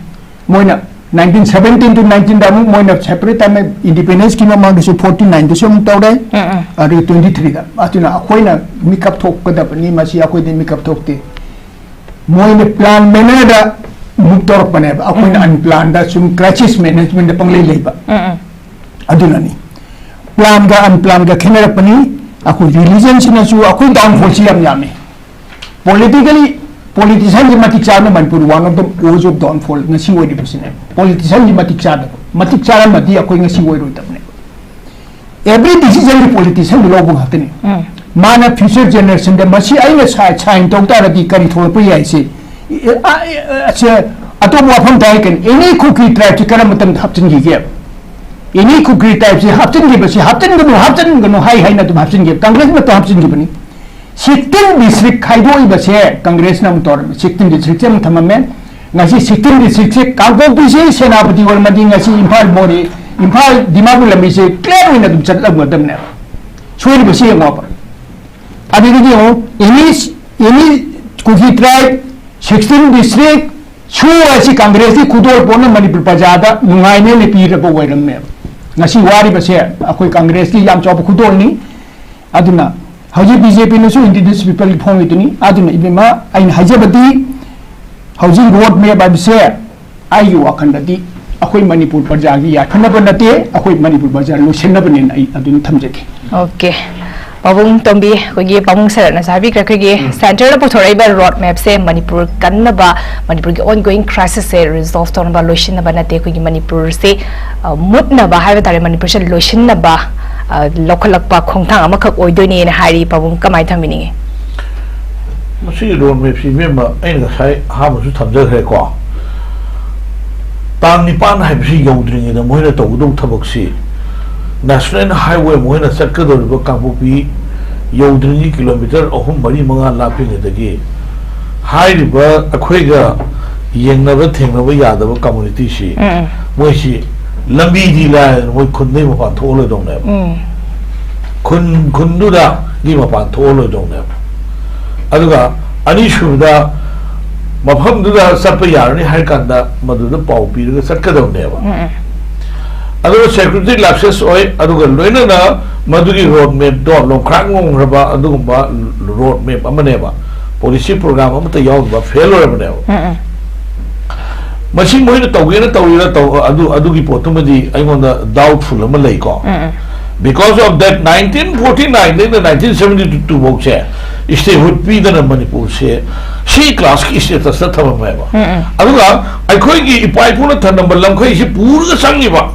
ꯃꯣꯏꯅ ꯅꯥꯏꯟꯇꯤꯟ ꯁꯚꯦꯟꯇꯤꯟ ꯇꯨ ꯅꯥꯏꯟꯇꯤꯟꯗ ꯑꯃꯨꯛ ꯃꯣꯏꯅ ꯁꯦꯄꯔꯦꯠ ꯇꯥꯏꯝ ꯏꯟꯗꯤꯄꯦꯟꯗꯦꯟꯁꯀꯤ ꯃꯃꯥꯡꯗꯁꯨ ꯐꯣꯔꯇꯤ ꯅꯥꯏꯟꯗꯁꯨ ꯑꯃꯨꯛ ꯇꯧꯔꯦ, ꯎꯝ, ꯎꯝ꯫ ꯑꯗꯨꯒ ꯇ꯭ꯋꯦꯟꯇꯤ ꯊ꯭ꯔꯤꯗ꯫ ꯑꯗꯨꯅ ꯑꯩꯈꯣꯏꯅ ꯃꯤꯀꯞ ꯊꯣꯛꯀꯗꯕꯅꯤ, ꯃꯁꯤ ꯑꯩꯈꯣꯏꯗꯤ ꯃꯤꯀꯞ ꯊꯣꯛꯇꯦ꯫ ꯃꯣꯏꯅ ꯄ꯭ꯂꯥꯟ ꯃꯦꯅꯔꯗ ꯃꯨꯚ ꯇꯧꯔꯛꯄꯅꯦꯕ, ꯑꯩꯈꯣꯏꯅ ꯎꯝ꯫ ꯑꯟꯄ꯭ꯂꯥꯟꯗ ꯁꯨꯝ ꯀ꯭ꯔꯥꯏꯁꯤꯁ ꯃꯦꯅꯦꯖꯃꯦꯟꯗ ꯄꯪꯂꯩ ꯂꯩꯕ꯫ ꯎꯝ, ꯎꯝ꯫ ꯑꯗꯨꯅꯅꯤ꯫ ꯄ꯭ꯂꯥꯟꯒ ꯑꯟꯄ꯭ꯂꯥꯟꯒ ꯈꯦꯠꯅꯔꯛꯄꯅꯤ꯫ ꯑꯩꯈꯣꯏ ꯔꯤꯂꯤꯖꯟꯁꯤꯅꯁꯨ ꯑꯩꯈꯣꯏ ꯗꯥꯎꯟꯐꯣꯜꯁꯤ ꯌꯥꯝ ꯌꯥꯝꯃꯤ꯫ ꯄꯣꯂꯤꯇꯤꯀꯦꯜꯂꯤ, ꯄꯣꯂꯤꯇꯤꯁꯤꯌꯥꯟꯁꯤ ꯃꯇꯤꯛ ꯆꯥꯕꯅ Manipur one of the cause of downfall ꯉꯁꯤ ꯑꯣꯏꯔꯤꯕꯁꯤꯅꯦ꯫ ꯄꯣꯂꯤꯇꯤꯁꯤꯌꯥꯟꯁꯤ ꯃꯇꯤꯛ ꯆꯥꯗꯕ, ꯃꯇꯤꯛ ꯆꯥꯔꯝꯃꯗꯤ ꯑꯩꯈꯣꯏ ꯉꯁꯤ ꯑꯣꯏꯔꯣꯏꯗꯕꯅꯦꯕ꯫ ꯑꯦꯚ꯭ꯔꯤ ꯗꯤꯁꯤꯖꯟꯗꯤ ꯄꯣꯂꯤꯇꯤꯁꯤꯌꯥꯟꯗꯤ ꯂꯧꯕ ꯉꯥꯛꯇꯅꯤ꯫ ꯎꯝ꯫ ꯃꯥꯅ ꯐ꯭ꯌꯨꯆꯔ ꯖꯦꯅꯦꯔꯦꯁꯟꯗ ꯃꯁꯤ ꯑꯩꯅ ꯁꯥꯏꯟ ꯇꯧ ꯇꯥꯔꯗꯤ ꯀꯔꯤ ꯊꯣꯛꯂꯛꯄ ꯌꯥꯏ ꯁꯤ, ꯑꯦ, ꯑ, ꯑꯦ, ꯑ, ꯁꯦ ꯑꯇꯣꯞꯄ ꯋꯥꯐꯝ ꯇꯥꯏ ꯀꯩꯅꯣ, ꯑꯦꯅꯤ ꯀꯨꯀꯤ ꯇ꯭ꯔꯥꯏꯕꯁꯤ ꯀꯔꯝꯕ ꯃꯇꯝꯗ ꯍꯥꯞꯆꯤꯟꯈꯤꯒꯦ? ꯑꯦꯅꯤ ꯀꯨꯀꯤ ꯇ꯭ꯔꯥꯏꯕꯁꯤ ꯍꯥꯞꯆꯤꯟꯈꯤꯕꯁꯤ ꯍꯥꯞꯆꯤꯟꯒꯅꯨ, ꯍꯥꯞꯆꯤꯟꯒꯅꯨ ꯍꯥꯏ ꯍꯥꯏꯅ ꯑꯗꯨꯝ ꯍꯥꯞꯆꯤꯟꯈꯤꯕ, ꯀꯪꯒ꯭ꯔꯦꯁ ꯃꯇꯝ ꯍꯥꯞꯆꯤꯟꯈꯤꯕꯅꯤ꯫ ꯁꯤꯛꯁꯇꯤꯟ ꯗꯤꯁꯇ꯭ꯔꯤꯛ ꯈꯥꯏꯗꯣꯛꯏꯕꯁꯦ ꯀꯪꯒ꯭ꯔꯦꯁꯅ ꯑꯃꯨꯛ ꯇꯧꯔꯝꯃꯤ, ꯁꯤꯛꯁꯇꯤꯟ ꯗꯤꯁꯇ꯭ꯔꯤꯛꯁꯦ ꯑꯃꯨꯛ ꯊꯝꯃꯝꯃꯦ꯫ ꯉꯁꯤ ꯁꯤꯛꯁꯇꯤꯟ ꯗꯤꯁꯇ꯭ꯔꯤꯛꯁꯦ ꯀꯥꯡꯄꯣꯛꯄꯤꯁꯤ ꯁꯦꯅꯥꯄꯇꯤ ꯑꯣꯏꯔꯝꯃꯗꯤ ꯉꯁꯤ ꯏꯝꯐꯥꯜ, ꯃꯣꯔꯦ, ꯏꯝꯐꯥꯜ ꯗꯤꯃꯥꯄꯨꯔ ꯂꯝꯕꯤꯁꯦ ꯀ꯭ꯂꯤꯌꯥꯔ ꯑꯣꯏꯅ ꯑꯗꯨꯝ ꯆꯠꯂꯝꯒꯗꯕꯅꯦꯕ꯫ ꯁꯣꯏꯔꯤꯕꯁꯤ ꯌꯦꯡꯉꯣꯕ꯫ ꯑꯗꯨꯗꯒꯤ ꯌꯦꯡꯉꯣ, ꯑꯦꯅꯤ ꯑꯦꯅꯤ ꯀꯨꯀꯤ ꯇ꯭ꯔꯥꯏꯕ, ꯁꯤꯛꯁꯇꯤꯟ ꯗꯤꯁꯇ꯭ꯔꯤꯛ, ꯁꯨ ꯑꯁꯤ ꯀꯪꯒ꯭ꯔꯦꯁꯀꯤ ꯈꯨꯗꯣꯜ ꯄꯣꯠꯅ ꯃꯅꯤꯄꯨꯔ ꯄ꯭ꯔꯖꯥꯗ ꯅꯨꯡꯉꯥꯏꯅꯦꯅ ꯄꯤꯔꯕ ꯑꯣꯏꯔꯝꯃꯦꯕ꯫ ꯉꯁꯤ ꯋꯥꯔꯤꯕꯁꯦ ꯑꯩꯈꯣꯏ ꯀꯪꯒ꯭ꯔꯦꯁꯀꯤ ꯌꯥꯝ ꯆꯥꯎꯕ ꯈꯨꯗꯣꯜꯅꯤ꯫ ꯑꯗꯨꯅ ꯍꯧꯖꯤꯛ ꯕꯤ ꯖꯦ ꯄꯤꯅꯁꯨ ꯏꯟꯗꯤꯖꯤꯅꯁ ꯄꯤꯄꯜꯒꯤ ꯐꯣꯡꯉꯤꯗꯨꯅꯤ꯫ ꯑꯗꯨꯅ ꯏꯕꯦꯝꯃ, ꯑꯩꯅ ꯍꯥꯏꯖꯕꯗꯤ, ꯍꯧꯖꯤꯛ ꯔꯣꯗ ꯃꯦꯞ ꯍꯥꯏꯕꯁꯦ ꯑꯩꯒꯤ ꯋꯥꯈꯜꯗꯗꯤ ꯑꯩꯈꯣꯏ ꯃꯅꯤꯄꯨꯔ ꯄ꯭ꯔꯖꯥꯒꯤ ꯌꯥꯏꯐꯅꯕ ꯅꯠꯇꯦ, ꯑꯩꯈꯣꯏ ꯃꯅꯤꯄꯨꯔ ꯄ꯭ꯔꯖꯥ ꯂꯣꯏꯁꯤꯟꯅꯕꯅꯦꯅ ꯑꯩ ꯑꯗꯨꯝ ꯊꯝꯖꯒꯦ꯫ ꯑꯣꯀꯦ꯫ ꯄꯥꯕꯨꯡ ꯇꯣꯝꯕꯤ, ꯑꯩꯈꯣꯏꯒꯤ ꯄꯥꯕꯨꯡ ꯁꯔꯠꯅꯁꯨ ꯍꯥꯏꯕꯤꯈ꯭ꯔꯦ, ꯑꯩꯈꯣꯏꯒꯤ ꯁꯦꯟꯇꯔꯗ ꯄꯨꯊꯣꯔꯛꯏꯕ ꯔꯣꯗ ꯃꯦꯞꯁꯦ ꯃꯅꯤꯄꯨꯔ ꯀꯟꯅꯕ, ꯃꯅꯤꯄꯨꯔꯒꯤ ꯑꯣꯟ ꯒꯣꯋꯤꯡ ꯀ꯭ꯔꯥꯏꯁꯤꯁꯁꯦ ꯔꯤꯖꯣꯜꯚ ꯇꯧꯅꯕ, ꯂꯣꯏꯁꯤꯟꯅꯕ ꯅꯠꯇꯦ, ꯑꯩꯈꯣꯏꯒꯤ ꯃꯅꯤꯄꯨꯔꯁꯦ, ꯑ, ꯃꯨꯠꯅꯕ ꯍꯥꯏꯕ ꯇꯥꯔꯦ, ꯃꯅꯤꯄꯨꯔꯁꯦ ꯂꯣꯏꯁꯤꯟꯅꯕ, ꯑ, ꯂꯧꯈꯠꯂꯛꯄ ꯈꯣꯡꯊꯥꯡ ꯑꯃꯈꯛ ꯑꯣꯏꯗꯣꯏꯅꯦꯅ ꯍꯥꯏꯔꯤ꯫ ꯄꯥꯕꯨꯡ ꯀꯃꯥꯏꯅ ꯊꯝꯕꯤꯅꯤꯡꯉꯤ? ꯃꯁꯤꯒꯤ ꯔꯣꯗ ꯃꯦꯞꯁꯤ, ꯏꯕꯦꯝꯃ, ꯑꯩꯅ ꯉꯁꯥꯏ ꯑꯍꯥꯟꯕꯁꯨ ꯊꯝꯖꯈ꯭ꯔꯦꯀꯣ꯫ ꯇꯥꯡ ꯅꯤꯄꯥꯟ ꯍꯥꯏꯕꯁꯤ ꯌꯧꯗ꯭ꯔꯤꯉꯩꯗ ꯃꯈꯣꯏꯅ ꯇꯧꯒꯗꯧꯕ ꯊꯕꯛꯁꯤ, ꯅꯦꯁꯅꯦꯜ ꯍꯥꯏꯋꯦ ꯃꯈꯣꯏꯅ ꯆꯠꯀꯗꯧꯔꯤꯕ ꯀꯥꯡꯄꯣꯛꯄꯤ ꯌꯧꯗ꯭ꯔꯤꯉꯩ ꯀꯤꯂꯣꯃꯤꯇꯔ ꯑꯍꯨꯝ, ꯃꯔꯤ, ꯃꯉꯥ ꯂꯥꯞꯄꯤꯉꯩꯗꯒꯤ ꯍꯥꯏꯔꯤꯕ ꯑꯩꯈꯣꯏꯒ ꯌꯦꯡꯅꯕ ꯊꯦꯡꯅꯕ ꯌꯥꯗꯕ ꯀꯝꯃꯨꯅꯤꯇꯤꯁꯤ, ꯎꯝ꯫ ꯃꯣꯏꯁꯤ ꯂꯝꯕꯤꯗꯤ ꯂꯥꯏꯔꯗꯅ ꯃꯣꯏ ꯈꯨꯟꯗꯩ ꯃꯄꯥꯟ ꯊꯣꯛꯍꯜꯂꯣꯏꯗꯧꯅꯦꯕ꯫ ꯎꯝ꯫ ꯈꯨꯟ ꯈꯨꯟꯗꯨꯗꯒꯤ ꯃꯄꯥꯟ ꯊꯣꯛꯍꯜꯂꯣꯏꯗꯧꯅꯦꯕ꯫ ꯑꯗꯨꯒ ꯑꯅꯤꯁꯨꯕꯗ, ꯃꯐꯝꯗꯨꯗ ꯆꯠꯄ ꯌꯥꯔꯅꯤ ꯍꯥꯏꯔ ꯀꯥꯟꯗ ꯃꯗꯨꯗ ꯄꯥꯎ ꯄꯤꯔꯒ ꯆꯠꯀꯗꯕꯅꯦꯕ꯫ ꯎꯝ, ꯎꯝ꯫ ꯑꯗꯨꯒ ꯁꯦꯀ꯭ꯌꯨꯔꯤꯇꯤ ꯂꯦꯞꯁꯦꯁ ꯑꯣꯏ, ꯑꯗꯨꯒ ꯂꯣꯏꯅꯅ ꯃꯗꯨꯒꯤ ꯔꯣꯗ ꯃꯦꯞꯇꯣ ꯂꯣꯡꯈ꯭ꯔꯥꯛ ꯉꯣꯡꯈ꯭ꯔꯕ ꯑꯗꯨꯒꯨꯝꯕ ꯔꯣꯗ ꯃꯦꯞ ꯑꯃꯅꯦꯕ꯫ ꯄꯣꯂꯤꯁꯤ ꯄ꯭ꯔꯣꯒ꯭ꯔꯥꯝ ꯑꯃꯠꯇ ꯌꯥꯎꯗꯕ, ꯐꯦꯜ ꯑꯣꯏꯔꯕꯅꯦꯕ꯫ ꯎꯝ, ꯎꯝ꯫ ꯃꯁꯤ ꯃꯣꯏꯅ ꯇꯧꯒꯦꯅ ꯇꯧꯔꯤꯔ ꯇꯧ-, ꯑꯗꯨ, ꯑꯗꯨꯒꯤ ꯄꯣꯠꯇꯨꯃꯗꯤ ꯑꯩꯉꯣꯟꯗ ꯗꯥꯎꯠꯐꯨꯜ ꯑꯃ ꯂꯩꯀꯣ꯫ ꯎꯝ, ꯎꯝ꯫ Because of that, nineteen forty-nine ꯗꯩꯅ nineteen seventy-two ꯐꯥꯎꯁꯦ statehood ꯄꯤꯗꯅ ꯃꯅꯤꯄꯨꯔꯁꯦ C class ꯀꯤ status ꯇ ꯊꯝꯃꯝꯃꯦꯕ꯫ ꯎꯝ, ꯎꯝ꯫ ꯑꯗꯨꯒ ꯑꯩꯈꯣꯏꯒꯤ ꯏꯄꯥ ꯏꯄꯨꯅ ꯊꯝꯂꯝꯕ ꯂꯝꯈꯩꯁꯤ ꯄꯨꯔꯒ ꯆꯪꯉꯤꯕ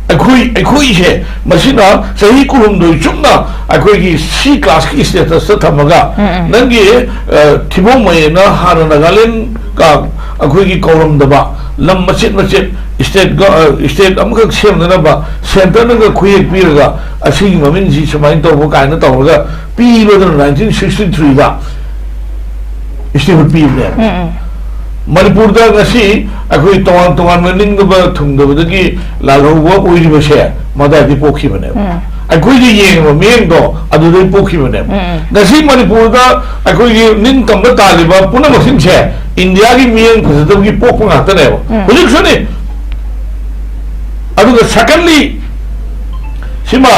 ꯑꯩꯈꯣꯏ, ꯑꯩꯈꯣꯏꯁꯦ ꯃꯁꯤꯅ ꯆꯍꯤ ꯀꯨꯟꯍꯨꯝꯗꯣꯏ ꯆꯨꯞꯅ ꯑꯩꯈꯣꯏꯒꯤ C class ꯀꯤ status ꯇ ꯊꯝꯃꯒ, ꯎꯝ, ꯎꯝ꯫ ꯅꯪꯒꯤ, ꯑ, ꯊꯤꯕꯣꯡ ꯃꯌꯦꯅ ꯍꯥꯟꯅ ꯅꯥꯒꯥꯂꯦꯟ ꯀ ꯑꯩꯈꯣꯏꯒꯤ ꯀꯧꯔꯝꯗꯕ ꯂꯝ ꯃꯆꯦꯠ ꯃꯆꯦꯠ state ꯒ-, ꯑ, state ꯑꯃꯈꯛ ꯁꯦꯝꯅꯅꯕ centre ꯅꯒ ꯈꯨꯠꯌꯦꯛ ꯄꯤꯔꯒ ꯑꯁꯤꯒꯤ ꯃꯃꯤꯡꯁꯤ ꯁꯨꯃꯥꯏꯅ ꯇꯧꯕ ꯀꯥꯏꯅ ꯇꯧꯔꯒ ꯄꯤꯕꯗꯨꯅ nineteen sixty-three ꯗ statehood ꯄꯤꯕꯅꯦꯕ꯫ ꯎꯝ, ꯎꯝ꯫ ꯃꯅꯤꯄꯨꯔꯗ ꯉꯁꯤ ꯑꯩꯈꯣꯏ ꯇꯣꯉꯥꯟ ꯇꯣꯉꯥꯟꯕ ꯅꯤꯡꯗꯕ ꯊꯨꯡꯗꯕꯗꯒꯤ ꯂꯥꯜꯍꯧꯕ ꯑꯣꯏꯔꯤꯕꯁꯦ ꯃꯗꯥꯏꯗꯒꯤ ꯄꯣꯛꯈꯤꯕꯅꯦꯕ꯫ ꯎꯝ꯫ ꯑꯩꯈꯣꯏꯒꯤ ꯌꯦꯡꯉꯤꯕ ꯃꯤꯠꯌꯦꯡꯗꯣ ꯑꯗꯨꯗꯒꯤ ꯄꯣꯛꯈꯤꯕꯅꯦꯕ꯫ ꯎꯝ꯫ ꯉꯁꯤ ꯃꯅꯤꯄꯨꯔꯗ ꯑꯩꯈꯣꯏꯒꯤ ꯅꯤꯡꯇꯝꯕ ꯇꯥꯜꯂꯤꯕ ꯄꯨꯝꯅꯃꯛꯁꯤꯡꯁꯦ ꯏꯟꯗꯤꯌꯥꯒꯤ ꯃꯤꯠꯌꯦꯡ ꯐꯖꯗꯕꯒꯤ ꯄꯣꯛꯄ ꯉꯥꯛꯇꯅꯦꯕ꯫ ꯎꯝ꯫ ꯍꯧꯖꯤꯛꯁꯨꯅꯤ꯫ ꯑꯗꯨꯒ secondly, ꯁꯤꯃ,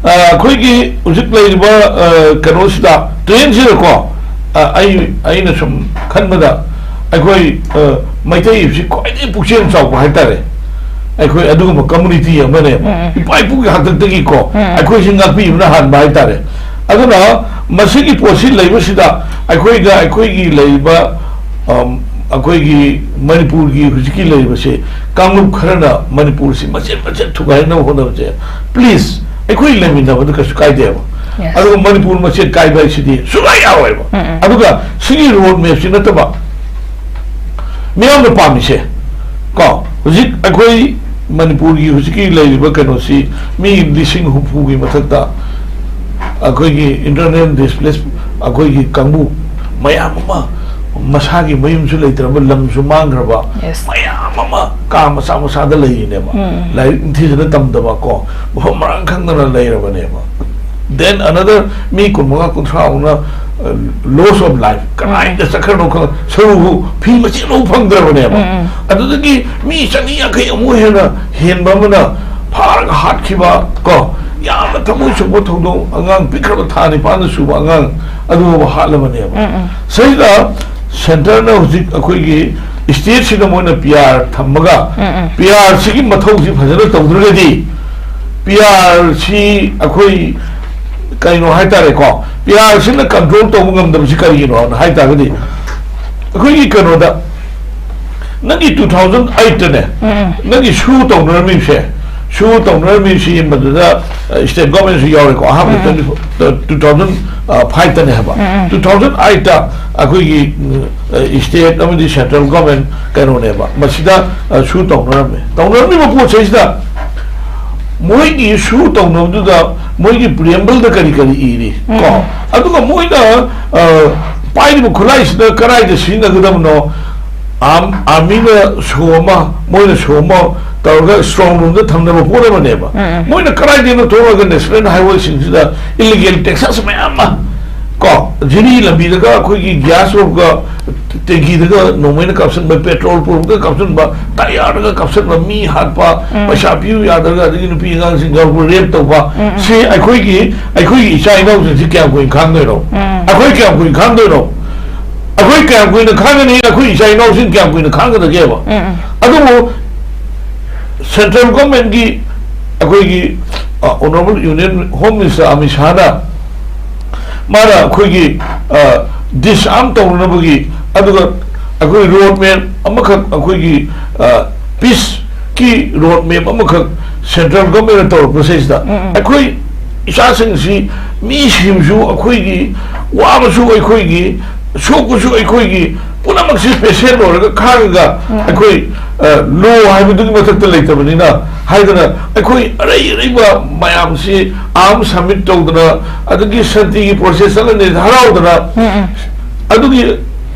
ꯑ, ꯑꯩꯈꯣꯏꯒꯤ ꯍꯧꯖꯤꯛ ꯂꯩꯔꯤꯕ, ꯑ, ꯀꯩꯅꯣꯁꯤꯗ, ꯇ꯭ꯔꯦꯟꯁꯤꯗꯀꯣ, ꯑ, ꯑꯩ, ꯑꯩꯅ ꯁꯨꯝ ꯈꯟꯕꯗ ꯑꯩꯈꯣꯏ, ꯑ, ꯃꯩꯇꯩꯁꯤ ꯈ꯭ꯋꯥꯏꯗꯒꯤ ꯄꯨꯛꯆꯦꯜ ꯆꯥꯎꯕ ꯍꯥꯏꯇꯥꯔꯦ꯫ ꯑꯩꯈꯣꯏ ꯑꯗꯨꯒꯨꯝꯕ community ꯑꯃꯅꯦꯕ꯫ ꯎꯝ꯫ ꯏꯄꯥ ꯏꯄꯨꯒꯤ ꯍꯥꯛꯇꯛꯇꯒꯤꯀꯣ, ꯎꯝ꯫ ꯑꯩꯈꯣꯏꯁꯤ ꯉꯥꯛꯄꯤꯕꯅ ꯍꯥꯟꯕ ꯍꯥꯏꯇꯥꯔꯦ꯫ ꯑꯗꯨꯅ ꯃꯁꯤꯒꯤ ꯄꯣꯠꯁꯤ ꯂꯩꯕꯁꯤꯗ ꯑꯩꯈꯣꯏꯗ, ꯑꯩꯈꯣꯏꯒꯤ ꯂꯩꯔꯤꯕ, ꯑꯝ, ꯑꯩꯈꯣꯏꯒꯤ ꯃꯅꯤꯄꯨꯔꯒꯤ ꯍꯧꯖꯤꯛꯀꯤ ꯂꯩꯔꯤꯕꯁꯤ ꯀꯥꯡꯂꯨꯞ ꯈꯔꯅ ꯃꯅꯤꯄꯨꯔꯁꯤ ꯃꯆꯦꯠ ꯃꯆꯦꯠ ꯊꯨꯒꯥꯏꯅꯕ ꯍꯣꯠꯅꯕꯁꯦ, please, ꯑꯩꯈꯣꯏ ꯂꯩꯃꯤꯟꯅꯕꯗ ꯀꯩꯁꯨ ꯀꯥꯏꯗꯦꯕ꯫ Yes. ꯑꯗꯨꯒ ꯃꯅꯤꯄꯨꯔ ꯃꯆꯦꯠ ꯀꯥꯏꯕ ꯍꯥꯏꯁꯤꯗꯤ ꯁꯨꯡꯌꯥ ꯌꯥꯔꯣꯏꯕ꯫ ꯎꯝ, ꯎꯝ꯫ ꯑꯗꯨꯒ ꯁꯤꯒꯤ road map ꯁꯤ ꯅꯠꯇꯕ ꯃꯤꯌꯥꯝꯅ ꯄꯥꯝꯃꯤꯁꯦ, ꯀꯣ, ꯍꯧꯖꯤꯛ ꯑꯩꯈꯣꯏ ꯃꯅꯤꯄꯨꯔꯒꯤ ꯍꯧꯖꯤꯛꯀꯤ ꯂꯩꯔꯤꯕ ꯀꯩꯅꯣꯁꯤ ꯃꯤ ꯂꯤꯁꯤꯡ ꯍꯨꯝꯐꯨꯒꯤ ꯃꯊꯛꯇ ꯑꯩꯈꯣꯏꯒꯤ internal displace, ꯑꯩꯈꯣꯏꯒꯤ ꯀꯥꯡꯕꯨ ꯃꯌꯥꯝ ꯑꯃ ꯃꯁꯥꯒꯤ ꯃꯌꯨꯝꯁꯨ ꯂꯩꯇ꯭ꯔꯕ, ꯂꯝꯁꯨ ꯃꯥꯡꯈ꯭ꯔꯕ, yes, ꯃꯌꯥꯝ ꯑꯃ ꯀꯥ ꯃꯆꯥ ꯃꯆꯥꯗ ꯂꯩꯔꯤꯅꯦꯕ꯫ ꯎꯝ꯫ ꯂꯥꯏꯔꯤꯛ ꯅꯤꯡꯊꯤꯖꯅ ꯇꯝꯗꯕ ꯀꯣ, ꯃꯐꯝ ꯃꯔꯥꯡ ꯈꯪꯗꯅ ꯂꯩꯔꯕꯅꯦꯕ꯫ Then another ꯃꯤ ꯀꯨꯟꯃꯉꯥ ꯀꯨꯟꯊ꯭ꯔꯥ ꯃꯨꯛꯅ, ꯑ, loss of life, ꯀꯗꯥꯏꯗ ꯆꯠꯈ꯭ꯔꯅꯣ ꯈꯪ-, ꯁꯔꯨꯕꯨ ꯐꯤ ꯃꯆꯦꯠ ꯑꯃ ꯐꯪꯗ꯭ꯔꯕꯅꯦꯕ꯫ ꯎꯝ, ꯎꯝ꯫ ꯑꯗꯨꯗꯒꯤ ꯃꯤ ꯆꯅꯤ ꯌꯥꯡꯈꯩ ꯑꯃꯨꯛ ꯍꯦꯟꯅ ꯍꯦꯟꯕ ꯑꯃꯅ ꯐꯥꯔꯒ ꯍꯥꯠꯈꯤꯕ ꯀꯣ, ꯌꯥꯝꯅ ꯊꯃꯣꯏ ꯁꯣꯛꯄ ꯊꯧꯗꯣꯛ, ꯑꯉꯥꯡ ꯄꯤꯛꯈ꯭ꯔꯕ ꯊꯥ ꯅꯤꯄꯥꯟꯗ ꯁꯨꯕ ꯑꯉꯥꯡ ꯑꯗꯨꯐꯥꯎꯕ ꯍꯥꯠꯂꯕꯅꯦꯕ꯫ ꯎꯝ, ꯎꯝ꯫ ꯁꯤꯗ centre ꯅ ꯍꯧꯖꯤꯛ ꯑꯩꯈꯣꯏꯒꯤ state ꯁꯤꯗ ꯃꯣꯏꯅ P R ꯊꯝꯃꯒ, ꯎꯝ, ꯎꯝ꯫ P R ꯁꯤꯒꯤ ꯃꯊꯧꯁꯤ ꯐꯖꯅ ꯇꯧꯗ꯭ꯔꯒꯗꯤ, P R ꯁꯤ ꯑꯩꯈꯣꯏ ꯀꯩꯅꯣ ꯍꯥꯏꯇꯥꯔꯦꯀꯣ, P R ꯁꯤꯅ control ꯇꯧꯕ ꯉꯝꯗꯕꯁꯤ ꯀꯔꯤꯒꯤꯅꯣ ꯍꯥꯏ ꯇꯥꯔꯒꯗꯤ, ꯑꯩꯈꯣꯏꯒꯤ ꯀꯩꯅꯣꯗ ꯅꯪꯒꯤ two thousand eight ꯇꯅꯦ, ꯎꯝ꯫ ꯅꯪꯒꯤ ꯁꯨ ꯇꯧꯅꯔꯝꯃꯤꯁꯦ, ꯁꯨ ꯇꯧꯅꯔꯝꯃꯤꯁꯤ ꯃꯗꯨꯗ, ꯑ, state government ꯁꯨ ꯌꯥꯎꯔꯦꯀꯣ, ꯑꯍꯥꯟꯕ ꯎꯝ꯫ Twenty four, two thousand five ꯇꯅꯦ ꯍꯥꯏꯕ꯫ ꯎꯝ, ꯎꯝ꯫ Two thousand eight ꯇ ꯑꯩꯈꯣꯏꯒꯤ, ꯎꯝ, ꯑ, state ꯑꯃꯗꯤ central government ꯀꯩꯅꯣꯅꯦꯕ, ꯃꯁꯤꯗ, ꯑ, ꯁꯨ ꯇꯧꯅꯔꯝꯃꯦ꯫ ꯇꯧꯅꯔꯝꯃꯤꯕ ꯄꯣꯠꯁꯤꯗꯩꯁꯤꯗ ꯃꯣꯏꯒꯤ ꯁꯨ ꯇꯧꯅꯕꯗꯨꯗ ꯃꯣꯏꯒꯤ preamble ꯗ ꯀꯔꯤ ꯀꯔꯤ ꯏꯔꯤ, ꯎꯝ꯫ ꯀꯣ? ꯑꯗꯨꯒ ꯃꯣꯏꯅ, ꯑ, ꯄꯥꯏꯔꯤꯕ ꯈꯨꯠꯂꯥꯏꯁꯤꯅ ꯀꯗꯥꯏꯗ ꯁꯤꯖꯤꯟꯅꯒꯗꯕꯅꯣ, ꯑꯥꯔꯝ-, ꯑꯥꯔꯃꯤꯅ ꯁꯣ ꯑꯃ, ꯃꯣꯏꯅ ꯁꯣ ꯑꯃ ꯇꯧꯔꯒ ꯏꯁꯇ꯭ꯔꯣꯡ ꯔꯨꯝꯗ ꯊꯝꯅꯕ ꯄꯣꯠ ꯑꯃꯅꯦꯕ꯫ ꯎꯝ, ꯎꯝ꯫ ꯃꯣꯏꯅ ꯀꯗꯥꯏꯗꯒꯤꯅꯣ ꯊꯣꯛꯂꯒ ꯅꯦꯁꯅꯦꯜ ꯍꯥꯏꯋꯦꯁꯤꯡꯁꯤꯗ ꯏꯂꯤꯒꯦꯜ ꯇꯦꯛꯁꯁ ꯃꯌꯥꯝ ꯑꯃ, ꯀꯣ, ꯖꯤꯔꯤ ꯂꯝꯕꯤꯗꯒ ꯑꯩꯈꯣꯏꯒꯤ ꯒ꯭ꯌꯥꯁ ꯄꯨꯔꯛꯄ ꯇꯦꯡꯀꯤꯗꯒ ꯅꯣꯡꯃꯩꯅ ꯀꯥꯞꯁꯤꯟꯕ, ꯄꯦꯇ꯭ꯔꯣꯜ ꯄꯨꯔꯛꯄꯗ ꯀꯥꯞꯁꯤꯟꯕ, ꯇꯌꯥꯔꯗꯒ ꯀꯥꯞꯁꯤꯟꯕ, ꯃꯤ ꯍꯥꯠꯄ, ꯎꯝ꯫ ꯄꯩꯁꯥ ꯄꯤꯌꯨ ꯌꯥꯗ꯭ꯔꯒ, ꯑꯗꯒꯤ ꯅꯨꯄꯤ ꯑꯉꯥꯡꯁꯤꯡ ꯌꯥꯎꯔꯛꯄ, ꯔꯦꯞ ꯇꯧꯕ, ꯎꯝ, ꯎꯝ꯫ ꯁꯤ ꯑꯩꯈꯣꯏꯒꯤ, ꯑꯩꯈꯣꯏꯒꯤ ꯏꯆꯥ ꯏꯅꯥꯎꯁꯤꯡꯁꯤ ꯀꯌꯥꯝ ꯀꯨꯏꯅ ꯈꯥꯡꯗꯣꯏꯅꯣ? ꯎꯝ꯫ ꯑꯩꯈꯣꯏ ꯀꯌꯥꯝ ꯀꯨꯏꯅ ꯈꯥꯡꯗꯣꯏꯅꯣ? ꯑꯩꯈꯣꯏ ꯀꯌꯥꯝ ꯀꯨꯏꯅ ꯈꯥꯡꯒꯅꯤ? ꯑꯩꯈꯣꯏ ꯏꯆꯥ ꯏꯅꯥꯎꯁꯤꯡ ꯀꯌꯥꯝ ꯀꯨꯏꯅ ꯈꯥꯡꯒꯗꯒꯦꯕ? ꯎꯝ, ꯎꯝ꯫ ꯑꯗꯨꯕꯨ ꯁꯦꯟꯇ꯭ꯔꯦꯜ ꯒꯣꯔꯃꯦꯟꯒꯤ, ꯑꯩꯈꯣꯏꯒꯤ, uh, honourable union home minister Amit ꯁꯥꯍꯅ ꯃꯥꯅ ꯑꯩꯈꯣꯏꯒꯤ, ꯑ, ꯗꯤꯁꯑꯥꯔꯝ ꯇꯧꯅꯅꯕꯒꯤ, ꯑꯗꯨꯒ ꯑꯩꯈꯣꯏ ꯔꯣꯗ ꯃꯦꯞ ꯑꯃꯈꯛ, ꯑꯩꯈꯣꯏꯒꯤ, ꯑ, ꯄꯤꯁꯀꯤ ꯔꯣꯗ ꯃꯦꯞ ꯑꯃꯈꯛ ꯁꯦꯟꯇ꯭ꯔꯦꯜ ꯒꯣꯔꯃꯦꯟꯅ ꯇꯧꯔꯛꯄꯁꯤꯗꯩꯁꯤꯗ, ꯎꯝ, ꯎꯝ꯫ ꯑꯩꯈꯣꯏ ꯏꯆꯥꯁꯤꯡꯁꯤ, ꯃꯤ ꯁꯤꯕꯁꯨ ꯑꯩꯈꯣꯏꯒꯤ, ꯋꯥꯕꯁꯨ ꯑꯩꯈꯣꯏꯒꯤ, ꯁꯣꯛꯄꯁꯨ ꯑꯩꯈꯣꯏꯒꯤ, ꯄꯨꯝꯅꯃꯛꯁꯤ ꯄꯦꯁꯦꯟ ꯑꯣꯏꯔꯒ ꯈꯥꯡꯉꯒ, ꯎꯝ, ꯎꯝ꯫ ꯑꯩꯈꯣꯏ, ꯑ, ꯂꯣ ꯍꯥꯏꯕꯗꯨꯒꯤ ꯃꯊꯛꯇ ꯂꯩꯇꯕꯅꯤꯅ ꯍꯥꯏꯗꯅ, ꯑꯩꯈꯣꯏ ꯑꯔꯩ ꯑꯔꯩꯕ ꯃꯌꯥꯝꯁꯤ ꯑꯥꯔꯝ ꯁꯕꯃꯤꯠ ꯇꯧꯗꯅ, ꯑꯗꯒꯤ ꯁꯥꯟꯇꯤꯒꯤ ꯄ꯭ꯔꯣꯁꯦꯁ ꯆꯠꯂꯅꯤ ꯍꯔꯥꯎꯗꯅ, ꯎꯝ, ꯎꯝ꯫ ꯑꯗꯨꯒꯤ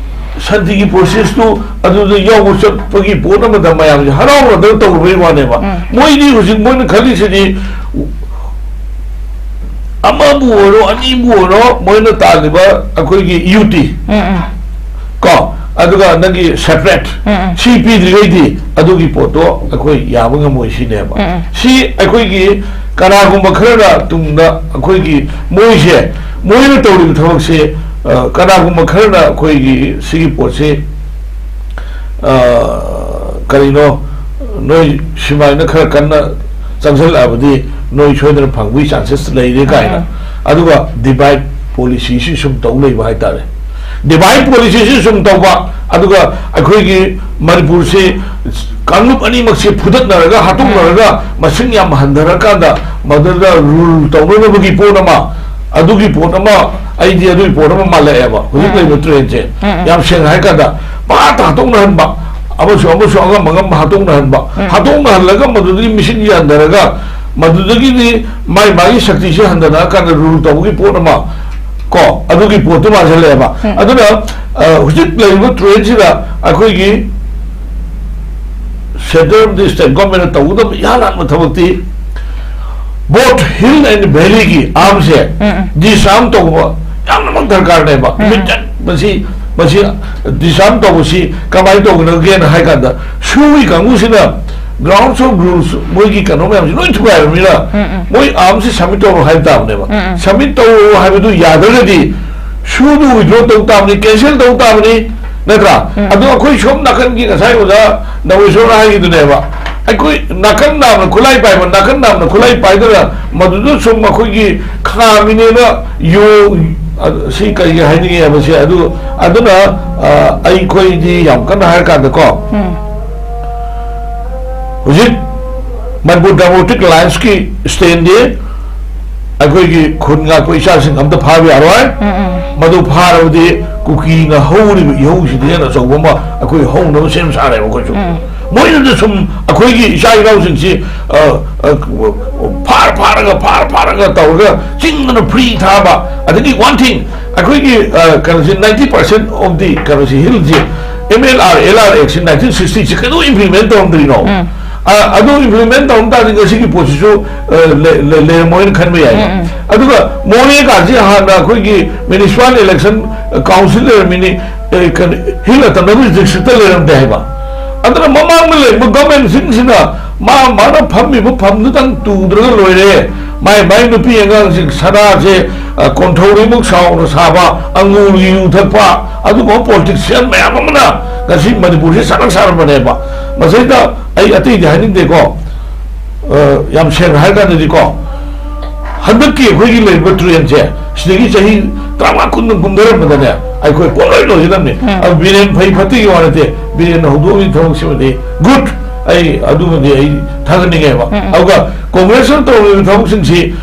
ꯁꯥꯟꯇꯤꯒꯤ ꯄ꯭ꯔꯣꯁꯦꯁꯇꯨ ꯑꯗꯨꯗ ꯌꯥꯎꯕ ꯆꯠꯄꯒꯤ ꯄꯣꯠ ꯑꯃꯗ ꯃꯌꯥꯝꯁꯦ ꯍꯔꯥꯎꯅꯗꯅ ꯇꯧꯔꯨꯕꯒꯤ ꯋꯥꯅꯦꯕ꯫ ꯎꯝ꯫ ꯃꯣꯏꯗꯤ ꯍꯧꯖꯤꯛ ꯃꯣꯏꯅ ꯈꯜꯂꯤꯁꯤꯗꯤ, ꯑꯃꯕꯨ ꯑꯣꯏꯔꯣ, ꯑꯅꯤꯕꯨ ꯑꯣꯏꯔꯣ, ꯃꯣꯏꯅ ꯇꯥꯜꯂꯤꯕ ꯑꯩꯈꯣꯏꯒꯤ ꯌꯨ ꯇꯤ, ꯎꯝ, ꯎꯝ꯫ ꯀꯣ, ꯑꯗꯨꯒ ꯅꯪꯒꯤ ꯁꯦꯄꯔꯦꯠ, ꯎꯝ, ꯎꯝ꯫ ꯁꯤ ꯄꯤꯗ꯭ꯔꯤꯉꯩꯗꯤ ꯑꯗꯨꯒꯤ ꯄꯣꯠꯇꯣ ꯑꯩꯈꯣꯏ ꯌꯥꯕ ꯉꯝꯃꯣꯏ ꯁꯤꯅꯦꯕ꯫ ꯎꯝ, ꯎꯝ꯫ ꯁꯤ ꯑꯩꯈꯣꯏꯒꯤ ꯀꯅꯥꯒꯨꯝꯕ ꯈꯔꯅ ꯇꯨꯡꯗ ꯑꯩꯈꯣꯏꯒꯤ ꯃꯣꯏꯁꯦ, ꯃꯣꯏꯅ ꯇꯧꯔꯤꯕ ꯊꯕꯛꯁꯦ, ꯑ, ꯀꯅꯥꯒꯨꯝꯕ ꯈꯔꯅ ꯑꯩꯈꯣꯏꯒꯤ ꯁꯤꯒꯤ ꯄꯣꯠꯁꯦ, ꯑ, ꯀꯔꯤꯅꯣ, ꯅꯣꯏ ꯁꯨꯃꯥꯏꯅ ꯈꯔ ꯀꯟꯅ ꯆꯪꯁꯤꯜꯂꯛꯑꯕꯗꯤ ꯅꯣꯏ ꯁꯣꯏꯗꯅ ꯐꯪꯕꯒꯤ ꯆꯥꯟꯁꯦꯁ ꯂꯩꯔꯦ ꯀꯥꯏꯅ꯫ ꯎꯝ꯫ ꯑꯗꯨꯒ ꯗꯤꯚꯥꯏꯠ ꯄꯣꯂꯤꯁꯤꯁꯤ ꯁꯨꯝ ꯇꯧ ꯂꯩꯕ ꯍꯥꯏꯇꯥꯔꯦ꯫ ꯗꯤꯚꯥꯏꯠ ꯄꯣꯂꯤꯁꯤꯁꯤ ꯁꯨꯝ ꯇꯧꯕ, ꯑꯗꯨꯒ ꯑꯩꯈꯣꯏꯒꯤ ꯃꯅꯤꯄꯨꯔꯁꯤ ꯀꯥꯡꯂꯨꯞ ꯑꯅꯤꯃꯛꯁꯦ ꯐꯨꯗꯠꯅꯔꯒ, ꯍꯥꯠꯇꯣꯛꯅꯔꯒ, ꯎꯝ꯫ ꯃꯁꯤꯡ ꯌꯥꯝ ꯍꯟꯊꯔꯀꯥꯟꯗ ꯃꯗꯨꯗ ꯔꯨꯜ ꯇꯧꯅꯅꯕꯒꯤ ꯄꯣꯠ ꯑꯃ, ꯑꯗꯨꯒꯤ ꯄꯣꯠ ꯑꯃ, ꯑꯩꯗꯤ ꯑꯗꯨꯒꯤ ꯄꯣꯠ ꯑꯃ ꯃꯥꯜꯂꯛꯑꯦꯕ ꯍꯧꯖꯤꯛ ꯎꯝ꯫ ꯂꯩꯔꯤꯕ ꯇ꯭ꯔꯦꯟꯁꯦ꯫ ꯎꯝ, ꯎꯝ꯫ ꯌꯥꯝ ꯁꯦꯡꯅ ꯍꯥꯏ ꯀꯥꯟꯗ, ꯄꯥ ꯍꯥꯠꯇꯣꯛꯅꯍꯟꯕ, ꯑꯃꯁꯨ ꯑꯃꯁꯨ ꯑꯉꯝ ꯑꯉꯝꯕ ꯍꯥꯠꯇꯣꯛꯅꯍꯟꯕ, ꯎꯝ꯫ ꯍꯥꯠꯇꯣꯛꯅꯍꯜꯂꯒ ꯃꯗꯨꯗꯒꯤ ꯃꯤꯁꯤꯡ ꯌꯥꯟꯊꯔꯒ, ꯃꯗꯨꯗꯒꯤꯗꯤ ꯃꯥꯏ ꯃꯥꯒꯤ ꯁꯛꯇꯤꯁꯤ ꯍꯟꯊꯔꯛꯑꯀꯥꯟꯗ ꯔꯨꯜ ꯇꯧꯕꯒꯤ ꯄꯣꯠ ꯑꯃ, ꯀꯣ, ꯑꯗꯨꯒꯤ ꯄꯣꯠꯇꯨ ꯃꯥꯟꯁꯤꯜꯂꯛꯑꯦꯕ꯫ ꯎꯝ꯫ ꯑꯗꯨꯅ, ꯑ, ꯍꯧꯖꯤꯛ ꯂꯩꯔꯤꯕ ꯇ꯭ꯔꯦꯟꯁꯤꯗ ꯑꯩꯈꯣꯏꯒꯤ ꯁꯦꯟꯇ꯭ꯔꯦꯜ ꯑꯃꯗꯤ ꯁ꯭ꯇꯦꯠ ꯒꯣꯔꯃꯦꯟꯅ ꯇꯧꯒꯗꯕ ꯏꯍꯥꯟ ꯍꯥꯟꯕ ꯊꯕꯛꯇꯤ ꯕꯣꯠ ꯍꯤꯜ ꯑꯦꯟ ꯚꯦꯂꯤꯒꯤ ꯑꯥꯔꯝꯁꯦ ꯎꯝ, ꯎꯝ꯫ ꯗꯤꯁꯥꯔꯝ ꯇꯧꯕ ꯌꯥꯝꯅꯃꯛ ꯗꯔꯀꯥꯔꯅꯦꯕ꯫ ꯎꯝ, ꯎꯝ꯫ ꯏꯃꯤꯗꯤꯌꯦꯠ ꯃꯁꯤ, ꯃꯁꯤ ꯗꯤꯁꯥꯔꯝ ꯇꯧꯕꯁꯤ ꯀꯃꯥꯏꯅ ꯇꯧꯒꯗꯒꯦꯅ ꯍꯥꯏ ꯀꯥꯟꯗ, ꯁꯨꯒꯤ ꯀꯥꯡꯕꯨꯁꯤꯅ grounds of rules, ꯃꯣꯏꯒꯤ ꯀꯩꯅꯣ ꯃꯌꯥꯝꯁꯤ ꯂꯣꯏ ꯊꯨꯒꯥꯏꯔꯕꯅꯤꯅ, ꯎꯝ, ꯎꯝ꯫ ꯃꯣꯏ ꯑꯥꯔꯝꯁꯤ ꯁꯕꯃꯤꯠ ꯇꯧꯔꯣ ꯍꯥꯏꯕ ꯇꯥꯕꯅꯦꯕ꯫ ꯎꯝ, ꯎꯝ꯫ ꯁꯕꯃꯤꯠ ꯇꯧꯔꯣ ꯍꯥꯏꯕꯗꯨ ꯌꯥꯗ꯭ꯔꯒꯗꯤ ꯁꯨꯗꯨ ꯋꯤꯗ꯭ꯔꯣ ꯇꯧ ꯇꯥꯕꯅꯤ, ꯀꯦꯟꯁꯦꯜ ꯇꯧ ꯇꯥꯕꯅꯤ, ꯅꯠꯇ꯭ꯔꯥ? ꯎꯝ꯫ ꯑꯗꯣ ꯑꯩꯈꯣꯏ ꯁꯣꯝ ꯅꯥꯀꯟꯒꯤ ꯉꯁꯥꯏ ꯑꯣꯖꯥ ꯅꯋꯦꯁꯣꯔꯅ ꯍꯥꯏꯈꯤꯗꯨꯅꯦꯕ, ꯑꯩꯈꯣꯏ ꯅꯥꯀꯟ ꯅꯥꯝꯅ ꯈꯨꯠꯂꯥꯏ ꯄꯥꯏꯕ, ꯅꯥꯀꯟ ꯅꯥꯝꯅ ꯈꯨꯠꯂꯥꯏ ꯄꯥꯏꯗꯅ ꯃꯗꯨꯗ ꯁꯨꯝ ꯑꯩꯈꯣꯏꯒꯤ ꯈꯥꯝꯃꯤꯅꯦꯅ ꯌꯣ-, ꯑ, ꯁꯤ ꯀꯔꯤꯒꯤ ꯍꯥꯏꯅꯤꯡꯉꯦ ꯍꯥꯏꯕꯁꯦ, ꯑꯗꯨ, ꯑꯗꯨꯅ, ꯑ, ꯑꯩꯈꯣꯏꯗꯤ ꯌꯥꯝ ꯀꯟꯅ ꯍꯥꯏꯔꯀꯥꯟꯗꯀꯣ, ꯎꯝ꯫ ꯍꯧꯖꯤꯛ ꯃꯅꯤꯄꯨꯔ ꯗꯦꯃꯣꯀ꯭ꯔꯦꯇꯤꯛ ꯑꯦꯂꯥꯏꯟꯁꯀꯤ ꯁ꯭ꯇꯦꯟꯗꯤ ꯑꯩꯈꯣꯏꯒꯤ ꯈꯨꯟ ꯉꯥꯛꯄ ꯏꯆꯥꯁꯤꯡ ꯑꯝꯇ ꯐꯥꯕ ꯌꯥꯔꯣꯏ꯫ ꯎꯝ, ꯎꯝ꯫ ꯃꯗꯨ ꯐꯥꯔꯕꯗꯤ ꯀꯨꯀꯤꯅ ꯍꯧꯔꯤꯕ ꯏꯍꯧꯁꯤꯗꯤ ꯍꯦꯟꯅ ꯑꯆꯧꯕ ꯑꯃ ꯑꯩꯈꯣꯏ ꯍꯧꯅꯕ ꯁꯦꯝ ꯁꯥꯔꯦꯕ ꯑꯩꯈꯣꯏꯁꯨ꯫ ꯎꯝ꯫ ꯃꯣꯏꯅꯗ ꯁꯨꯝ ꯑꯩꯈꯣꯏꯒꯤ ꯏꯆꯥ ꯏꯅꯥꯎꯁꯤꯡꯁꯤ, ꯑ, ꯑ, ꯐꯥꯔ ꯐꯥꯔꯒ, ꯐꯥꯔ ꯐꯥꯔꯒ ꯇꯧꯔꯒ ꯆꯤꯡꯗꯅ ꯐ꯭ꯔꯤ ꯊꯥꯕ, ꯑꯗꯒꯤ one thing, ꯑꯩꯈꯣꯏꯒꯤ, ꯑ, ꯀꯩꯅꯣꯁꯤ, ninety percent of the ꯀꯩꯅꯣꯁꯤ, ꯍꯤꯜꯁꯤ M L R, L R ꯑꯦꯛꯁꯁꯤ nineteen sixty ꯁꯤ ꯀꯩꯗꯧ implement ꯇꯧꯔꯝꯗ꯭ꯔꯤꯅꯣ? ꯎꯝ꯫ ꯑ, ꯑꯗꯨ implement ꯇꯧꯔꯝ ꯇꯥꯔꯗꯤ ꯉꯁꯤꯒꯤ ꯄꯣꯠꯁꯤꯁꯨ, ꯑ, ꯂꯩ-, ꯂꯩ-, ꯂꯩꯔꯝꯃꯣꯏꯅ ꯈꯟꯕ ꯌꯥꯏ꯫ ꯎꯝ, ꯎꯝ꯫ ꯑꯗꯨꯒ ꯃꯣꯔꯦꯒꯁꯤ ꯍꯥꯟꯅ ꯑꯩꯈꯣꯏꯒꯤ municipal election council ꯂꯩꯔꯝꯃꯤꯅꯤ, ꯑ, ꯀꯩꯅꯣ, ꯍꯤꯜ ꯑꯣꯇꯣꯅꯣꯃꯁ ꯗꯤꯁꯇ꯭ꯔꯤꯛꯇ ꯂꯩꯔꯝꯗꯦ ꯍꯥꯏꯕ꯫ ꯑꯗꯨꯅ ꯃꯃꯥꯡꯗ ꯂꯩꯔꯤꯕ ꯒꯚꯔꯟꯃꯦꯟꯁꯤꯡꯁꯤꯅ ꯃꯥ ꯃꯥꯅ ꯐꯝꯃꯤꯕ ꯐꯝꯗꯨꯗꯪ ꯇꯨꯗ꯭ꯔꯒ ꯂꯣꯏꯔꯦ꯫ ꯃꯥꯏ ꯃꯥꯏ ꯅꯨꯄꯤ ꯑꯉꯥꯡꯁꯤꯡ ꯁꯅꯥꯁꯦ, ꯑ, ꯀꯣꯟꯊꯧꯔꯤꯃꯨꯛ ꯆꯥꯎꯅ ꯁꯥꯕ, ꯑꯪꯒꯨꯔꯒꯤ ꯌꯨ ꯊꯛꯄ, ꯑꯗꯨꯒꯨꯝꯕ ꯄꯣꯂꯤꯇꯤꯛꯁꯤꯌꯟ ꯃꯌꯥꯝ ꯑꯃꯅ ꯉꯁꯤ ꯃꯅꯤꯄꯨꯔꯁꯦ ꯁꯥꯔꯛ ꯁꯥꯔꯝꯕꯅꯦꯕ꯫ ꯃꯁꯤꯗ ꯑꯩ ꯑꯇꯩꯗꯤ ꯍꯥꯏꯅꯤꯡꯗꯦꯀꯣ, ꯑ, ꯌꯥꯝ ꯁꯦꯡꯅ ꯍꯥꯏꯔ ꯀꯥꯟꯗꯗꯤꯀꯣ, ꯍꯟꯗꯛꯀꯤ ꯑꯩꯈꯣꯏꯒꯤ ꯂꯩꯔꯤꯕ ꯇ꯭ꯔꯦꯟꯁꯦ ꯁꯤꯗꯒꯤ ꯆꯍꯤ ꯇꯔꯥꯃꯉꯥ ꯀꯨꯟ ꯀꯨꯝꯊꯔꯝꯕꯗꯅꯦ ꯑꯩꯈꯣꯏ ꯄꯣꯠꯂꯣꯏ ꯂꯣꯏꯁꯤꯜꯂꯝꯅꯤ꯫ ꯎꯝ꯫ ꯑꯗꯨ ꯕꯤꯔꯦꯟ ꯐꯩ ꯐꯠꯇꯒꯤ ꯋꯥ ꯅꯠꯇꯦ, ꯕꯤꯔꯦꯟꯅ ꯍꯧꯗꯣꯛꯑꯒꯤ ꯊꯕꯛꯁꯤꯃꯗꯤ ꯒꯨꯗ, ꯑꯩ ꯑꯗꯨꯃꯗꯤ ꯑꯩ ꯊꯥꯒꯠꯅꯤꯡꯉꯦꯕ꯫ ꯎꯝ, ꯎꯝ꯫ ꯑꯗꯨꯒ ꯀꯣꯡꯒ꯭ꯔꯦꯁꯅ ꯇꯧꯔꯤꯕ ꯊꯕꯛꯁꯤꯡꯁꯤ,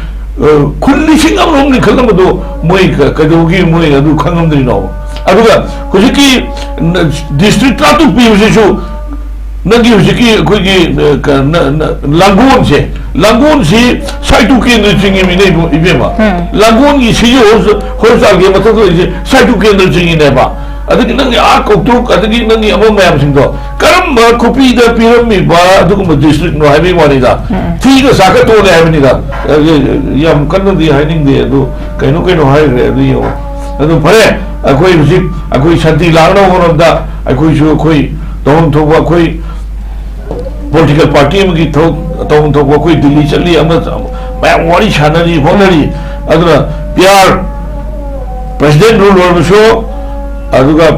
ꯑ, ꯈꯨꯟ ꯂꯤꯁꯤꯡ ꯑꯃꯔꯣꯝ ꯂꯤꯡꯈꯠꯂꯝꯕꯗꯣ ꯃꯣꯏ ꯀ-, ꯀꯩꯗꯧꯕꯒꯤ ꯃꯣꯏ ꯑꯗꯨ ꯈꯪꯉꯝꯗ꯭ꯔꯤꯅꯣ? ꯑꯗꯨꯒ ꯍꯧꯖꯤꯛꯀꯤ, ꯎꯝ, ꯗꯤꯁꯇ꯭ꯔꯤꯛ ꯇꯔꯥꯇꯔꯨꯛ ꯄꯤꯕꯁꯤꯁꯨ ꯅꯪꯒꯤ ꯍꯧꯖꯤꯛꯀꯤ ꯑꯩꯈꯣꯏꯒꯤ, ꯑ, ꯀ-, ꯅ-, ꯅ-, ꯂꯥꯡꯒꯣꯜꯁꯦ, ꯂꯥꯡꯒꯣꯜꯁꯤ ꯁꯥꯏꯇꯨ ꯀꯦꯟꯗ꯭ꯔ ꯆꯤꯡꯉꯤꯃꯤꯅꯦ, ꯏꯕꯨ-, ꯏꯕꯦꯝꯃ꯫ ꯎꯝ꯫ ꯂꯥꯡꯒꯣꯜꯒꯤ ꯁꯤꯒꯤ ꯍꯣꯁ-, ꯍꯣꯁꯄꯤꯇꯥꯜꯒꯤ ꯃꯊꯛꯇ ꯂꯩꯔꯤꯁꯦ ꯁꯥꯏꯇꯨ ꯀꯦꯟꯗ꯭ꯔ ꯆꯤꯡꯉꯤꯅꯦꯕ꯫ ꯑꯗꯒꯤ ꯅꯪꯒꯤ ꯑꯥ ꯀꯧꯇ꯭ꯔꯨꯛ, ꯑꯗꯒꯤ ꯅꯪꯒꯤ ꯑꯃ ꯃꯌꯥꯝꯁꯤꯡꯗꯣ ꯀꯔꯝꯕ ꯈꯨꯄꯤꯗ ꯄꯤꯔꯝꯃꯤꯕ ꯑꯗꯨꯒꯨꯝꯕ ꯗꯤꯁꯇ꯭ꯔꯤꯛꯅꯣ ꯍꯥꯏꯕꯒꯤ ꯋꯥꯅꯤꯗ꯫ ꯎꯝ꯫ ꯊꯤꯒ ꯆꯥꯒ ꯇꯣꯛꯂꯦ ꯍꯥꯏꯕꯅꯤꯗ꯫ ꯑꯗꯨ ꯌꯥꯝ ꯀꯟꯅꯗꯤ ꯍꯥꯏꯅꯤꯡꯗꯦ, ꯑꯗꯨ ꯀꯩꯅꯣ ꯀꯩꯅꯣ ꯍꯥꯏꯈ꯭ꯔꯦ, ꯑꯗꯨ ꯌꯦꯡꯉꯣ꯫ ꯑꯗꯨ ꯐꯔꯦ, ꯑꯩꯈꯣꯏ ꯍꯧꯖꯤꯛ ꯑꯩꯈꯣꯏ ꯁꯥꯟꯇꯤ ꯂꯥꯛꯅꯕ ꯍꯣꯠꯅꯕꯗ ꯑꯩꯈꯣꯏꯁꯨ ꯑꯩꯈꯣꯏ ꯇꯧꯐꯝ ꯊꯣꯛꯄ ꯑꯩꯈꯣꯏ ꯄꯣꯂꯤꯇꯤꯀꯦꯜ ꯄꯥꯔꯇꯤ ꯑꯃꯒꯤ ꯊꯕꯛ ꯇꯧꯐꯝ ꯊꯣꯛꯄ ꯑꯩꯈꯣꯏ ꯗꯤꯜꯂꯤ ꯆꯠꯂꯤ, ꯑꯃ ꯃꯌꯥꯝ ꯋꯥꯔꯤ ꯁꯥꯟꯅꯔꯤ, ꯈꯣꯠꯅꯔꯤ꯫ ꯑꯗꯨꯅ ꯄꯤ ꯑꯥꯔ ꯄ꯭ꯔꯦꯁꯤꯗꯦꯟ ꯔꯨꯜ ꯑꯣꯏꯔꯕꯁꯨ, ꯑꯗꯨꯒ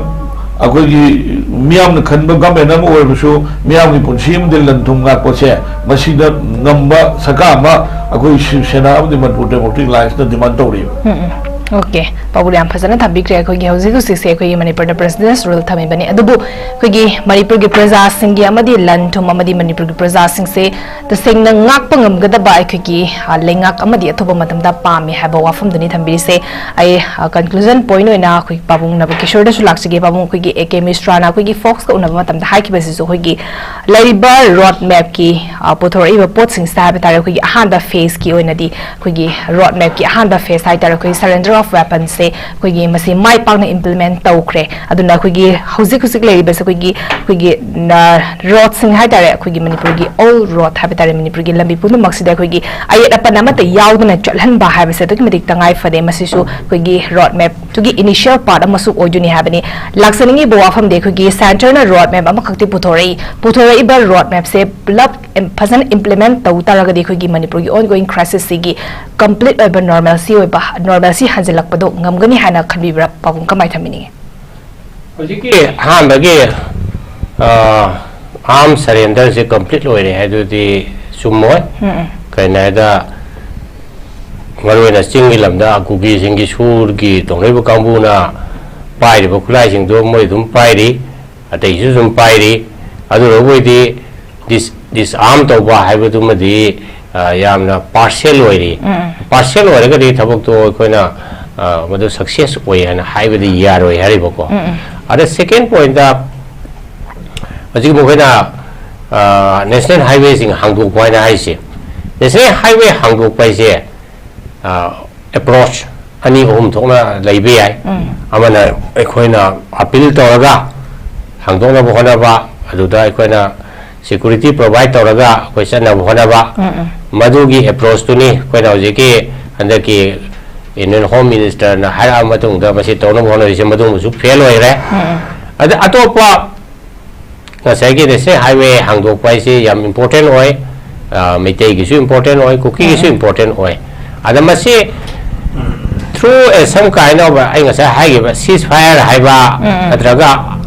ꯑꯩꯈꯣꯏꯒꯤ ꯃꯤꯌꯥꯝꯅ ꯈꯟꯕ ꯒꯃꯦꯟ ꯑꯃ ꯑꯣꯏꯔꯕꯁꯨ, ꯃꯤꯌꯥꯝꯒꯤ ꯄꯨꯟꯁꯤ ꯑꯃꯗꯤ ꯂꯟ ꯊꯨꯝ ꯉꯥꯛꯄꯁꯦ, ꯃꯁꯤꯗ ꯉꯝꯕ ꯁꯔꯀꯥꯔ ꯑꯃ ꯑꯩꯈꯣꯏ ꯁꯤꯕ ꯁꯦꯅꯥ ꯑꯃꯗꯤ ꯃꯅꯤꯄꯨꯔ ꯗꯦꯃꯣꯀ꯭ꯔꯦꯇꯤꯛ ꯑꯦꯂꯥꯏꯟꯁꯅ ꯗꯤꯃꯥꯟ ꯇꯧꯔꯤꯕ꯫ ꯎꯝ, ꯎꯝ꯫ ꯑꯣꯀꯦ, ꯄꯥꯕꯨꯡ ꯌꯥꯝ ꯐꯖꯅ ꯊꯝꯕꯤꯈ꯭ꯔꯦ꯫ ꯑꯩꯈꯣꯏꯒꯤ ꯍꯧꯖꯤꯛ ꯍꯧꯖꯤꯛꯁꯦ ꯑꯩꯈꯣꯏꯒꯤ ꯃꯅꯤꯄꯨꯔꯗ ꯄ꯭ꯔꯦꯁꯤꯗꯦꯟꯁ ꯔꯨꯜ ꯊꯝꯃꯤꯕꯅꯤ, ꯑꯗꯨꯕꯨ ꯑꯩꯈꯣꯏꯒꯤ ꯃꯅꯤꯄꯨꯔꯒꯤ ꯄ꯭ꯔꯖꯥꯁꯤꯡꯒꯤ ꯑꯃꯗꯤ ꯂꯟ ꯊꯨꯝ ꯑꯃꯗꯤ ꯃꯅꯤꯄꯨꯔꯒꯤ ꯄ꯭ꯔꯖꯥꯁꯤꯡꯁꯦ ꯇꯁꯦꯡꯅ ꯉꯥꯛꯄ ꯉꯝꯒꯗꯕ ꯑꯩꯈꯣꯏꯒꯤ, ꯑ, ꯂꯩꯉꯥꯛ ꯑꯃꯗꯤ ꯑꯊꯨꯕ ꯃꯇꯝꯗ ꯄꯥꯝꯃꯤ ꯍꯥꯏꯕ ꯋꯥꯐꯝꯗꯨꯅꯤ ꯊꯝꯕꯤꯔꯤꯁꯦ꯫ ꯑꯩ, ꯑ, ꯀꯟꯀ꯭ꯂꯨꯖꯟ ꯄꯣꯏꯟ ꯑꯣꯏꯅ ꯑꯩꯈꯣꯏ ꯄꯥꯕꯨꯡ ꯅꯕꯀꯤꯁꯣꯔꯗꯁꯨ ꯂꯥꯛꯆꯒꯦ꯫ ꯄꯥꯕꯨꯡ, ꯑꯩꯈꯣꯏꯒꯤ ꯑꯦ ꯀꯦ ꯃꯤꯁ꯭ꯔꯥꯅ ꯑꯩꯈꯣꯏꯒꯤ ꯐꯣꯛꯁꯀ ꯎꯅꯕ ꯃꯇꯝꯗ ꯍꯥꯏꯈꯤꯕꯁꯤꯁꯨ ꯑꯩꯈꯣꯏꯒꯤ ꯂꯩꯔꯤꯕ ꯔꯣꯗ ꯃꯦꯞꯀꯤ, ꯑ, ꯄꯨꯊꯣꯔꯛꯏꯕ ꯄꯣꯠꯁꯤꯡꯁꯤꯗ ꯍꯥꯏꯕ ꯇꯥꯔꯦ, ꯑꯩꯈꯣꯏꯒꯤ ꯑꯍꯥꯟꯕ ꯐꯦꯁꯀꯤ ꯑꯣꯏꯅꯗꯤ ꯑꯩꯈꯣꯏꯒꯤ ꯔꯣꯗ ꯃꯦꯞꯀꯤ ꯑꯍꯥꯟꯕ ꯐꯦꯁ ꯍꯥꯏ ꯇꯥꯔꯦ, ꯑꯩꯈꯣꯏꯒꯤ surrender of weaponsꯁꯦ ꯑꯩꯈꯣꯏꯒꯤ ꯃꯁꯤ ꯃꯥꯏ ꯄꯥꯛꯅ implement ꯇꯧꯈ꯭ꯔꯦ꯫ ꯑꯗꯨꯅ ꯑꯩꯈꯣꯏꯒꯤ ꯍꯧꯖꯤꯛ ꯍꯧꯖꯤꯛ ꯂꯩꯔꯤꯕꯁꯦ ꯑꯩꯈꯣꯏꯒꯤ, ꯑꯩꯈꯣꯏꯒꯤ, ꯑ, ꯔꯣꯗꯁꯤꯡ ꯍꯥꯏ ꯇꯥꯔꯦ, ꯑꯩꯈꯣꯏꯒꯤ ꯃꯅꯤꯄꯨꯔꯒꯤ all road ꯍꯥꯏꯕ ꯇꯥꯔꯦ, ꯃꯅꯤꯄꯨꯔꯒꯤ ꯂꯝꯕꯤ ꯄꯨꯝꯅꯃꯛꯁꯤꯗ ꯑꯩꯈꯣꯏꯒꯤ ꯑꯌꯦꯠ ꯑꯄꯟ ꯑꯃꯠꯇ ꯌꯥꯎꯗꯅ ꯆꯠꯍꯟꯕ ꯍꯥꯏꯕꯁꯦ ꯑꯗꯨꯛꯀꯤ ꯃꯇꯤꯛ ꯇꯉꯥꯏ ꯐꯗꯦ꯫ ꯃꯁꯤꯁꯨ ꯑꯩꯈꯣꯏꯒꯤ ꯔꯣꯗ ꯃꯦꯞꯇꯨꯒꯤ initial part ꯑꯃꯁꯨ ꯑꯣꯏꯗꯣꯏꯅꯤ ꯍꯥꯏꯕꯅꯤ꯫ ꯂꯥꯛꯆꯅꯤꯡꯉꯤꯕ ꯋꯥꯐꯝꯗꯤ ꯑꯩꯈꯣꯏꯒꯤ centreꯅ ꯔꯣꯗ ꯃꯦꯞ ꯑꯃꯈꯛꯇꯤ ꯄꯨꯊꯣꯔꯛꯏ꯫ ꯄꯨꯊꯣꯔꯛꯏꯕ ꯔꯣꯗ ꯃꯦꯞꯁꯦ ꯄꯨꯂꯞ ꯏꯝ-, ꯐꯖꯅ implement ꯇꯧ ꯇꯥꯔꯒꯗꯤ ꯑꯩꯈꯣꯏꯒꯤ ꯃꯅꯤꯄꯨꯔꯒꯤ ongoing crisisꯁꯤꯒꯤ complete ꯑꯣꯏꯕ normalcy ꯑꯣꯏꯕ, normalcy ꯍꯟꯖꯤꯜꯂꯛꯄꯗꯣ ꯉꯝꯒꯅꯤ ꯍꯥꯏꯅ ꯈꯟꯕꯤꯕ꯭ꯔꯥ? ꯄꯥꯕꯨꯡ ꯀꯃꯥꯏꯅ ꯊꯝꯕꯤꯅꯤꯡꯉꯤ? ꯍꯧꯖꯤꯛꯀꯤ ꯑꯍꯥꯟꯕꯒꯤ, ꯑ, arm surrenderꯁꯦ complete ꯑꯣꯏꯔꯦ ꯍꯥꯏꯗꯨꯗꯤ ꯆꯨꯝꯃꯣꯏ꯫ ꯎꯝ, ꯎꯝ꯫ ꯀꯩꯅꯣ ꯍꯥꯏꯗ, ꯃꯔꯨꯑꯣꯏꯅ ꯆꯤꯡꯒꯤ ꯂꯝꯗ ꯀꯨꯀꯤꯁꯤꯡꯒꯤ ꯁꯨꯔꯒꯤ ꯇꯧꯅꯔꯤꯕ ꯀꯥꯡꯕꯨꯅ ꯄꯥꯏꯔꯤꯕ ꯈꯨꯠꯂꯥꯏꯁꯤꯡꯗꯣ ꯃꯣꯏ ꯑꯗꯨꯝ ꯄꯥꯏꯔꯤ, ꯑꯇꯩꯁꯨ ꯑꯗꯨꯝ ꯄꯥꯏꯔꯤ꯫ ꯑꯗꯨ ꯑꯣꯏꯔꯒꯗꯤ dis-, disarm ꯇꯧꯕ ꯍꯥꯏꯕꯗꯨꯃꯗꯤ, ꯑ, ꯌꯥꯝꯅ partial ꯑꯣꯏꯔꯤ꯫ ꯎꯝ, ꯎꯝ꯫ Partial ꯑꯣꯏꯔꯒꯗꯤ ꯊꯕꯛꯇꯣ ꯑꯩꯈꯣꯏꯅ, ꯑ, ꯃꯗꯨ success ꯑꯣꯏ ꯍꯥꯏꯅ ꯍꯥꯏꯕꯗꯤ ꯌꯥꯔꯣꯏ ꯍꯥꯏꯔꯤꯕꯀꯣ꯫ ꯎꯝ, ꯎꯝ꯫ ꯑꯗ second pointꯇ ꯍꯧꯖꯤꯛ ꯃꯈꯣꯏꯅ ꯅꯦꯁꯅꯦꯜ ꯍꯥꯏꯋꯦꯁꯤꯡ ꯍꯥꯡꯗꯣꯛꯄ ꯍꯥꯏꯅ ꯍꯥꯏꯁꯦ, ꯅꯦꯁꯅꯦꯜ ꯍꯥꯏꯋꯦ ꯍꯥꯡꯗꯣꯛꯄ ꯍꯥꯏꯁꯦ ꯑꯦꯄ꯭ꯔꯣꯆ ꯑꯅꯤ ꯑꯍꯨꯝ ꯊꯣꯛꯅ ꯂꯩꯕ ꯌꯥꯏ꯫ ꯑꯃꯅ ꯑꯩꯈꯣꯏꯅ ꯑꯄꯤꯜ ꯇꯧꯔꯒ ꯍꯥꯡꯗꯣꯛꯅꯕ ꯍꯣꯠꯅꯕ, ꯑꯗꯨꯗ ꯑꯩꯈꯣꯏꯅ ꯁꯦꯀ꯭ꯌꯨꯔꯤꯇꯤ ꯄ꯭ꯔꯣꯚꯥꯏꯗ ꯇꯧꯔꯒ ꯑꯩꯈꯣꯏ ꯆꯠꯅꯕ ꯍꯣꯠꯅꯕ, ꯃꯗꯨꯒꯤ ꯑꯦꯄ꯭ꯔꯣꯆꯇꯨꯅꯤ ꯑꯩꯈꯣꯏꯅ ꯍꯧꯖꯤꯛꯀꯤ ꯍꯟꯗꯛꯀꯤ ꯏꯟꯗꯤꯌꯟ ꯍꯣꯝ ꯃꯤꯅꯤꯁꯇꯔꯅ ꯍꯥꯏꯔꯛꯑ ꯃꯇꯨꯡꯗ ꯃꯁꯤ ꯇꯧꯅꯕ ꯍꯣꯠꯅꯔꯤꯁꯦ, ꯃꯗꯨꯃꯁꯨ ꯐꯦꯜ ꯑꯣꯏꯈ꯭ꯔꯦ꯫ ꯑꯗ ꯑꯇꯣꯞꯄ ꯉꯁꯥꯏꯒꯤ ꯅꯦꯁꯅꯦꯜ ꯍꯥꯏꯋꯦ ꯍꯥꯡꯗꯣꯛꯄ ꯍꯥꯏꯁꯤ ꯌꯥꯝ ꯏꯝꯄꯣꯔꯇꯦꯟ ꯑꯣꯏ꯫ ꯑ, ꯃꯩꯇꯩꯒꯤꯁꯨ ꯏꯝꯄꯣꯔꯇꯦꯟ ꯑꯣꯏ, ꯀꯨꯀꯤꯒꯤꯁꯨ ꯏꯝꯄꯣꯔꯇꯦꯟ ꯑꯣꯏ꯫ ꯑꯗ ꯃꯁꯤ through a some kind of, ꯑꯩ ꯉꯁꯥꯏ ꯍꯥꯏꯈꯤꯕ ceasefire ꯍꯥꯏꯕ, ꯅꯠꯇ꯭ꯔꯒ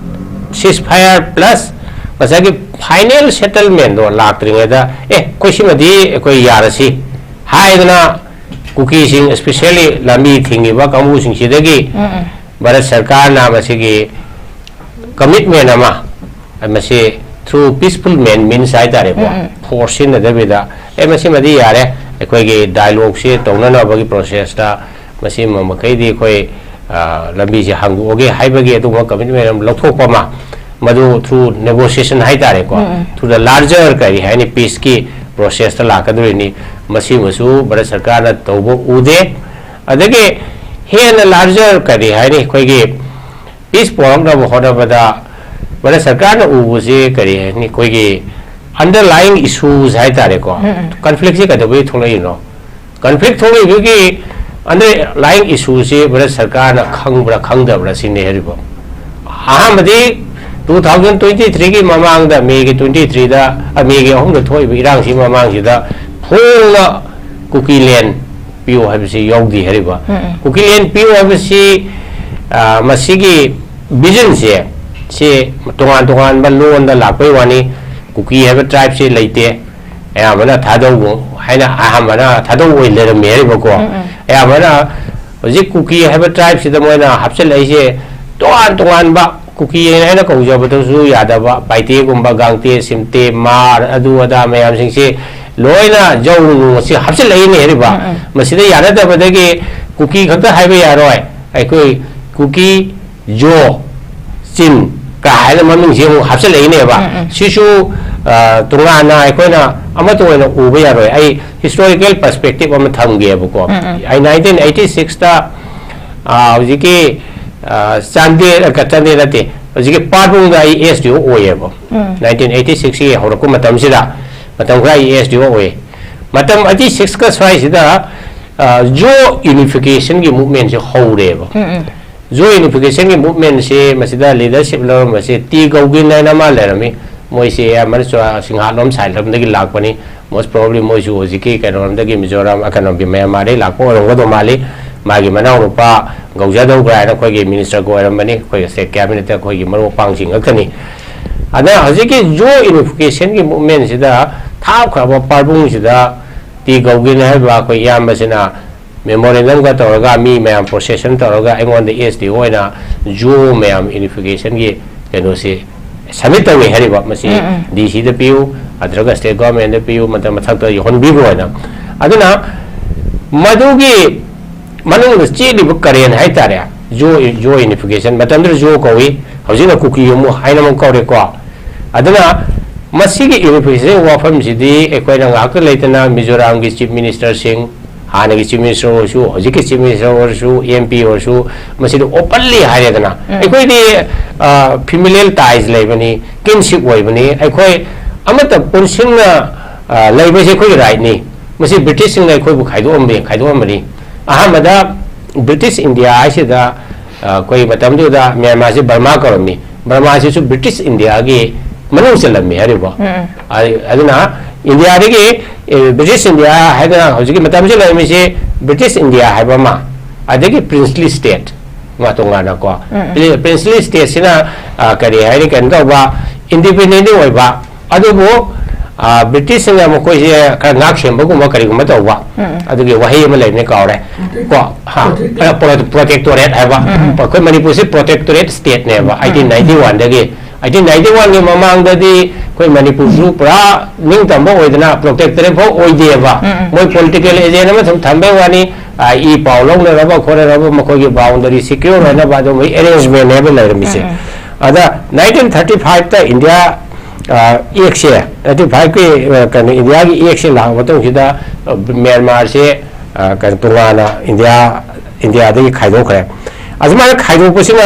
ceasefire plus ꯉꯁꯥꯏꯒꯤ ꯐꯥꯏꯅꯦꯜ ꯁꯦꯇꯜꯃꯦꯟꯗꯣ ꯂꯥꯛꯇ꯭ꯔꯤꯉꯩꯗ, "ꯑꯦ, ꯑꯩꯈꯣꯏ ꯁꯤꯃꯗꯤ ꯑꯩꯈꯣꯏ ꯌꯥꯔꯁꯤ" ꯍꯥꯏꯗꯅ ꯀꯨꯀꯤꯁꯤꯡ, especially ꯂꯝꯕꯤ ꯊꯤꯡꯉꯤꯕ ꯀꯥꯡꯕꯨꯁꯤꯡꯁꯤꯗꯒꯤ ꯚꯥꯔꯠ ꯁꯔꯀꯥꯔꯅ ꯃꯁꯤꯒꯤ ꯀꯃꯤꯠꯃꯦꯟ ꯑꯃ, ꯃꯁꯤ through peaceful means ꯍꯥꯏꯇꯥꯔꯦꯀꯣ, ꯐꯣꯔꯁ ꯁꯤꯖꯤꯟꯅꯗꯕꯤꯗ, "ꯑꯦ, ꯃꯁꯤꯃꯗꯤ ꯌꯥꯔꯦ, ꯑꯩꯈꯣꯏꯒꯤ ꯗꯥꯏꯂꯣꯒꯁꯤ ꯇꯧꯅꯅꯕꯒꯤ ꯄ꯭ꯔꯣꯁꯦꯁꯇ ꯃꯁꯤꯃ ꯃꯈꯩꯗꯤ ꯑꯩꯈꯣꯏ, ꯑ, ꯂꯝꯕꯤꯁꯦ ꯍꯥꯡꯗꯣꯛꯑꯒꯦ" ꯍꯥꯏꯕꯒꯤ ꯑꯗꯨꯒꯨꯝꯕ ꯀꯃꯤꯠꯃꯦꯟ ꯑꯃ ꯂꯧꯊꯣꯛꯄ ꯑꯃ, ꯃꯗꯨ through negotiation ꯍꯥꯏꯇꯥꯔꯦꯀꯣ, through the larger ꯀꯔꯤ ꯍꯥꯏꯅꯤ, ꯄꯤꯁꯀꯤ ꯄ꯭ꯔꯣꯁꯦꯁꯇ ꯂꯥꯛꯀꯗꯣꯔꯤꯅꯤ꯫ ꯃꯁꯤꯃꯁꯨ ꯚꯥꯔꯠ ꯁꯔꯀꯥꯔꯅ ꯇꯧꯕ ꯎꯗꯦ꯫ ꯑꯗꯒꯤ ꯍꯦꯟꯅ ꯂꯥꯔꯖꯔ ꯀꯔꯤ ꯍꯥꯏꯅꯤ, ꯑꯩꯈꯣꯏꯒꯤ ꯄꯤꯁ ꯄꯨꯔꯛꯅꯕ ꯍꯣꯠꯅꯕꯗ ꯚꯥꯔꯠ ꯁꯔꯀꯥꯔꯅ ꯎꯕꯁꯤ ꯀꯔꯤ ꯍꯥꯏꯅꯤ, ꯑꯩꯈꯣꯏꯒꯤ underlying issues ꯍꯥꯏꯇꯥꯔꯦꯀꯣ, ꯀꯟꯐ꯭ꯂꯤꯛꯁꯤ ꯀꯩꯗꯧꯕꯒꯤ ꯊꯣꯛꯂꯛꯏꯅꯣ? ꯀꯟꯐ꯭ꯂꯤꯛ ꯊꯣꯛꯂꯛꯏꯗꯨꯒꯤ underlying issueꯁꯤ ꯚꯥꯔꯠ ꯁꯔꯀꯥꯔꯅ ꯈꯪꯕ꯭ꯔꯥ ꯈꯪꯗꯕ꯭ꯔꯥ ꯁꯤꯅꯤ ꯍꯥꯏꯔꯤꯕ꯫ ꯑꯍꯥꯟꯕꯗꯤ two thousand twenty threeꯒꯤ ꯃꯃꯥꯡꯗ, ꯃꯦꯒꯤ twenty threeꯗ, ꯑ, ꯃꯦꯒꯤ ꯑꯍꯨꯝꯗ ꯊꯣꯛꯏꯕ ꯏꯔꯥꯡꯁꯤ ꯃꯃꯥꯡꯁꯤꯗ ꯐꯣꯡꯅ ꯀꯨꯀꯤ ꯂꯦꯟ ꯄꯤꯌꯨ ꯍꯥꯏꯕꯁꯤ ꯌꯥꯎꯗꯦ ꯍꯥꯏꯔꯤꯕ꯫ ꯀꯨꯀꯤ ꯂꯦꯟ ꯄꯤꯌꯨ ꯍꯥꯏꯕꯁꯤ, ꯑ, ꯃꯁꯤꯒꯤ ꯚꯤꯖꯟꯁꯦ, ꯁꯤ ꯇꯣꯉꯥꯟ ꯇꯣꯉꯥꯟꯕ ꯂꯣꯟꯗ ꯂꯥꯛꯄꯩ ꯋꯥꯅꯤ꯫ ꯀꯨꯀꯤ ꯍꯥꯏꯕ ꯇ꯭ꯔꯥꯏꯕꯁꯤ ꯂꯩꯇꯦ꯫ ꯑꯌꯥꯝꯕꯅ ꯊꯥꯗꯧ ꯍꯥꯏꯅ ꯑꯌꯥꯝꯕꯅ ꯊꯥꯗꯧ ꯑꯣꯏꯅ ꯂꯩꯔꯝꯃꯦ ꯍꯥꯏꯔꯤꯕꯀꯣ꯫ ꯑꯌꯥꯝꯕꯅ ꯍꯧꯖꯤꯛ ꯀꯨꯀꯤ ꯍꯥꯏꯕ ꯇ꯭ꯔꯥꯏꯕꯁꯤꯗ ꯃꯣꯏꯅ ꯍꯥꯞꯆꯤꯜꯂꯛꯏꯁꯦ ꯇꯣꯉꯥꯟ ꯇꯣꯉꯥꯟꯕ, ꯀꯨꯀꯤ ꯍꯥꯏꯅ ꯀꯧꯖꯕꯗꯁꯨ ꯌꯥꯗꯕ, ꯄꯥꯏꯇꯦꯒꯨꯝꯕ, ꯒꯥꯡꯇꯦ, ꯁꯤꯝꯇꯦ, ꯃꯥꯔ, ꯑꯗꯨ ꯑꯗꯥ ꯃꯌꯥꯝꯁꯤꯡꯁꯤ ꯂꯣꯏꯅ ꯖꯧ ꯅꯨꯡ ꯑꯁꯤ ꯍꯥꯞꯆꯤꯜꯂꯛꯏꯅꯦ ꯍꯥꯏꯔꯤꯕ꯫ ꯃꯁꯤꯗ ꯌꯥꯅꯗꯕꯗꯒꯤ ꯀꯨꯀꯤ ꯈꯛꯇ ꯍꯥꯏꯕ ꯌꯥꯔꯣꯏ, ꯑꯩꯈꯣꯏ ꯀꯨꯀꯤ, ꯖꯣ, ꯆꯤꯟ, ꯍꯥꯏꯅ ꯃꯃꯤꯡꯁꯦ ꯑꯃꯨꯛ ꯍꯥꯞꯆꯤꯜꯂꯛꯏꯅꯦꯕ꯫ ꯁꯤꯁꯨ, ꯑ, ꯇꯣꯉꯥꯟꯅ ꯑꯩꯈꯣꯏꯅ ꯑꯃꯠꯇ ꯑꯣꯏꯅ ꯎꯕ ꯌꯥꯔꯣꯏ꯫ ꯑꯩ historical perspective ꯑꯃ ꯊꯝꯒꯦꯕꯀꯣ꯫ ꯑꯩ nineteen eighty sixꯇ, ꯑ, ꯍꯧꯖꯤꯛꯀꯤ, ꯑ, ꯆꯥꯟꯗꯦꯜ, ꯑ, ꯆꯥꯟꯗꯦꯜ ꯅꯠꯇꯦ, ꯍꯧꯖꯤꯛꯀꯤ ꯄꯥꯔꯕꯨꯡꯗ ꯑꯩ S D O ꯑꯣꯏꯌꯦꯕ꯫ Nineteen eighty sixꯀꯤ ꯍꯧꯔꯛꯄ ꯃꯇꯝꯁꯤꯗ, ꯃꯇꯝ ꯈꯔ ꯑꯩ S D O ꯑꯣꯏꯌꯦ꯫ ꯃꯇꯝ eighty sixꯀ ꯁ꯭ꯋꯥꯏꯁꯤꯗ, ꯑ, Zo unificationꯒꯤ movementꯁꯦ ꯍꯧꯔꯦꯕ꯫ Zo unificationꯒꯤ movementꯁꯤ ꯃꯁꯤꯗ leadership ꯂꯧꯔꯝꯕꯁꯤ ꯇꯤ ꯒꯧꯒꯤꯟ ꯍꯥꯏꯅ ꯑꯃ ꯂꯩꯔꯝꯃꯤ꯫ ꯃꯣꯏꯁꯤ ꯑꯌꯥꯝꯕꯅ ꯆꯨꯔꯥ-, ꯁꯤꯡꯍꯥꯠꯂꯣꯝ side ꯂꯣꯝꯗꯒꯤ ꯂꯥꯛꯄꯅꯤ꯫ Most probably ꯃꯣꯏꯁꯨ ꯍꯧꯖꯤꯛꯀꯤ ꯀꯩꯅꯣꯔꯣꯝꯗꯒꯤ, ꯃꯤꯖꯣꯔꯥꯝ, ꯑ, ꯀꯩꯅꯣꯒꯤ, ꯃ꯭ꯌꯥꯟꯃꯥꯔꯗꯒꯤ ꯂꯥꯛꯄ ꯑꯣꯏꯔꯝꯒꯗꯧ ꯃꯥꯜꯂꯤ꯫ ꯃꯥꯒꯤ ꯃꯅꯥꯎꯅꯨꯄꯥ ꯒꯧꯖꯥꯗꯧꯒ꯭ꯔꯥ ꯍꯥꯏꯅ ꯑꯩꯈꯣꯏꯒꯤ ministerꯒ ꯑꯣꯏꯔꯝꯕꯅꯤ, ꯑꯩꯈꯣꯏꯒꯤ state cabinetꯇ ꯑꯩꯈꯣꯏꯒꯤ ꯃꯔꯨꯞ ꯃꯄꯥꯡꯁꯤꯡ ꯉꯥꯛꯇꯅꯤ꯫ ꯑꯗ ꯍꯧꯖꯤꯛꯀꯤ Zo unificationꯒꯤ movementꯁꯤꯗ ꯊꯥꯞꯈ꯭ꯔꯕ ꯄꯥꯔꯕꯨꯡꯁꯤꯗ ꯇꯤ ꯒꯧꯒꯤꯟ ꯍꯥꯏꯔꯤꯕ ꯑꯩꯈꯣꯏ ꯏꯌꯥꯝꯕꯁꯤꯅ memorandumꯒ ꯇꯧꯔꯒ, ꯃꯤ ꯃꯌꯥꯝ procession ꯇꯧꯔꯒ ꯑꯩꯉꯣꯟꯗ S D O ꯑꯣꯏꯅ Zo ꯃꯌꯥꯝ unificationꯒꯤ ꯀꯩꯅꯣꯁꯤ submit ꯇꯧꯋꯦ ꯍꯥꯏꯔꯤꯕ꯫ ꯃꯁꯤ ꯎꯝ, ꯎꯝ꯫ DCꯗ ꯄꯤꯌꯨ, ꯅꯠꯇ꯭ꯔꯒ state governmentꯗ ꯄꯤꯌꯨ, ꯃꯇꯝ ꯃꯊꯛꯇ ꯌꯧꯍꯟꯕꯤꯈ꯭ꯔꯣ ꯍꯥꯏꯅ꯫ ꯑꯗꯨꯅ ꯃꯗꯨꯒꯤ ꯃꯅꯨꯡꯗ ꯆꯦꯜꯂꯤꯕ current ꯍꯥꯏꯇꯥꯔꯦ, Zo, Zo unification, ꯃꯇꯝꯗꯨꯗ Zo ꯀꯧꯏ, ꯍꯧꯖꯤꯛꯅ ꯀꯨꯀꯤ ꯑꯃꯨꯛ ꯍꯥꯏꯅ ꯑꯃꯨꯛ ꯀꯧꯔꯦꯀꯣ꯫ ꯑꯗꯨꯅ ꯃꯁꯤꯒꯤ unification ꯋꯥꯐꯝꯁꯤꯗꯤ ꯑꯩꯈꯣꯏꯅ ꯉꯥꯏꯍꯥꯛꯇ ꯂꯩꯇꯅ ꯃꯤꯖꯣꯔꯥꯝꯒꯤ chief ministerꯁꯤꯡ, ꯍꯥꯟꯅꯒꯤ chief minister ꯑꯣꯏꯔꯁꯨ, ꯍꯧꯖꯤꯛꯀꯤ chief minister ꯑꯣꯏꯔꯁꯨ, MP ꯑꯣꯏꯔꯁꯨ, ꯃꯁꯤꯗ openly ꯍꯥꯏꯔꯦꯗꯅ꯫ ꯎꯝ꯫ ꯑꯩꯈꯣꯏꯗꯤ, ꯑ, familial ties ꯂꯩꯕꯅꯤ, kinship ꯑꯣꯏꯕꯅꯤ, ꯑꯩꯈꯣꯏ ꯑꯃꯠꯇ ꯄꯨꯟꯁꯤꯟꯅ, ꯑ, ꯂꯩꯕꯁꯦ ꯑꯩꯈꯣꯏꯒꯤ rightꯅꯤ꯫ ꯃꯁꯤ Britishꯁꯤꯡꯅ ꯑꯩꯈꯣꯏꯕꯨ ꯈꯥꯏꯗꯣꯛꯑꯝꯕ-, ꯈꯥꯏꯗꯣꯛꯑꯝꯕꯅꯤ꯫ ꯑꯍꯥꯟꯕꯗ British India ꯍꯥꯏꯁꯤꯗ, ꯑ, ꯑꯩꯈꯣꯏ ꯃꯇꯝꯗꯨꯗ ꯃ꯭ꯌꯥꯟꯃꯥꯔꯁꯤ ꯕꯔꯃꯥ ꯀꯧꯔꯝꯃꯤ꯫ ꯕꯔꯃꯥꯁꯤꯁꯨ British Indiaꯒꯤ ꯃꯅꯨꯡ ꯆꯜꯂꯝꯃꯤ ꯍꯥꯏꯔꯤꯕ꯫ ꯎꯝ, ꯎꯝ꯫ ꯑ-, ꯑꯗꯨꯅ ꯏꯟꯗꯤꯌꯥꯗꯒꯤ, ꯑꯦ, British India ꯍꯥꯏꯗꯅ ꯍꯧꯖꯤꯛꯀꯤ ꯃꯇꯝꯁꯤ ꯂꯩꯔꯝꯃꯤꯁꯤ British India ꯍꯥꯏꯕ ꯑꯃ, ꯑꯗꯒꯤ princely state ꯑꯃ ꯇꯣꯉꯥꯟꯅꯀꯣ꯫ ꯎꯝ, ꯎꯝ꯫ Pri-, princely stateꯁꯤꯅ, ꯑ, ꯀꯔꯤ ꯍꯥꯏꯅꯤ, ꯀꯩꯅꯣ ꯇꯧꯕ, independent ꯑꯣꯏꯕ, ꯑꯗꯨꯕꯨ, ꯑ, Britishꯁꯤꯡꯅ ꯃꯈꯣꯏꯁꯦ ꯈꯔ ꯉꯥꯛ ꯁꯦꯟꯕꯒꯨꯝꯕ ꯀꯔꯤꯒꯨꯝꯕ ꯇꯧꯕ, ꯎꯝ, ꯎꯝ꯫ ꯑꯗꯨꯒꯤ ꯋꯥꯍꯩ ꯑꯃ ꯂꯩꯕꯅꯤ, ꯀꯥꯎꯔꯦ꯫ ꯀꯣ, ꯍꯥ, protectorate꯫ ꯑ, pro-, protectorate ꯍꯥꯏꯕ꯫ ꯎꯝ, ꯎꯝ꯫ ꯑꯩꯈꯣꯏ ꯃꯅꯤꯄꯨꯔꯁꯤ protectorate stateꯅꯦꯕ, ꯎꯝ, ꯎꯝ꯫ Eighteen ninety oneꯗꯒꯤ꯫ Eighteen ninety oneꯒꯤ ꯃꯃꯥꯡꯗꯗꯤ ꯑꯩꯈꯣꯏ ꯃꯅꯤꯄꯨꯔꯁꯨ ꯄꯨꯔꯥ ꯅꯤꯡꯇꯝꯕ ꯑꯣꯏꯗꯅ protectorate ꯐꯥꯎ ꯑꯣꯏꯗꯦꯕ꯫ ꯎꯝ, ꯎꯝ꯫ ꯃꯣꯏ political agent ꯑꯃ ꯁꯨꯝ ꯊꯝꯕꯩ ꯋꯥꯅꯤ, ꯑ, ꯏ ꯄꯥꯎ ꯂꯧꯅꯅꯕ ꯈꯣꯠꯅꯅꯕ ꯃꯈꯣꯏꯒꯤ boundary secure ꯑꯣꯏꯅꯕ ꯑꯗꯨꯝꯕꯒꯤ arrangementꯅꯦꯕ ꯂꯩꯔꯝꯃꯤꯁꯦ꯫ ꯎꯝ, ꯎꯝ꯫ ꯑꯗ ꯅꯥꯏꯟꯇꯤꯟ ꯊꯥꯔꯇꯤ ꯐꯥꯏꯚꯇ ꯏꯟꯗꯤꯌꯥ ꯑꯦꯛꯁꯦ, ꯊꯥꯔꯇꯤ ꯐꯥꯏꯚꯀꯤ ꯀꯩꯅꯣ ꯏꯟꯗꯤꯌꯥꯒꯤ ꯑꯦꯛꯁꯦ ꯂꯥꯛꯄ ꯃꯇꯨꯡꯁꯤꯗ ꯃ꯭ꯌꯥꯟꯃꯥꯔꯁꯦ ꯀꯩꯅꯣ ꯇꯣꯉꯥꯟꯅ ꯏꯟꯗꯤꯌꯥ, ꯏꯟꯗꯤꯌꯥꯗꯒꯤ ꯈꯥꯏꯗꯣꯛꯈ꯭ꯔꯦ꯫ ꯑꯗꯨꯃꯥꯏꯅ ꯈꯥꯏꯗꯣꯛꯄꯁꯤꯅ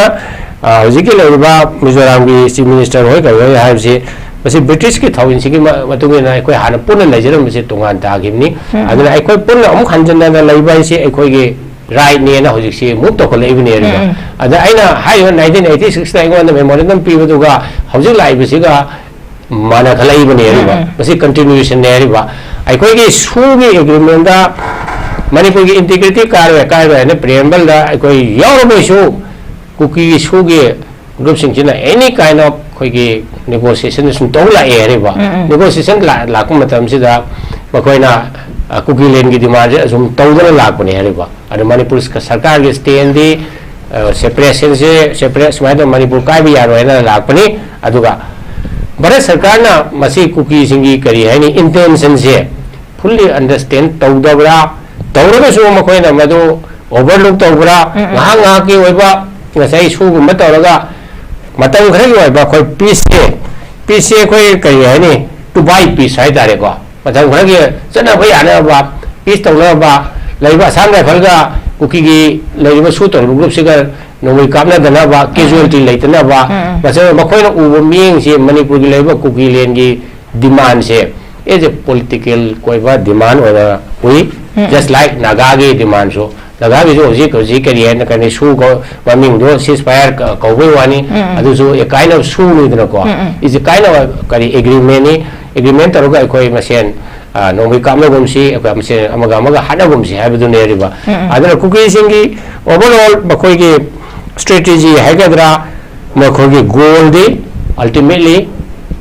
ꯍꯧꯖꯤꯛꯀꯤ ꯂꯩꯔꯤꯕ ꯃꯤꯖꯣꯔꯥꯝꯒꯤ ꯆꯤꯐ ꯃꯤꯅꯤꯁꯇꯔ ꯍꯣꯏ ꯀꯔꯤ ꯍꯣꯏ ꯍꯥꯏꯕꯁꯤ ꯃꯁꯤ ꯕ꯭ꯔꯤꯇꯤꯁꯀꯤ ꯊꯧꯑꯣꯏꯟꯁꯤꯒꯤ ꯃꯇꯨꯡ ꯏꯟꯅ ꯑꯩꯈꯣꯏ ꯍꯥꯟꯅ ꯄꯨꯟꯅ ꯂꯩꯖꯔꯝꯕꯁꯦ ꯇꯣꯉꯥꯟ ꯇꯥꯈꯤꯕꯅꯤ꯫ ꯑꯗꯨꯅ ꯑꯩꯈꯣꯏ ꯄꯨꯟꯅ ꯑꯃꯨꯛ ꯍꯟꯖꯤꯟꯅꯅ ꯂꯩꯕ ꯍꯥꯏꯁꯦ ꯑꯩꯈꯣꯏꯒꯤ ꯔꯥꯏꯠꯅꯦꯅ ꯍꯧꯖꯤꯛꯁꯤ ꯃꯨꯚ ꯇꯧꯈꯠꯂꯛꯏꯕꯅꯦꯕ꯫ ꯑꯗ ꯑꯩꯅ ꯍꯥꯏꯔꯤꯕ ꯅꯥꯏꯟꯇꯤꯟ ꯑꯩꯠꯇꯤ ꯁꯤꯛꯁꯇ ꯑꯩꯉꯣꯟꯗ ꯃꯦꯃꯣꯔꯦꯟꯗꯝ ꯄꯤꯕꯗꯨꯒ ꯍꯧꯖꯤꯛ ꯂꯥꯛꯏꯕꯁꯤꯒ ꯃꯥꯟꯅꯈꯠꯂꯛꯏꯕꯅꯦ ꯍꯥꯏꯔꯤꯕ꯫ ꯃꯁꯤ ꯀꯟꯇꯤꯅ꯭ꯌꯨꯌꯦꯁꯟꯅꯦ ꯍꯥꯏꯔꯤꯕ꯫ ꯑꯩꯈꯣꯏꯒꯤ ꯁꯨꯒꯤ ꯑꯦꯒ꯭ꯔꯤꯃꯦꯟꯗ ꯃꯅꯤꯄꯨꯔꯒꯤ ꯏꯟꯇꯤꯒ꯭ꯔꯤꯇꯤ ꯀꯥꯏꯔꯣꯏ, ꯀꯥꯏꯔꯣꯏ ꯍꯥꯏꯅ ꯄ꯭ꯔꯤꯑꯦꯝꯕꯜꯗ ꯑꯩꯈꯣꯏ ꯌꯥꯎꯔꯕꯁꯨ ꯀꯨꯀꯤꯒꯤ ꯁꯨꯒꯤ ꯒ꯭ꯔꯨꯞꯁꯤꯡꯁꯤꯅ ꯑꯦꯅꯤ ꯀꯥꯏꯟ ꯑꯣꯐ ꯑꯩꯈꯣꯏꯒꯤ ꯅꯦꯒꯣꯁꯤꯌꯦꯁꯟ ꯁꯨꯝ ꯇꯧ ꯂꯥꯛꯑꯦ ꯍꯥꯏꯔꯤꯕ꯫ ꯅꯦꯒꯣꯁꯤꯌꯦꯁꯟ ꯂꯥꯛꯄ ꯃꯇꯝꯁꯤꯗ ꯃꯈꯣꯏꯅ ꯀꯨꯀꯤꯂꯦꯟꯒꯤ ꯗꯤꯃꯥꯟꯁꯦ ꯑꯁꯨꯝ ꯇꯧꯗꯅ ꯂꯥꯛꯄꯅꯦ ꯍꯥꯏꯔꯤꯕ꯫ ꯑꯗꯣ ꯃꯅꯤꯄꯨꯔ ꯁꯔꯀꯥꯔꯒꯤ ꯁ꯭ꯇꯦꯟꯗꯤ ꯁꯦꯄꯔꯦꯁꯟꯁꯦ, ꯁꯦꯄꯔꯦꯠ ꯁꯨꯃꯥꯏꯅ ꯇꯧ ꯃꯅꯤꯄꯨꯔ ꯀꯥꯏꯕ ꯌꯥꯔꯣꯏ ꯍꯥꯏꯅ ꯂꯥꯛꯄꯅꯤ꯫ ꯑꯗꯨꯒ ꯚꯥꯔꯠ ꯁꯔꯀꯥꯔꯅ ꯃꯁꯤ ꯀꯨꯀꯤꯁꯤꯡꯒꯤ ꯀꯔꯤ ꯍꯥꯏꯅꯤ, ꯏꯟꯇꯦꯟꯁꯟꯁꯦ ꯐꯨꯜꯂꯤ ꯑꯟꯗꯔꯁ꯭ꯇꯦꯟ ꯇꯧꯗꯕ꯭ꯔꯥ, ꯇꯧꯔꯒꯁꯨ ꯃꯈꯣꯏꯅ ꯃꯗꯨ ꯑꯣꯚꯔꯂꯨꯛ ꯇꯧꯕ꯭ꯔꯥ, ꯉꯥꯏꯍꯥꯛ ꯉꯥꯏꯍꯥꯛꯀꯤ ꯑꯣꯏꯕ ꯉꯁꯥꯏ ꯁꯨꯒꯨꯝꯕ ꯇꯧꯔꯒ ꯃꯇꯝ ꯈꯔꯒꯤ ꯑꯣꯏꯕ ꯑꯩꯈꯣꯏ ꯄꯤꯁꯁꯦ, ꯄꯤꯁꯁꯦ ꯑꯩꯈꯣꯏ ꯀꯔꯤ ꯍꯥꯏꯅꯤ, ꯇꯨ ꯕꯥꯏ ꯄꯤꯁ ꯍꯥꯏꯇꯥꯔꯦꯀꯣ, ꯃꯇꯝ ꯈꯔꯒꯤ ꯆꯠꯅꯕ ꯌꯥꯅꯕ, ꯄꯤꯁ ꯇꯧꯅꯕ, ꯂꯩꯔꯤꯕ ꯑꯁꯥꯝ ꯔꯥꯏꯐꯜꯒ ꯀꯨꯀꯤꯒꯤ ꯂꯩꯔꯤꯕ ꯁꯨ ꯇꯧꯔꯤꯕ ꯒ꯭ꯔꯨꯞꯁꯤꯒ ꯅꯣꯡꯃꯩ ꯀꯥꯞꯅꯗꯅꯕ, ꯀꯦꯖꯨꯋꯦꯜꯇꯤ ꯂꯩꯇꯅꯕ, ꯃꯁꯤ ꯃꯈꯣꯏꯅ ꯎꯕ ꯃꯤꯠꯌꯦꯡꯁꯤ ꯃꯅꯤꯄꯨꯔꯒꯤ ꯂꯩꯔꯤꯕ ꯀꯨꯀꯤꯂꯦꯟꯒꯤ ꯗꯤꯃꯥꯟꯁꯦ ꯑꯦꯖ ꯑꯦ ꯄꯣꯂꯤꯇꯤꯀꯦꯜ ꯑꯣꯏꯕ ꯗꯤꯃꯥꯟ ꯑꯣꯏꯅ ꯎꯏ꯫ ꯖꯁ ꯂꯥꯏꯛ ꯅꯥꯒꯥꯒꯤ ꯗꯤꯃꯥꯟꯁꯨ, ꯅꯥꯒꯥꯒꯤꯁꯨ ꯍꯧꯖꯤꯛ, ꯍꯧꯖꯤꯛ ꯀꯔꯤ ꯍꯥꯏꯅ, ꯀꯔꯤ ꯁꯨ ꯀꯧ-, ꯃꯃꯤꯡꯗꯣ ꯁꯤꯁ ꯐꯥꯌꯔ ꯀ-, ꯀꯧꯕꯩ ꯋꯥꯅꯤ꯫ ꯑꯗꯨꯁꯨ ꯑꯦ ꯀꯥꯏꯟ ꯑꯣꯐ ꯁꯨꯅꯤꯗꯅꯀꯣ꯫ ꯏꯁ ꯑꯦ ꯀꯥꯏꯟ ꯑꯣꯐ ꯀꯔꯤ ꯑꯦꯒ꯭ꯔꯤꯃꯦꯟꯅꯤ, ꯑꯦꯒ꯭ꯔꯤꯃꯦꯟ ꯇꯧꯔꯒ ꯑꯩꯈꯣꯏ ꯃꯁꯦꯟ, ꯑ, ꯅꯣꯡꯃꯩ ꯀꯥꯞꯅꯒꯨꯝꯁꯤ, ꯑꯩꯈꯣꯏ ꯃꯁꯦꯟ ꯑꯃꯒ ꯑꯃꯒ ꯍꯥꯠꯅꯒꯨꯝꯁꯤ ꯍꯥꯏꯕꯗꯨꯅꯦ ꯍꯥꯏꯔꯤꯕ꯫ ꯑꯗꯨꯅ ꯀꯨꯀꯤꯁꯤꯡꯒꯤ ꯑꯣꯚꯔꯑꯣꯜ ꯃꯈꯣꯏꯒꯤ ꯁ꯭ꯇ꯭ꯔꯦꯇꯦꯖꯤ ꯍꯥꯏꯒꯗ꯭ꯔꯥ, ꯃꯈꯣꯏꯒꯤ ꯒꯣꯜꯗꯤ ꯑꯜꯇꯤꯃꯦꯠꯂꯤ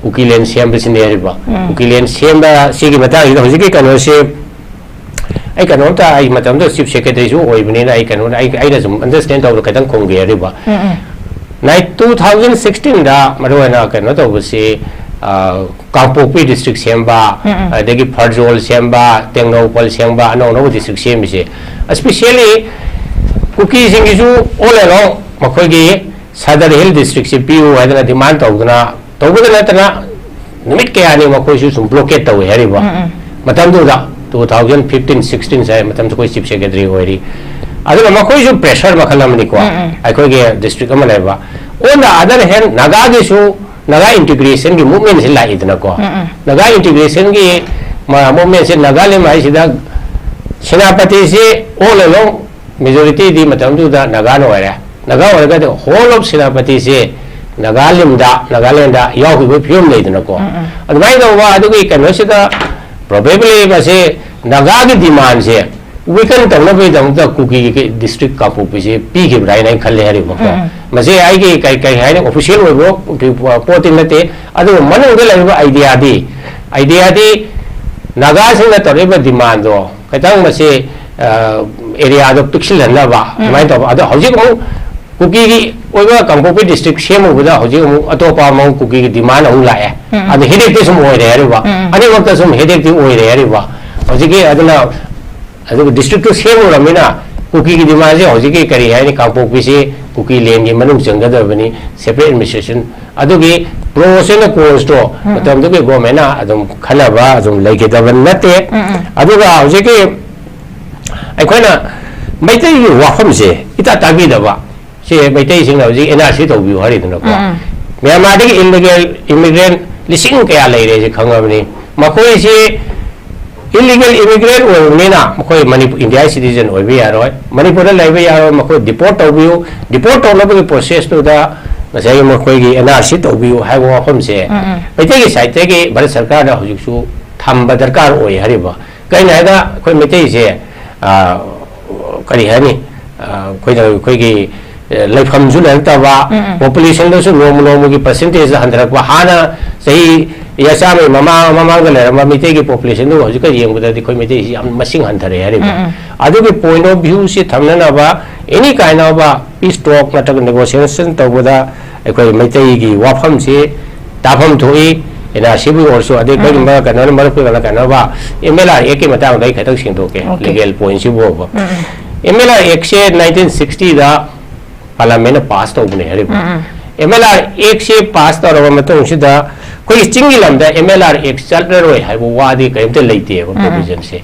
ꯀꯨꯀꯤꯂꯦꯟ ꯁꯦꯝꯕꯁꯤꯅꯦ ꯍꯥꯏꯔꯤꯕ꯫ ꯀꯨꯀꯤꯂꯦꯟ ꯁꯦꯝꯕ ꯁꯤꯒꯤ ꯃꯇꯥꯡꯁꯤꯗ ꯍꯧꯖꯤꯛꯀꯤ ꯀꯩꯅꯣꯁꯦ ꯑꯩ ꯀꯩꯅꯣꯝꯇ, ꯑꯩ ꯃꯇꯝꯗꯨꯗ ꯆꯤꯐ ꯁꯦꯀ꯭ꯔꯦꯇꯔꯤꯁꯨ ꯑꯣꯏꯕꯅꯤꯅ ꯑꯩ ꯀꯩꯅꯣ, ꯑꯩ, ꯑꯩꯅ ꯁꯨꯝ ꯑꯟꯗꯔꯁ꯭ꯇꯦꯟ ꯇꯧꯕꯗ ꯈꯤꯇꯪ ꯈꯨꯝꯒꯦ ꯍꯥꯏꯔꯤꯕ꯫ ꯅꯥꯏ-, ꯇꯨ ꯊꯥꯎꯖꯟ ꯁꯤꯛꯁꯇꯤꯟꯗ ꯃꯔꯨꯑꯣꯏꯅ ꯀꯩꯅꯣ ꯇꯧꯕꯁꯤ, ꯑ, ꯀꯥꯡꯄꯣꯛꯄꯤ ꯗꯤꯁꯇ꯭ꯔꯤꯛ ꯁꯦꯝꯕ, ꯑꯗꯒꯤ ꯐꯔꯖꯣꯜ ꯁꯦꯝꯕ, ꯇꯦꯡꯅꯧꯄꯜ ꯁꯦꯝꯕ, ꯑꯅꯧ ꯑꯅꯧꯕ ꯗꯤꯁꯇ꯭ꯔꯤꯛ ꯁꯦꯝꯃꯤꯁꯦ, especially ꯀꯨꯀꯤꯁꯤꯡꯒꯤꯁꯨ all along ꯃꯈꯣꯏꯒꯤ ꯁꯗꯔ ꯍꯤꯜ ꯗꯤꯁꯇ꯭ꯔꯤꯛꯁꯤ ꯄꯤꯌꯨ ꯍꯥꯏꯗꯅ ꯗꯤꯃꯥꯟ ꯇꯧꯗꯅ, ꯇꯧꯕꯗ ꯅꯠꯇꯅ ꯅꯨꯃꯤꯠ ꯀꯌꯥꯅꯤ ꯃꯈꯣꯏꯁꯨ ꯁꯨꯝ ꯕ꯭ꯂꯣꯀꯦꯠ ꯇꯧꯋꯦ ꯍꯥꯏꯔꯤꯕ꯫ ꯎꯝ, ꯎꯝ꯫ ꯃꯇꯝꯗꯨꯗ two thousand fifteen sixteen ꯁꯥꯏ, ꯃꯇꯝꯗꯨ ꯑꯩꯈꯣꯏ ꯆꯤꯐ ꯁꯦꯀ꯭ꯔꯦꯇꯔꯤ ꯑꯣꯏꯔꯤ꯫ ꯑꯗꯨꯅ ꯃꯈꯣꯏꯁꯨ ꯄ꯭ꯔꯦꯁꯔ ꯃꯈꯜ ꯑꯃꯅꯤꯀꯣ꯫ ꯎꯝ, ꯎꯝ꯫ ꯑꯩꯈꯣꯏꯒꯤ ꯗꯤꯁꯇ꯭ꯔꯤꯛ ꯑꯃ ꯂꯩꯕ꯫ On the other hand, ꯅꯥꯒꯥꯒꯤꯁꯨ, Naga ꯏꯟꯇꯤꯒ꯭ꯔꯦꯁꯟꯒꯤ ꯃꯨꯚꯃꯦꯟꯁꯤ ꯂꯥꯛꯏꯗꯅꯀꯣ꯫ ꯎꯝ, ꯎꯝ꯫ ꯅꯥꯒꯥ ꯏꯟꯇꯤꯒ꯭ꯔꯦꯁꯟꯒꯤ ꯃ-, ꯃꯨꯚꯃꯦꯟꯁꯤ ꯅꯥꯒꯥꯂꯦꯟ ꯍꯥꯏꯁꯤꯗ ꯁꯦꯅꯥꯄꯇꯤꯁꯤ all along ꯃꯦꯖꯣꯔꯤꯇꯤꯗꯤ ꯃꯇꯝꯗꯨꯗ ꯅꯥꯒꯥꯅ ꯑꯣꯏꯔꯦ꯫ ꯅꯥꯒꯥ ꯑꯣꯏꯔꯒꯗꯤ whole of ꯁꯦꯅꯥꯄꯇꯤꯁꯦ ꯅꯥꯒꯥꯂꯦꯟꯗ, ꯅꯥꯒꯥꯂꯦꯟꯗ ꯌꯥꯎꯈꯤꯕꯒꯤ ꯐꯤꯕꯝ ꯂꯩꯗꯅꯀꯣ꯫ ꯎꯝ, ꯎꯝ꯫ ꯑꯗꯨꯃꯥꯏꯅ ꯇꯧꯕ ꯑꯗꯨꯒꯤ ꯀꯩꯅꯣꯁꯤꯗ probably ꯃꯁꯤ ꯅꯥꯒꯥꯒꯤ ꯗꯤꯃꯥꯟꯁꯦ ꯋꯤꯀꯟ ꯇꯧꯅꯕꯒꯤꯗꯃꯛꯇ ꯀꯨꯀꯤꯒꯤ ꯗꯤꯁꯇ꯭ꯔꯤꯛ ꯀꯥꯡꯄꯣꯛꯄꯤꯁꯦ ꯄꯤꯈꯤꯕ꯭ꯔꯥ ꯍꯥꯏꯅ ꯑꯩꯅ ꯈꯜꯂꯦ ꯍꯥꯏꯔꯤꯕꯀꯣ꯫ ꯎꯝ, ꯎꯝ꯫ ꯃꯁꯤ ꯑꯩꯒꯤ ꯀꯩ, ꯀꯩ ꯍꯥꯏꯅꯤ, ꯑꯣꯐꯤꯁꯤꯌꯦꯜ ꯑꯣꯏꯕ ꯄꯣꯠꯇꯤ ꯅꯠꯇꯦ, ꯑꯗꯨꯕꯨ ꯃꯅꯨꯡꯗ ꯂꯩꯔꯤꯕ ꯑꯥꯏꯗꯤꯌꯥꯗꯤ, ꯑꯥꯏꯗꯤꯌꯥꯗꯤ ꯅꯥꯒꯥꯁꯤꯡꯅ ꯇꯧꯔꯛꯏꯕ ꯗꯤꯃꯥꯟꯗꯣ ꯈꯤꯇꯪ ꯃꯁꯤ, ꯑ, ꯑꯦꯔꯤꯌꯥꯗꯣ ꯄꯤꯛꯁꯤꯜꯍꯟꯅꯕ ꯎꯝ꯫ ꯑꯗꯨꯃꯥꯏꯅ ꯇꯧꯕ꯫ ꯑꯗꯣ ꯍꯧꯖꯤꯛ ꯑꯃꯨꯛ ꯀꯨꯀꯤꯒꯤ ꯑꯣꯏꯕ ꯀꯥꯡꯄꯣꯛꯄꯤ ꯗꯤꯁꯇ꯭ꯔꯤꯛ ꯁꯦꯝꯃꯨꯕꯗ ꯍꯧꯖꯤꯛ ꯑꯃꯨꯛ ꯑꯇꯣꯞꯄ ꯑꯃꯨꯛ ꯀꯨꯀꯤꯒꯤ ꯗꯤꯃꯥꯟ ꯑꯃꯨꯛ ꯂꯥꯛꯑꯦ꯫ ꯎꯝ, ꯎꯝ꯫ ꯑꯗꯨ ꯍꯦꯗꯦꯛꯇꯤ ꯁꯨꯝ ꯑꯣꯏꯔꯦ ꯍꯥꯏꯔꯤꯕ꯫ ꯎꯝ, ꯎꯝ꯫ ꯑꯅꯤꯃꯛꯇ ꯁꯨꯝ ꯍꯦꯗꯦꯛꯇꯤ ꯑꯣꯏꯔꯦ ꯍꯥꯏꯔꯤꯕ꯫ ꯍꯧꯖꯤꯛꯀꯤ ꯑꯗꯨꯅ, ꯑꯗꯨꯒ ꯗꯤꯁꯇ꯭ꯔꯤꯛꯇꯨ ꯁꯦꯝꯃꯨꯔꯕꯅꯤꯅ ꯀꯨꯀꯤꯒꯤ ꯗꯤꯃꯥꯟꯁꯦ ꯍꯧꯖꯤꯛꯀꯤ ꯀꯔꯤ ꯍꯥꯏꯅꯤ, ꯀꯥꯡꯄꯣꯛꯄꯤꯁꯤ ꯀꯨꯀꯤ ꯂꯦꯟꯒꯤ ꯃꯅꯨꯡ ꯆꯪꯒꯗꯕꯅꯤ, ꯁꯦꯄꯔꯦꯠ ꯑꯦꯗꯃꯤꯅꯤꯁꯇ꯭ꯔꯦꯁꯟ꯫ ꯑꯗꯨꯒꯤ ꯄ꯭ꯔꯣꯁ ꯑꯦꯟ ꯀꯣꯟꯁꯇꯣ ꯎꯝ, ꯎꯝ꯫ ꯃꯇꯝꯗꯨꯒꯤ ꯒꯣꯔꯃꯦꯟꯅ ꯑꯗꯨꯝ ꯈꯟꯅꯕ ꯑꯗꯨꯝ ꯂꯩꯈꯤꯗꯕ ꯅꯠꯇꯦ꯫ ꯎꯝ, ꯎꯝ꯫ ꯑꯗꯨꯒ ꯍꯧꯖꯤꯛꯀꯤ ꯑꯩꯈꯣꯏꯅ ꯃꯩꯇꯩꯒꯤ ꯋꯥꯐꯝꯁꯦ ꯏꯇꯥ ꯇꯥꯕꯤꯗꯕ, ꯁꯤ ꯃꯩꯇꯩꯁꯤꯡꯅ ꯍꯧꯖꯤꯛ ꯑꯦꯟ ꯑꯥꯔ ꯁꯤ ꯇꯧꯕꯤꯌꯨ ꯍꯥꯏꯔꯤꯗꯅꯀꯣ꯫ ꯎꯝ, ꯎꯝ꯫ ꯃ꯭ꯌꯥꯟꯃꯥꯔꯗꯒꯤ ꯏꯜꯂꯤꯒꯦꯜ ꯏꯃꯤꯒ꯭ꯔꯦꯟ ꯂꯤꯁꯤꯡ ꯀꯌꯥ ꯂꯩꯔꯦꯁꯦ ꯈꯪꯉꯕꯅꯤ꯫ ꯃꯈꯣꯏꯁꯤ ꯏꯜꯂꯤꯒꯦꯜ ꯏꯃꯤꯒ꯭ꯔꯦꯟ ꯑꯣꯏꯔꯕꯅꯤꯅ ꯃꯈꯣꯏ ꯃꯅꯤꯄꯨꯔ, ꯏꯟꯗꯤꯌꯥ ꯁꯤꯇꯤꯖꯟ ꯑꯣꯏꯕ ꯌꯥꯔꯣꯏ, ꯃꯅꯤꯄꯨꯔꯗ ꯂꯩꯕ ꯌꯥꯔꯣꯏ, ꯃꯈꯣꯏ ꯗꯤꯄꯣꯔꯠ ꯇꯧꯕꯤꯌꯨ, ꯗꯤꯄꯣꯔꯠ ꯇꯧꯅꯕꯒꯤ ꯄ꯭ꯔꯣꯁꯦꯁꯇꯨꯗ ꯉꯁꯥꯏꯒꯤ ꯃꯈꯣꯏꯒꯤ ꯑꯦꯟ ꯑꯥꯔ ꯁꯤ ꯇꯧꯕꯤꯌꯨ ꯍꯥꯏꯕ ꯋꯥꯐꯝꯁꯦ ꯎꯝ, ꯎꯝ꯫ ꯃꯩꯇꯩꯒꯤ ꯁꯥꯏꯠꯇꯒꯤ ꯚꯥꯔꯠ ꯁꯔꯀꯥꯔꯗ ꯍꯧꯖꯤꯛꯁꯨ ꯊꯝꯕ ꯗꯔꯀꯥꯔ ꯑꯣꯏ ꯍꯥꯏꯔꯤꯕ꯫ ꯀꯩꯅꯣ ꯍꯥꯏꯗ ꯑꯩꯈꯣꯏ ꯃꯩꯇꯩꯁꯦ, ꯑ, ꯀꯔꯤ ꯍꯥꯏꯅꯤ, ꯑ, ꯑꯩꯈꯣꯏꯅ, ꯑꯩꯈꯣꯏꯒꯤ, ꯑ, ꯂꯩꯐꯝꯁꯨ ꯂꯩꯔꯛꯇꯕ, ꯎꯝ, ꯎꯝ꯫ ꯄꯣꯄꯨꯂꯦꯁꯟꯗꯁꯨ ꯅꯣꯡꯃ ꯅꯣꯡꯃꯒꯤ ꯄꯔꯁꯦꯟꯇꯦꯖ ꯍꯟꯊꯔꯛꯄ, ꯍꯥꯟꯅ ꯆꯍꯤ ꯆꯥꯝꯃꯒꯤ ꯃꯃꯥꯡ, ꯃꯃꯥꯡꯗ ꯂꯩꯔꯝꯕ ꯃꯩꯇꯩꯒꯤ ꯄꯣꯄꯨꯂꯦꯁꯟꯗꯨꯒ ꯍꯧꯖꯤꯛꯀ ꯌꯦꯡꯕꯗꯗꯤ ꯑꯩꯈꯣꯏ ꯃꯩꯇꯩꯁꯤ ꯌꯥꯝ ꯃꯁꯤꯡ ꯍꯟꯊꯔꯛꯑꯦ ꯍꯥꯏꯔꯤꯕ꯫ ꯎꯝ, ꯎꯝ꯫ ꯑꯗꯨꯒꯤ point of view ꯁꯤ ꯊꯝꯅꯅꯕ any kind of peace talk ꯅꯠꯇ꯭ꯔꯒ negotiation ꯇꯧꯕꯗ ꯑꯩꯈꯣꯏ ꯃꯩꯇꯩꯒꯤ ꯋꯥꯐꯝꯁꯤ ꯇꯥꯐꯝ ꯊꯣꯛꯏ꯫ ꯑꯦꯟ ꯑꯥꯔ ꯁꯤꯕꯨ ꯑꯣꯏꯔꯁꯨ, ꯑꯗꯩ ꯎꯝ꯫ ꯀꯔꯤꯒꯨꯝꯕ ꯀꯩꯅꯣꯅ ꯃꯔꯨꯞ ꯀꯩꯅꯣꯅ ꯀꯩꯅꯣꯕ ꯑꯦꯝ ꯑꯦꯜ ꯑꯥꯔ ꯑꯦꯛꯀꯤ ꯃꯇꯥꯡꯗ ꯑꯩ ꯈꯤꯇꯪ ꯁꯦꯡꯗꯣꯛꯀꯦ, ꯑꯣꯀꯦ꯫ ꯂꯤꯒꯦꯜ ꯄꯣꯏꯟꯁꯤꯕꯨ꯫ ꯎꯝ, ꯎꯝ꯫ ꯑꯦꯝ ꯑꯦꯜ ꯑꯥꯔ ꯑꯦꯛꯁꯦ ꯅꯥꯏꯟꯇꯤꯟ ꯁꯤꯛꯁꯇꯤꯗ ꯄꯥꯔꯂꯥꯃꯦꯟꯅ ꯄꯥꯁ ꯇꯧꯕꯅꯦ ꯍꯥꯏꯔꯤꯕ꯫ ꯑꯦꯝ ꯑꯦꯜ ꯑꯥꯔ ꯑꯦꯛꯁꯦ ꯄꯥꯁ ꯇꯧꯔꯕ ꯃꯇꯨꯡꯁꯤꯗ ꯑꯩꯈꯣꯏꯒꯤ ꯆꯤꯡꯒꯤ ꯂꯝꯗ ꯑꯦꯝ ꯑꯦꯜ ꯑꯥꯔ ꯑꯦꯛ ꯆꯠꯂꯔꯣꯏ ꯍꯥꯏꯕ ꯋꯥꯗꯤ ꯀꯔꯤꯝꯇ ꯂꯩꯇꯦꯕ, ꯄ꯭ꯔꯣꯕꯤꯖꯟꯁꯦ꯫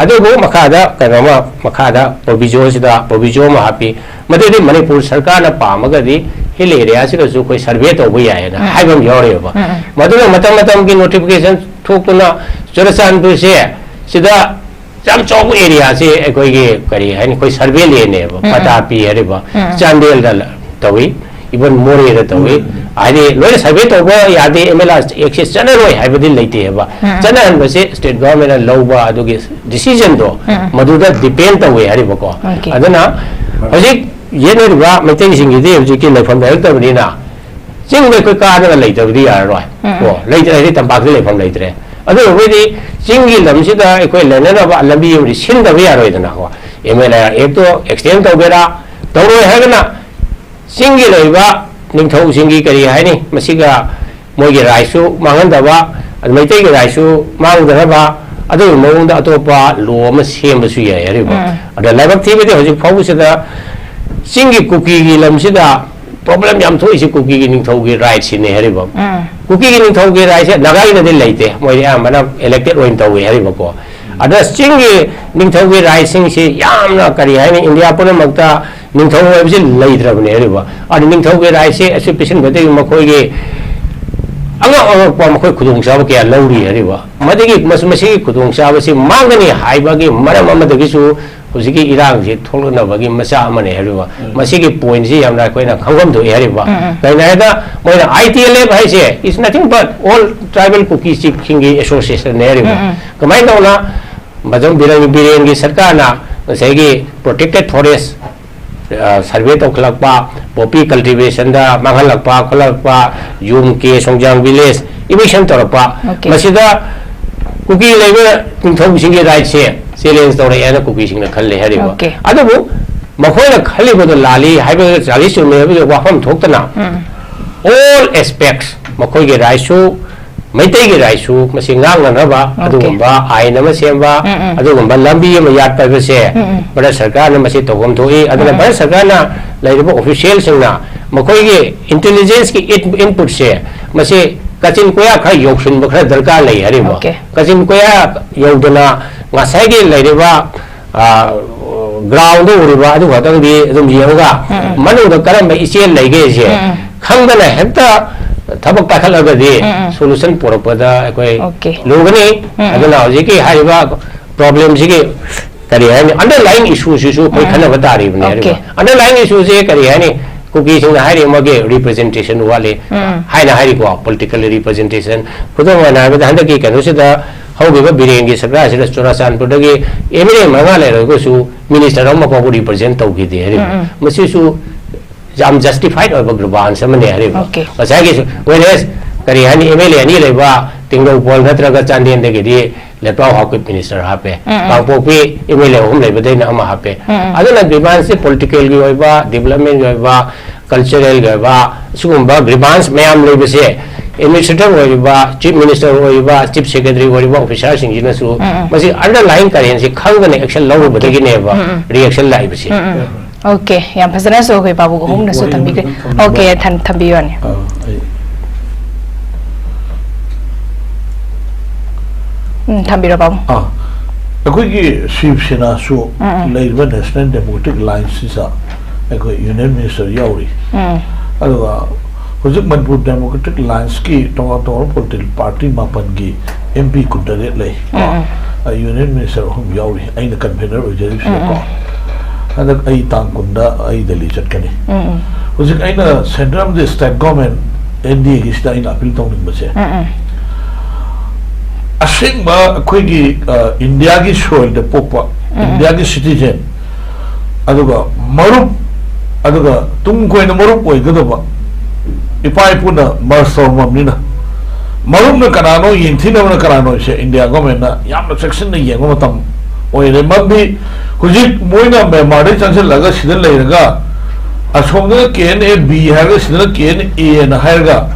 ꯑꯗꯨꯕꯨ ꯃꯈꯥꯗ ꯀꯩꯅꯣꯝꯃ, ꯃꯈꯥꯗ ꯄ꯭ꯔꯣꯕꯤꯖꯣꯁꯤꯗ ꯄ꯭ꯔꯣꯕꯤꯖꯣ ꯑꯃ ꯍꯥꯞꯄꯤ꯫ ꯃꯗꯨꯗꯤ ꯃꯅꯤꯄꯨꯔ ꯁꯔꯀꯥꯔꯅ ꯄꯥꯝꯃꯒꯗꯤ ꯍꯤꯜ ꯑꯦꯔꯤꯌꯥꯁꯤꯗꯁꯨ ꯑꯩꯈꯣꯏ ꯁꯔꯚꯦ ꯇꯧꯕ ꯌꯥꯏꯌꯦꯅ ꯍꯥꯏꯕ ꯑꯃ ꯌꯥꯎꯔꯤꯑꯕ꯫ ꯃꯗꯨꯅ ꯃꯇꯝ ꯃꯇꯝꯒꯤ ꯅꯣꯇꯤꯐꯤꯀꯦꯁꯟ ꯊꯣꯛꯇꯨꯅ ꯆꯨꯔꯆꯥꯟꯄꯨꯔꯁꯦ ꯁꯤꯗ ꯌꯥꯝ ꯆꯥꯎꯕ ꯑꯦꯔꯤꯌꯥꯁꯦ ꯑꯩꯈꯣꯏꯒꯤ ꯀꯔꯤ ꯍꯥꯏꯅꯤ, ꯑꯩꯈꯣꯏ ꯁꯔꯚꯦ ꯂꯦꯟꯅꯦꯕ, ꯄꯇꯥ ꯄꯤ ꯍꯥꯏꯔꯤꯕ꯫ ꯆꯥꯟꯗꯦꯜꯗ ꯇꯧꯏ, ꯏꯚꯟ ꯃꯣꯔꯦꯗ ꯇꯧꯏ꯫ ꯍꯥꯏꯗꯤ ꯂꯣꯏꯅ ꯁꯔꯚꯦ ꯇꯧꯕ ꯌꯥꯗꯦ, ꯑꯦꯝ ꯑꯦꯜ ꯑꯥꯔ ꯑꯦꯛꯁꯦ ꯆꯠꯅꯔꯣꯏ ꯍꯥꯏꯕꯗꯤ ꯂꯩꯇꯦꯕ꯫ ꯆꯠꯅꯍꯟꯕꯁꯦ ꯁ꯭ꯇꯦꯠ ꯒꯚꯔꯟꯃꯦꯟꯅ ꯂꯧꯕ ꯑꯗꯨꯒꯤ ꯗꯤꯁꯤꯖꯟꯗꯣ ꯃꯗꯨꯗ ꯗꯤꯄꯦꯟ ꯇꯧꯋꯦ ꯍꯥꯏꯔꯤꯕꯀꯣ꯫ ꯑꯣꯀꯦ꯫ ꯑꯗꯨꯅ ꯍꯧꯖꯤꯛ ꯌꯦꯠꯅꯔꯤꯕ ꯃꯩꯇꯩꯁꯤꯡꯒꯤꯗꯤ ꯍꯧꯖꯤꯛꯀꯤ ꯂꯩꯐꯝ ꯂꯩꯔꯛꯇꯕꯅꯤꯅ ꯆꯤꯡꯗ ꯑꯩꯈꯣꯏ ꯀꯥꯗꯅ ꯂꯩꯇꯕꯗꯤ ꯌꯥꯔꯔꯣꯏ꯫ ꯀꯣ, ꯂꯩꯇ꯭ꯔꯦ ꯍꯥꯏꯗꯤ ꯇꯝꯄꯥꯛꯇ ꯂꯩꯐꯝ ꯂꯩꯇ꯭ꯔꯦ꯫ ꯑꯗꯨ ꯑꯣꯏꯔꯒꯗꯤ ꯆꯤꯡꯒꯤ ꯂꯝꯁꯤꯗ ꯑꯩꯈꯣꯏ ꯂꯩꯅꯅꯕ ꯂꯝꯕꯤ ꯑꯃꯗꯤ ꯁꯤꯟꯗꯕ ꯌꯥꯔꯣꯏꯗꯅꯀꯣ꯫ ꯑꯦꯝ ꯑꯦꯜ ꯑꯥꯔ ꯑꯦꯛꯇꯣ ꯑꯦꯛꯁꯇꯦꯟ ꯇꯧꯒꯦꯔꯥ ꯇꯧꯔꯣꯏ ꯍꯥꯏꯔꯒꯅ ꯆꯤꯡꯒꯤ ꯂꯩꯔꯤꯕ ꯅꯤꯡꯊꯧꯁꯤꯡꯒꯤ ꯀꯔꯤ ꯍꯥꯏꯅꯤ, ꯃꯁꯤꯒ ꯃꯣꯏꯒꯤ ꯔꯥꯏꯠꯁꯨ ꯃꯥꯡꯍꯟꯗꯕ, ꯑꯗꯨ ꯃꯩꯇꯩꯒꯤ ꯔꯥꯏꯠꯁꯨ ꯃꯥꯡꯗꯅꯕ ꯑꯗꯨꯒꯤ ꯃꯑꯣꯡꯗ ꯑꯇꯣꯞꯄ ꯂꯣ ꯑꯃ ꯁꯦꯝꯕꯁꯨ ꯌꯥꯏ ꯍꯥꯏꯔꯤꯕ꯫ ꯑꯗ ꯂꯥꯏꯕꯛ ꯊꯤꯕꯗꯤ ꯍꯧꯖꯤꯛ ꯐꯥꯎꯕꯁꯤꯗ ꯆꯤꯡꯒꯤ ꯀꯨꯀꯤꯒꯤ ꯂꯝꯁꯤꯗ ꯄ꯭ꯔꯣꯕ꯭ꯂꯦꯝ ꯌꯥꯝ ꯊꯣꯛꯏꯁꯤ ꯀꯨꯀꯤꯒꯤ ꯅꯤꯡꯊꯧꯒꯤ ꯔꯥꯏꯠꯁꯤꯅꯦ ꯍꯥꯏꯔꯤꯕ꯫ ꯀꯨꯀꯤꯒꯤ ꯅꯤꯡꯊꯧꯒꯤ ꯔꯥꯏꯠꯁꯦ ꯅꯥꯒꯥꯒꯤꯗꯗꯤ ꯂꯩꯇꯦ, ꯃꯣꯏꯗꯤ ꯑꯌꯥꯝꯕꯅ ꯏꯂꯦꯛꯇꯦꯠ ꯑꯣꯏꯅ ꯇꯧꯋꯤ ꯍꯥꯏꯔꯤꯕꯀꯣ꯫ ꯑꯗ ꯆꯤꯡꯒꯤ ꯅꯤꯡꯊꯧꯒꯤ ꯔꯥꯏꯠꯁꯤꯡꯁꯤ ꯌꯥꯝꯅ ꯀꯔꯤ ꯍꯥꯏꯅꯤ, ꯏꯟꯗꯤꯌꯥ ꯄꯨꯝꯅꯃꯛꯇ ꯅꯤꯡꯊꯧ ꯍꯥꯏꯕꯁꯤ ꯂꯩꯇ꯭ꯔꯕꯅꯦ ꯍꯥꯏꯔꯤꯕ꯫ ꯑꯗꯨ ꯅꯤꯡꯊꯧꯒꯤ ꯔꯥꯏꯠꯁꯦ ꯑꯁꯤ ꯄꯤꯁꯤꯟꯕꯗꯒꯤ ꯃꯈꯣꯏꯒꯤ ꯑꯉꯛ ꯑꯉꯛꯄ ꯃꯈꯣꯏ ꯈꯨꯗꯣꯡꯆꯥꯕ ꯀꯌꯥ ꯂꯧꯔꯤ ꯍꯥꯏꯔꯤꯕ꯫ ꯃꯗꯒꯤ ꯃꯁ-, ꯃꯁꯤꯒꯤ ꯈꯨꯗꯣꯡꯆꯥꯕꯁꯤ ꯃꯥꯡꯒꯅꯤ ꯍꯥꯏꯕꯒꯤ ꯃꯔꯝ ꯑꯃꯗꯒꯤꯁꯨ ꯍꯧꯖꯤꯛꯀꯤ ꯏꯔꯥꯡꯁꯤ ꯊꯣꯛꯂꯛꯅꯕꯒꯤ ꯃꯆꯥꯛ ꯑꯃꯅꯦ ꯍꯥꯏꯔꯤꯕ꯫ ꯃꯁꯤꯒꯤ ꯄꯣꯏꯟꯁꯤ ꯌꯥꯝꯅ ꯑꯩꯈꯣꯏꯅ ꯈꯪꯐꯝ ꯊꯣꯛꯏ ꯍꯥꯏꯔꯤꯕ꯫ ꯀꯩꯅꯣ ꯍꯥꯏꯗ ꯃꯣꯏꯅ ꯑꯥꯏ ꯇꯤ ꯑꯦꯜ ꯑꯦꯐ ꯍꯥꯏꯁꯦ is nothing but all tribal Kuki chiefꯁꯤꯡꯒꯤ ꯑꯦꯁꯣꯁꯤꯌꯦꯁꯟꯅꯦ ꯍꯥꯏꯔꯤꯕ꯫ ꯀꯃꯥꯏꯅ ꯇꯧꯅ ꯃꯗꯨꯝ ꯕꯤꯔꯦꯟ-, ꯕꯤꯔꯦꯟꯒꯤ ꯁꯔꯀꯥꯔꯅ ꯉꯁꯥꯏꯒꯤ ꯄ꯭ꯔꯣꯇꯦꯛꯇꯦꯠ ꯐꯣꯔꯦꯁ, ꯑ, ꯁꯔꯚꯦ ꯇꯧꯈꯠꯂꯛꯄ, ꯄꯣꯄꯤ ꯀꯜꯇꯤꯚꯦꯁꯟꯗ ꯃꯥꯡꯍꯜꯂꯛꯄ ꯈꯣꯠꯂꯛꯄ, ꯌꯨꯝ ꯀꯦ ꯁꯣꯡꯖꯥꯡ ꯚꯤꯂꯦꯖ ꯏꯚꯤꯛꯁꯟ ꯇꯧꯔꯛꯄ, Okay. ꯃꯁꯤꯗ ꯀꯨꯀꯤ ꯂꯩꯕ ꯅꯤꯡꯊꯧꯁꯤꯡꯒꯤ ꯔꯥꯏꯠꯁꯦ ꯆꯦꯂꯦꯟꯖ ꯇꯧꯔꯛꯑꯦꯅ ꯀꯨꯀꯤꯁꯤꯡꯅ ꯈꯜꯂꯦ ꯍꯥꯏꯔꯤꯕ꯫ Okay. ꯑꯗꯨꯕꯨ ꯃꯈꯣꯏꯅ ꯈꯜꯂꯤꯕꯗꯣ ꯂꯥꯜꯂꯤ ꯍꯥꯏꯕ ꯆꯥꯂꯤ ꯆꯨꯝꯃꯤ ꯍꯥꯏꯕꯒꯤ ꯋꯥꯐꯝ ꯊꯣꯛꯇꯅ, all aspects, ꯃꯈꯣꯏꯒꯤ ꯔꯥꯏꯠꯁꯨ, ꯃꯩꯇꯩꯒꯤ ꯔꯥꯏꯠꯁꯨ ꯃꯁꯤ ꯉꯥꯛꯅꯅꯕ Okay. ꯑꯗꯨꯒꯨꯝꯕ ꯑꯥꯏꯟ ꯑꯃ ꯁꯦꯝꯕ, ꯑꯗꯨꯒꯨꯝꯕ ꯂꯝꯕꯤ ꯑꯃ ꯌꯥꯠꯄ ꯍꯥꯏꯕꯁꯦ ꯚꯥꯔꯠ ꯁꯔꯀꯥꯔꯅ ꯃꯁꯤ ꯇꯧꯐꯝ ꯊꯣꯛꯏ꯫ ꯑꯗꯨꯅ ꯚꯥꯔꯠ ꯁꯔꯀꯥꯔꯅ ꯂꯩꯔꯤꯕ ꯑꯣꯐꯤꯁꯤꯌꯦꯜꯁꯤꯡꯅ ꯃꯈꯣꯏꯒꯤ ꯏꯟꯇꯦꯂꯤꯖꯦꯟꯁꯀꯤ ꯏꯟꯄꯨꯠꯁꯦ ꯃꯁꯤ ꯀꯥꯆꯤꯟ ꯀꯣꯌꯥ ꯈꯔ ꯌꯧꯁꯤꯟꯕ ꯈꯔ ꯗꯔꯀꯥꯔ ꯂꯩ ꯍꯥꯏꯔꯤꯕ꯫ ꯀꯥꯆꯤꯟ ꯀꯣꯌꯥ ꯌꯧꯗꯅ ꯉꯁꯥꯏꯒꯤ ꯂꯩꯔꯤꯕ ꯒ꯭ꯔꯥꯎꯟꯗ ꯎꯔꯤꯕ ꯑꯗꯨ ꯈꯛꯇꯪꯗꯤ ꯑꯗꯨꯝ ꯌꯦꯡꯉꯒ ꯃꯅꯨꯡꯗ ꯀꯔꯝꯕ ꯏꯆꯦꯜ ꯂꯩꯒꯦꯁꯦ ꯈꯪꯗꯅ ꯍꯦꯛꯇ ꯊꯕꯛ ꯄꯥꯏꯈꯠꯂꯒꯗꯤ ꯁꯣꯂꯨꯁꯟ ꯄꯨꯔꯛꯄꯗ ꯑꯩꯈꯣꯏ ꯂꯨꯒꯅꯤ꯫ ꯑꯗꯨꯅ ꯍꯧꯖꯤꯛꯀꯤ ꯍꯥꯏꯔꯤꯕ ꯄ꯭ꯔꯣꯕ꯭ꯂꯦꯝꯁꯤꯒꯤ ꯀꯔꯤ ꯍꯥꯏꯅꯤ, ꯑꯟꯗꯔꯂꯥꯏꯟ ꯏꯁꯨꯁꯤꯁꯨ ꯑꯩꯈꯣꯏ ꯈꯟꯅꯕ ꯇꯥꯔꯤꯕꯅꯦ ꯍꯥꯏꯔꯤꯕ꯫ ꯑꯟꯗꯔꯂꯥꯏꯟ ꯏꯁꯨꯁꯦ ꯀꯔꯤ ꯍꯥꯏꯅꯤ, ꯀꯨꯀꯤꯁꯤꯡꯅ ꯍꯥꯏꯔꯤ ꯃꯥꯒꯤ ꯔꯤꯄ꯭ꯔꯖꯦꯟꯇꯦꯁꯟ ꯋꯥꯠꯂꯤ ꯍꯥꯏꯅ ꯍꯥꯏꯔꯤꯀꯣ, ꯄꯣꯂꯤꯇꯤꯀꯦꯜ ꯔꯤꯄ꯭ꯔꯖꯦꯟꯇꯦꯁꯟ꯫ ꯈꯨꯗꯝ ꯑꯣꯏꯅ ꯍꯥꯏꯔꯕꯗ ꯍꯟꯗꯛꯀꯤ ꯀꯩꯅꯣꯁꯤꯗ ꯍꯧꯈꯤꯕ ꯕꯤꯔꯦꯟꯒꯤ ꯁꯔꯀꯥꯔꯁꯤꯗ ꯆꯨꯔꯥꯆꯥꯟꯄꯨꯔꯗꯒꯤ ꯑꯦꯝ ꯑꯦꯜ ꯑꯦ ꯃꯉꯥ ꯂꯩꯔꯒꯁꯨ ꯃꯤꯅꯤꯁꯇꯔ ꯑꯃ ꯐꯥꯎꯕ ꯔꯤꯄ꯭ꯔꯖꯦꯟ ꯇꯧꯈꯤꯗꯦ ꯍꯥꯏꯔꯤꯕ꯫ ꯃꯁꯤꯁꯨ ꯌꯥꯝ ꯖꯁꯇꯤꯐꯥꯏꯠ ꯑꯣꯏꯕ ꯒ꯭ꯔꯤꯚꯥꯟꯁ ꯑꯃꯅꯦ ꯍꯥꯏꯔꯤꯕ꯫ ꯉꯁꯥꯏꯒꯤꯁꯨ ꯋꯦꯔꯦꯁ ꯀꯔꯤ ꯍꯥꯏꯅꯤ, ꯑꯦꯝ ꯑꯦꯜ ꯑꯦ ꯑꯅꯤ ꯂꯩꯕ ꯇꯦꯡꯅꯧꯄꯜ ꯅꯠꯇ꯭ꯔꯒ ꯆꯥꯟꯗꯦꯜꯗꯒꯤꯗꯤ ꯂꯦꯄꯥꯎ ꯍꯥꯎꯀꯤꯞ ꯃꯤꯅꯤꯁꯇꯔ ꯍꯥꯞꯄꯦ, ꯀꯥꯡꯄꯣꯛꯄꯤ ꯑꯦꯝ ꯑꯦꯜ ꯑꯦ ꯑꯍꯨꯝ ꯂꯩꯕꯗꯩꯅ ꯑꯃ ꯍꯥꯞꯄꯦ꯫ ꯑꯗꯨꯅ ꯒ꯭ꯔꯤꯚꯥꯟꯁꯁꯦ ꯄꯣꯂꯤꯇꯤꯀꯦꯜꯒꯤ ꯑꯣꯏꯕ, ꯗꯤꯕꯂꯞꯃꯦꯟꯒꯤ ꯑꯣꯏꯕ, ꯀꯜꯆꯔꯦꯜꯒꯤ ꯑꯣꯏꯕ ꯁꯤꯒꯨꯝꯕ ꯒ꯭ꯔꯤꯚꯥꯟꯁ ꯃꯌꯥꯝ ꯂꯩꯕꯁꯦ ꯑꯦꯗꯃꯤꯅꯤꯁꯇ꯭ꯔꯦꯇꯔ ꯑꯣꯏꯔꯤꯕ, ꯆꯤꯐ ꯃꯤꯅꯤꯁꯇꯔ ꯑꯣꯏꯔꯤꯕ, ꯆꯤꯐ ꯁꯦꯀ꯭ꯔꯦꯇꯔꯤ ꯑꯣꯏꯔꯤꯕ ꯑꯣꯐꯤꯁꯥꯔꯁꯤꯡꯁꯤꯅꯁꯨ ꯃꯁꯤ ꯑꯟꯗꯔꯂꯥꯏꯟ ꯀꯔꯦꯟꯁꯤ ꯈꯪꯗꯅ ꯑꯦꯛꯁꯟ ꯂꯧꯔꯨꯕꯗꯒꯤꯅꯦꯕ ꯔꯤꯑꯦꯛꯁꯟ ꯂꯥꯛꯏꯕꯁꯦ꯫ ꯑꯣꯀꯦ, ꯌꯥꯝ ꯐꯖꯅꯁꯨ ꯑꯩꯈꯣꯏ ꯄꯥꯕꯨꯡ ꯑꯍꯨꯝꯅꯁꯨ ꯊꯝꯕꯤꯈ꯭ꯔꯦ꯫ ꯑꯣꯀꯦ, ꯊꯝꯕꯤꯌꯨꯅꯦ꯫ ꯎꯝ, ꯊꯝꯕꯤꯔꯣ ꯄꯥꯕꯨꯡ꯫ ꯑꯩꯈꯣꯏꯒꯤ ꯁꯤꯕ ꯁꯦꯅꯥꯁꯨ ꯂꯩꯔꯤꯕ ꯅꯦꯁꯅꯦꯜ ꯗꯦꯃꯣꯀ꯭ꯔꯦꯇꯤꯛ ꯂꯥꯏꯟꯁꯁꯤꯗ ꯑꯩꯈꯣꯏ ꯌꯨꯅꯤꯌꯟ ꯃꯤꯅꯤꯁꯇꯔ ꯌꯥꯎꯔꯤ꯫ ꯑꯗꯨꯒ ꯍꯧꯖꯤꯛ ꯃꯅꯤꯄꯨꯔ ꯗꯦꯃꯣꯀ꯭ꯔꯦꯇꯤꯛ ꯂꯥꯏꯟꯁꯀꯤ ꯇꯣꯉꯥꯟ ꯇꯣꯉꯥꯟꯕ ꯄꯣꯂꯤꯇꯤꯀꯦꯜ ꯄꯥꯔꯇꯤ ꯃꯥꯄꯟꯒꯤ ꯑꯦꯝ ꯄꯤ ꯀꯨꯟꯇꯔꯦꯠ ꯂꯩ꯫ ꯀꯣ, ꯌꯨꯅꯤꯌꯟ ꯃꯤꯅꯤꯁꯇꯔ ꯑꯍꯨꯝ ꯌꯥꯎꯔꯤ, ꯑꯩꯅ ꯀꯟꯚꯦꯅꯔ ꯑꯣꯏꯖꯔꯤꯕꯁꯤꯗꯀꯣ꯫ ꯍꯟꯗꯛ ꯑꯩ ꯇꯥꯡ ꯀꯨꯟꯗ ꯑꯩ ꯗꯦꯜꯂꯤ ꯆꯠꯀꯅꯤ꯫ ꯍꯧꯖꯤꯛ ꯑꯩꯅ ꯁꯦꯟꯇ꯭ꯔꯦꯜ ꯑꯃꯗꯤ ꯁ꯭ꯇꯦꯠ ꯒꯣꯔꯃꯦꯟ, ꯑꯦꯟ ꯗꯤ ꯑꯦꯒꯤꯁꯤꯗ ꯑꯩꯅ ꯑꯄꯤꯜ ꯇꯧꯅꯤꯡꯕꯁꯦ, ꯑꯁꯦꯡꯕ ꯑꯩꯈꯣꯏꯒꯤ ꯏꯟꯗꯤꯌꯥꯒꯤ ꯁꯣꯏꯜꯗ ꯄꯣꯛꯄ ꯏꯟꯗꯤꯌꯥꯒꯤ ꯁꯤꯇꯤꯖꯦꯟ, ꯑꯗꯨꯒ ꯃꯔꯨꯞ, ꯑꯗꯨꯒ ꯇꯨꯡ ꯀꯣꯏꯅ ꯃꯔꯨꯞ ꯑꯣꯏꯒꯗꯕ ꯏꯄꯥ ꯏꯄꯨꯅ ꯃꯔꯁ ꯇꯧꯔꯝꯃꯕꯅꯤꯅ, ꯃꯔꯨꯞꯅ ꯀꯅꯥꯅꯣ, ꯌꯦꯡꯊꯤꯅꯕꯅ ꯀꯅꯥꯅꯣꯁꯦ ꯏꯟꯗꯤꯌꯥ ꯒꯣꯔꯃꯦꯟꯅ ꯌꯥꯝꯅ ꯆꯦꯛꯁꯤꯟꯅ ꯌꯦꯡꯕ ꯃꯇꯝ ꯑꯣꯏꯔꯦ꯫ ꯃꯔꯝꯗꯤ ꯍꯧꯖꯤꯛ ꯃꯣꯏꯅ ꯃ꯭ꯌꯥꯟꯃꯥꯔꯗꯒꯤ ꯆꯪꯁꯤꯜꯂꯒ ꯁꯤꯗ ꯂꯩꯔꯒ, ꯑꯁꯣꯝꯗꯅ ꯀꯦ ꯑꯦꯟ ꯑꯦ ꯕꯤ ꯍꯥꯏꯔꯒ ꯁꯤꯗꯅ ꯀꯦ ꯑꯦꯟ ꯑꯦꯅ ꯍꯥꯏꯔꯒ,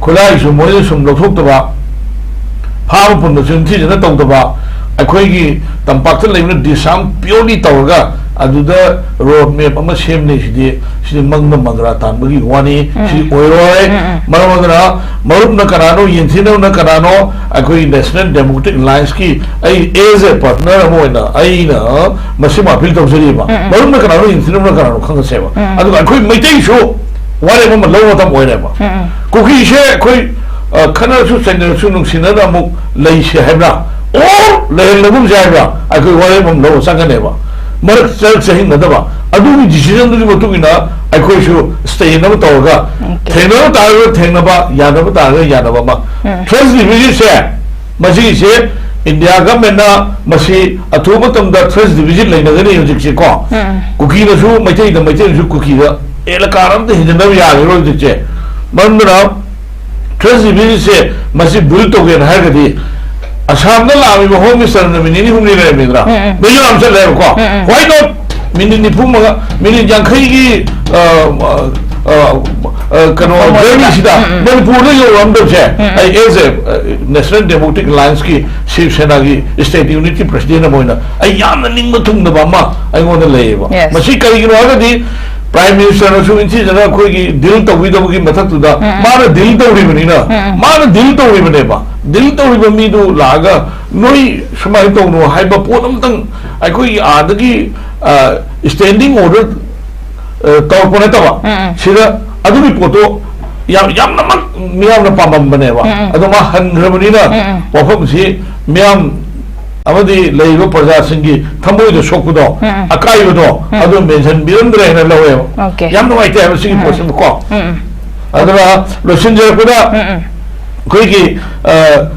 ꯈꯨꯠꯂꯥꯏꯁꯨ ꯃꯣꯏꯅ ꯁꯨꯝ ꯂꯧꯊꯣꯛꯇꯕ, ꯐꯥꯕ ꯄꯨꯟꯕꯁꯨ ꯅꯤꯡꯊꯤꯖꯅ ꯇꯧꯗꯕ, ꯑꯩꯈꯣꯏꯒꯤ ꯇꯝꯄꯥꯛꯇ ꯂꯩꯕꯅ ꯗꯤꯁꯥꯝ ꯄꯤꯌꯣꯔꯂꯤ ꯇꯧꯔꯒ ꯑꯗꯨꯗ ꯔꯣꯗ ꯃꯦꯞ ꯑꯃ ꯁꯦꯝꯅꯤ꯫ ꯁꯤꯗꯤ, ꯁꯤꯗꯤ ꯃꯪꯗ ꯃꯪꯒ꯭ꯔꯥ ꯇꯥꯟꯕꯒꯤ ꯋꯥꯅꯤ꯫ ꯎꯝ꯫ ꯁꯤꯗꯤ ꯑꯣꯏꯔꯣꯏ꯫ ꯎꯝ, ꯎꯝ꯫ ꯃꯔꯝ ꯑꯗꯨꯅ ꯃꯔꯨꯞꯅ ꯀꯅꯥꯅꯣ, ꯌꯦꯡꯊꯤꯅꯕꯅ ꯀꯅꯥꯅꯣ? ꯑꯩꯈꯣꯏ National Democratic Alliance ꯀꯤ, ꯑꯩ as a partner ꯑꯃ ꯑꯣꯏꯅ ꯑꯩꯅ ꯃꯁꯤꯃ ꯑꯄꯤꯜ ꯇꯧꯖꯔꯤꯕ꯫ ꯎꯝ, ꯎꯝ꯫ ꯃꯔꯨꯞꯅ ꯀꯅꯥꯅꯣ, ꯌꯦꯡꯊꯤꯅꯕꯅ ꯀꯅꯥꯅꯣ ꯈꯪꯉꯁꯦꯕ꯫ ꯎꯝ꯫ ꯑꯗꯨꯒ ꯑꯩꯈꯣꯏ ꯃꯩꯇꯩꯁꯨ ꯋꯥꯔꯦꯞ ꯑꯃ ꯂꯧꯕ ꯃꯇꯝ ꯑꯣꯏꯔꯦꯕ꯫ ꯎꯝ, ꯎꯝ꯫ ꯀꯨꯀꯤꯁꯦ ꯑꯩꯈꯣꯏ, ꯑ, ꯈꯠꯅꯔꯁꯨ ꯆꯩꯅꯔꯁꯨ ꯅꯨꯡꯁꯤꯅꯅ ꯑꯃꯨꯛ ꯂꯩꯁꯦ ꯍꯥꯏꯕ꯭ꯔꯥ, ꯑꯣꯔ ꯂꯩꯍꯟꯗꯒꯨꯝꯁꯦ ꯍꯥꯏꯕ꯭ꯔꯥ, ꯑꯩꯈꯣꯏ ꯋꯥꯔꯦꯞ ꯑꯃ ꯂꯧꯕ ꯆꯪꯒꯅꯦꯕ꯫ ꯃꯔꯛ ꯆꯔꯛ ꯆꯍꯤꯡꯅꯗꯕ, ꯑꯗꯨꯒꯤ decision ꯗꯨꯒꯤ ꯃꯇꯨꯡ ꯏꯟꯅ ꯑꯩꯈꯣꯏꯁꯨ stand ꯑꯃ ꯇꯧꯔꯒ, OK꯫ ꯊꯦꯡꯅꯕ ꯇꯥꯔꯒ ꯊꯦꯡꯅꯕ, ꯌꯥꯅꯕ ꯇꯥꯔꯒ ꯌꯥꯅꯕ ꯑꯃ꯫ ꯎꯝ꯫ Trust deficit ꯁꯦ ꯃꯁꯤꯒꯤꯁꯦ India government ꯅ ꯃꯁꯤ ꯑꯊꯨꯕ ꯃꯇꯝꯗ trust deficit ꯂꯩꯅꯒꯅꯤ ꯍꯧꯖꯤꯛꯁꯦ ꯀꯣ꯫ ꯎꯝ꯫ ꯀꯨꯀꯤꯅꯁꯨ ꯃꯩꯇꯩꯗ, ꯃꯩꯇꯩꯅꯁꯨ ꯀꯨꯀꯤꯗ ꯑꯦꯂꯀꯥ ꯑꯝꯇ ꯍꯦꯟꯖꯤꯟꯅꯕ ꯌꯥꯔꯔꯣꯏ ꯍꯧꯖꯤꯛꯁꯦ꯫ ꯃꯔꯝꯗꯨꯅ trust deficit ꯁꯦ ꯃꯁꯤ build ꯇꯧꯒꯦꯅ ꯍꯥꯏꯔꯒꯗꯤ ꯑꯁꯥꯝꯗ ꯂꯥꯛꯂꯤꯕ Home Minister ꯅ ꯅꯨꯃꯤꯠ ꯅꯤꯅꯤ ꯍꯨꯝꯅꯤ ꯂꯩꯔꯝꯃꯤꯗꯅ, ꯎꯝ, ꯎꯝ꯫ ꯃꯤꯖꯣꯔꯥꯝ ꯆꯠꯂꯦꯕꯀꯣ꯫ ꯎꯝ, ꯎꯝ꯫ Why not? ꯃꯤꯅꯤꯠ ꯅꯤꯐꯨ ꯃꯉꯥ, ꯃꯤꯅꯤꯠ ꯌꯥꯡꯈꯩꯒꯤ, ꯑ, ꯑ, ꯑ, ꯀꯩꯅꯣ, ꯃꯣꯏ journey ꯁꯤꯗ ꯎꯝ, ꯎꯝ꯫ ꯃꯅꯤꯄꯨꯔꯗ ꯌꯧꯔꯛꯑꯝꯗꯕꯁꯦ, ꯎꯝ, ꯎꯝ꯫ ꯑꯩ as a, ꯑ, National Democratic Alliance ꯀꯤ ꯁꯤꯕ ꯁꯦꯅꯥꯒꯤ state unit ꯀꯤ president ꯑꯃ ꯑꯣꯏꯅ ꯑꯩ ꯌꯥꯝꯅ ꯅꯤꯡꯕ ꯊꯨꯡꯗꯕ ꯑꯃ ꯑꯩꯉꯣꯟꯗ ꯂꯩꯌꯦꯕ꯫ Yes꯫ ꯃꯁꯤ ꯀꯔꯤꯒꯤꯅꯣ ꯍꯥꯏꯔꯒꯗꯤ Prime Minister ꯅꯁꯨ ꯏꯟꯊꯤꯖꯅ ꯑꯩꯈꯣꯏꯒꯤ deal ꯇꯧꯕꯤꯗꯕꯒꯤ ꯃꯊꯛꯇꯨꯗ ꯎꯝ, ꯎꯝ꯫ ꯃꯥꯅ deal ꯇꯧꯔꯤꯕꯅꯤꯅ, ꯎꯝ, ꯎꯝ꯫ ꯃꯥꯅ deal ꯇꯧꯔꯤꯕꯅꯦꯕ꯫ Deal ꯇꯧꯔꯤꯕ ꯃꯤꯗꯨ ꯂꯥꯛꯑꯒ ꯅꯣꯏ ꯁꯨꯃꯥꯏꯅ ꯇꯧꯅꯣ ꯍꯥꯏꯕ ꯄꯣꯠ ꯑꯝꯇꯪ ꯑꯩꯈꯣꯏꯒꯤ ꯑꯥꯗꯒꯤ, ꯑ, standing order, ꯑ, ꯇꯧꯔꯛꯄ ꯅꯠꯇꯕ, ꯎꯝ, ꯎꯝ꯫ ꯁꯤꯗ ꯑꯗꯨꯒꯤ ꯄꯣꯠꯇꯣ ꯌꯥꯝ, ꯌꯥꯝꯅꯃꯛ ꯃꯤꯌꯥꯝꯅ ꯄꯥꯝꯃꯝꯕꯅꯦꯕ꯫ ꯎꯝ, ꯎꯝ꯫ ꯑꯗꯣ ꯃꯥ ꯍꯟꯈ꯭ꯔꯕꯅꯤꯅ ꯎꯝ, ꯎꯝ꯫ ꯋꯥꯐꯝꯁꯤ ꯃꯤꯌꯥꯝ ꯑꯃꯗꯤ ꯂꯩꯔꯤꯕ ꯄ꯭ꯔꯖꯥꯁꯤꯡꯒꯤ ꯊꯃꯣꯏꯗ ꯁꯣꯛꯄꯗꯣ, ꯎꯝ, ꯎꯝ꯫ ꯑꯀꯥꯏꯕꯗꯣ, ꯎꯝ꯫ ꯑꯗꯨ mention ꯕꯤꯔꯝꯗ꯭ꯔꯦ ꯍꯥꯏꯅ ꯂꯧꯋꯦꯕ꯫ OK꯫ ꯌꯥꯝ ꯅꯨꯡꯉꯥꯏꯇꯦ ꯍꯥꯏꯕ ꯁꯤꯒꯤ ꯎꯝ, ꯎꯝ꯫ ꯄꯣꯠꯁꯤꯃꯀꯣ꯫ ꯎꯝ, ꯎꯝ꯫ ꯑꯗꯨꯅ ꯂꯣꯏꯁꯤꯟꯖꯔꯛꯄꯗ ꯎꯝ, ꯎꯝ꯫ ꯑꯩꯈꯣꯏꯒꯤ, ꯑ,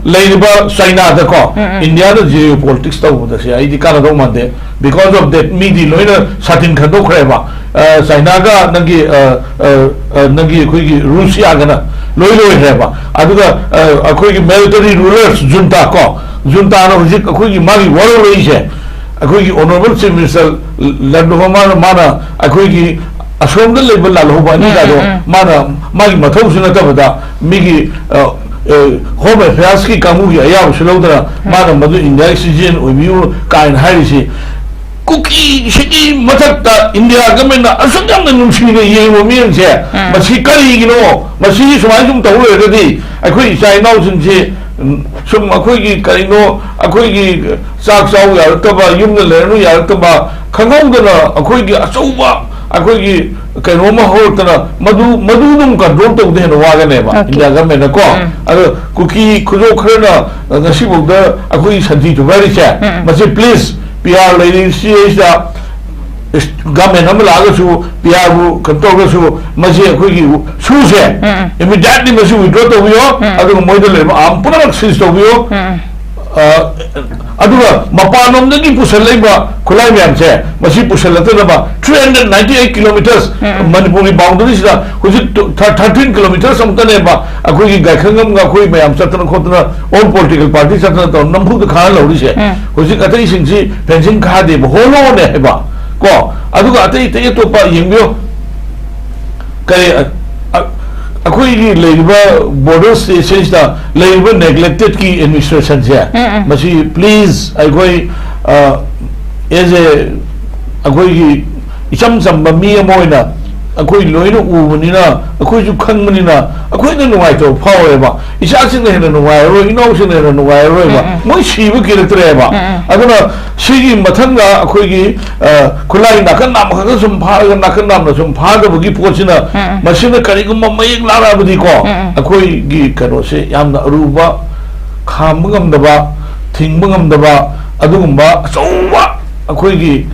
ꯂꯩꯔꯤꯕ ꯆꯥꯏꯅꯥꯗꯀꯣ, ꯎꯝ, ꯎꯝ꯫ India ꯅ geopolitics ꯇꯧꯕꯗꯁꯦ ꯑꯩꯗꯤ ꯀꯥꯟꯅꯗꯧ ꯃꯥꯟꯗꯦ꯫ Because of that, ꯃꯤꯗꯤ ꯂꯣꯏꯅ ꯁꯥꯇꯤꯟ ꯈꯟꯗꯣꯛꯈ꯭ꯔꯦꯕ꯫ ꯑ, ꯆꯥꯏꯅꯥꯒ ꯅꯪꯒꯤ, ꯑ, ꯑ, ꯑ, ꯅꯪꯒꯤ ꯑꯩꯈꯣꯏꯒꯤ ꯔꯨꯁꯤꯌꯥꯒꯅ ꯂꯣꯏ ꯂꯣꯏꯈ꯭ꯔꯦꯕ꯫ ꯑꯗꯨꯒ, ꯑ, ꯑꯩꯈꯣꯏꯒꯤ military rulers, junta ꯀꯣ, junta ꯅ ꯍꯧꯖꯤꯛ ꯑꯩꯈꯣꯏꯒꯤ ꯃꯥꯒꯤ ꯋꯥꯔꯧꯔꯛꯏꯁꯦ, ꯑꯩꯈꯣꯏꯒꯤ Honourable Chief Minister ꯂꯟꯗꯣ ꯃꯥꯅ, ꯃꯥꯅ ꯑꯩꯈꯣꯏꯒꯤ ꯑꯁꯣꯝꯗ ꯂꯩꯕ ꯂꯥꯜꯍꯧꯕ ꯑꯅꯤꯒꯗꯣ ꯎꯝ, ꯎꯝ, ꯎꯝ꯫ ꯃꯥꯅ ꯃꯥꯒꯤ ꯃꯊꯧꯁꯨ ꯅꯠꯇꯕꯗ ꯃꯤꯒꯤ, ꯑ, ꯑ, Home Affairs ꯀꯤ ꯀꯥꯡꯕꯨꯒꯤ ꯑꯌꯥꯕꯁꯨ ꯂꯧꯗꯅ ꯎꯝ꯫ ꯃꯥꯅ ꯃꯗꯨ India ꯒꯤ citizen ꯑꯣꯏꯕꯤꯌꯨ ꯀꯥꯏꯅ ꯍꯥꯏꯔꯤꯁꯤ ꯀꯨꯀꯤꯁꯤꯒꯤ ꯃꯊꯛꯇ ꯏꯟꯗꯤꯌꯥ ꯒꯃꯦꯟꯅ ꯑꯁꯨꯛ ꯌꯥꯝꯅ ꯅꯨꯡꯁꯤꯅ ꯌꯦꯡꯕ ꯃꯤꯁꯦ, ꯎꯝ꯫ ꯃꯁꯤ ꯀꯔꯤꯒꯤꯅꯣ? ꯃꯁꯤ ꯁꯨꯃꯥꯏꯅ ꯁꯨꯝ ꯇꯧ ꯂꯩꯔꯒꯗꯤ ꯑꯩꯈꯣꯏ ꯏꯆꯥ ꯏꯅꯥꯎꯁꯤꯡꯁꯤ, ꯎꯝ, ꯁꯨꯝ ꯑꯩꯈꯣꯏꯒꯤ ꯀꯔꯤꯅꯣ, ꯑꯩꯈꯣꯏꯒꯤ ꯆꯥꯛ ꯆꯥꯎ ꯌꯥꯔꯛꯇꯕ, ꯌꯨꯝꯗ ꯂꯩꯔꯅꯨ ꯌꯥꯔꯛꯇꯕ, ꯈꯪꯍꯧꯗꯅ ꯑꯩꯈꯣꯏꯒꯤ ꯑꯆꯧꯕ ꯑꯩꯈꯣꯏꯒꯤ ꯀꯩꯅꯣꯝꯃ ꯍꯧꯔꯛꯇꯅ ꯃꯗꯨ, ꯃꯗꯨ ꯑꯗꯨꯝ ꯀꯟꯇ꯭ꯔꯣꯜ ꯇꯧꯕꯗ ꯍꯦꯟꯅ ꯋꯥꯒꯅꯦꯕ, okay, ꯏꯟꯗꯤꯌꯥ ꯒꯃꯦꯟꯅꯀꯣ꯫ ꯎꯝ꯫ ꯑꯗꯣ ꯀꯨꯀꯤ ꯈꯨꯗꯣ ꯈꯔꯅ ꯉꯁꯤꯐꯥꯎꯗ ꯑꯩꯈꯣꯏꯒꯤ ꯁꯥꯟꯇꯤ ꯊꯨꯒꯥꯏꯔꯤꯁꯦ, ꯎꯝ, ꯎꯝ꯫ ꯃꯁꯤ please, ꯄꯤ ꯑꯥꯔ ꯂꯩꯔꯤ ꯁꯤꯗꯩꯁꯤꯗ ꯒꯃꯦꯟ ꯑꯃ ꯂꯥꯛꯑꯒꯁꯨ, ꯄꯤ ꯑꯥꯔꯕꯨ ꯀꯩꯅꯣ ꯇꯧꯔꯒꯁꯨ, ꯃꯁꯤ ꯑꯩꯈꯣꯏꯒꯤ ꯁꯨꯁꯦ, ꯎꯝ, ꯎꯝ꯫ Immediately ꯃꯁꯤ withdraw ꯇꯧꯕꯤꯌꯣ, ꯎꯝ꯫ ꯑꯗꯨꯒ ꯃꯣꯏꯗ ꯂꯩꯕ ꯑꯥꯔꯝ ꯄꯨꯝꯅꯃꯛ seize ꯇꯧꯕꯤꯌꯣ꯫ ꯎꯝ, ꯎꯝ꯫ ꯑ, ꯑꯗꯨꯒ ꯃꯄꯥꯟꯂꯣꯝꯗꯒꯤ ꯄꯨꯁꯜꯂꯛꯏꯕ ꯈꯨꯠꯂꯥꯏ ꯃꯌꯥꯝꯁꯦ, ꯃꯁꯤ ꯄꯨꯁꯜꯂꯛꯇꯅꯕ three hundred ninety eight kilometers ꯎꯝ, ꯎꯝ꯫ ꯃꯅꯤꯄꯨꯔꯒꯤ boundary ꯁꯤꯗ ꯍꯧꯖꯤꯛ ꯇꯨ-, ꯊꯥ-, thirteen kilometers ꯑꯃꯨꯛꯇꯅꯦꯕ ꯑꯩꯈꯣꯏꯒꯤ ꯒꯥꯏꯈꯪꯉꯝꯒ ꯑꯩꯈꯣꯏ ꯃꯌꯥꯝ ꯆꯠꯇꯅ ꯈꯣꯠꯇꯅ, all political party ꯆꯠꯇꯅ ꯇꯧꯔ ꯅꯝꯐꯨꯗ ꯈꯥꯍꯜꯍꯧꯔꯤꯁꯦ꯫ ꯎꯝ꯫ ꯍꯧꯖꯤꯛ ꯑꯇꯩꯁꯤꯡꯁꯤ fencing ꯈꯥꯗꯦꯕ, ꯍꯣꯂꯣꯅꯦ ꯍꯥꯏꯕ, ꯀꯣ꯫ ꯑꯗꯨꯒ ꯑꯇꯩ ꯑꯇꯩ ꯑꯇꯣꯞꯄ ꯌꯦꯡꯕꯤꯌꯨ, ꯀꯔꯤ, ꯑ-, ꯑ-, ꯑꯩꯈꯣꯏꯒꯤ ꯂꯩꯔꯤꯕ border state ꯁꯤꯗ ꯂꯩꯔꯤꯕ neglected ꯀꯤ administration ꯁꯦ, ꯎꯝ, ꯎꯝ꯫ ꯃꯁꯤ please ꯑꯩꯈꯣꯏ, ꯑ, as a, ꯑꯩꯈꯣꯏꯒꯤ ꯏꯆꯝ ꯆꯝꯕ ꯃꯤ ꯑꯃ ꯑꯣꯏꯅ ꯑꯩꯈꯣꯏ ꯂꯣꯏꯅ ꯎꯕꯅꯤꯅ, ꯑꯩꯈꯣꯏꯁꯨ ꯈꯪꯕꯅꯤꯅ, ꯑꯩꯈꯣꯏꯅ ꯅꯨꯡꯉꯥꯏꯇꯕ ꯐꯥꯎꯋꯦꯕ꯫ ꯏꯆꯥꯁꯤꯡꯅ ꯍꯦꯟꯅ ꯅꯨꯡꯉꯥꯏꯔꯔꯣꯏ, ꯏꯅꯥꯎꯁꯤꯡꯅ ꯍꯦꯟꯅ ꯅꯨꯡꯉꯥꯏꯔꯔꯣꯏꯕ꯫ ꯎꯝ, ꯎꯝ꯫ ꯃꯣꯏ ꯁꯤꯕ ꯀꯤꯔꯛꯇ꯭ꯔꯦꯕ꯫ ꯎꯝ, ꯎꯝ꯫ ꯑꯗꯨꯅ ꯁꯤꯒꯤ ꯃꯊꯪꯗ ꯑꯩꯈꯣꯏꯒꯤ, ꯑ, ꯈꯨꯠꯂꯥꯏ ꯅꯥꯀꯟ ꯅꯥꯝꯃ ꯈꯛꯇ ꯁꯨꯝ ꯐꯥꯔꯒ ꯅꯥꯀꯟ ꯅꯥꯝꯅ ꯁꯨꯝ ꯐꯥꯗꯕꯒꯤ ꯄꯣꯠꯁꯤꯅ, ꯎꯝ, ꯎꯝ꯫ ꯃꯁꯤꯅ ꯀꯔꯤꯒꯨꯝꯕ ꯃꯌꯦꯛ ꯂꯥꯛꯂꯛꯑꯕꯗꯤꯀꯣ, ꯎꯝ, ꯎꯝ꯫ ꯑꯩꯈꯣꯏꯒꯤ ꯀꯩꯅꯣꯁꯦ ꯌꯥꯝꯅ ꯑꯔꯨꯕ, ꯈꯥꯝꯕ ꯉꯝꯗꯕ, ꯊꯤꯡꯕ ꯉꯝꯗꯕ ꯑꯗꯨꯒꯨꯝꯕ ꯑꯆꯧꯕ ꯑꯩꯈꯣꯏꯒꯤ,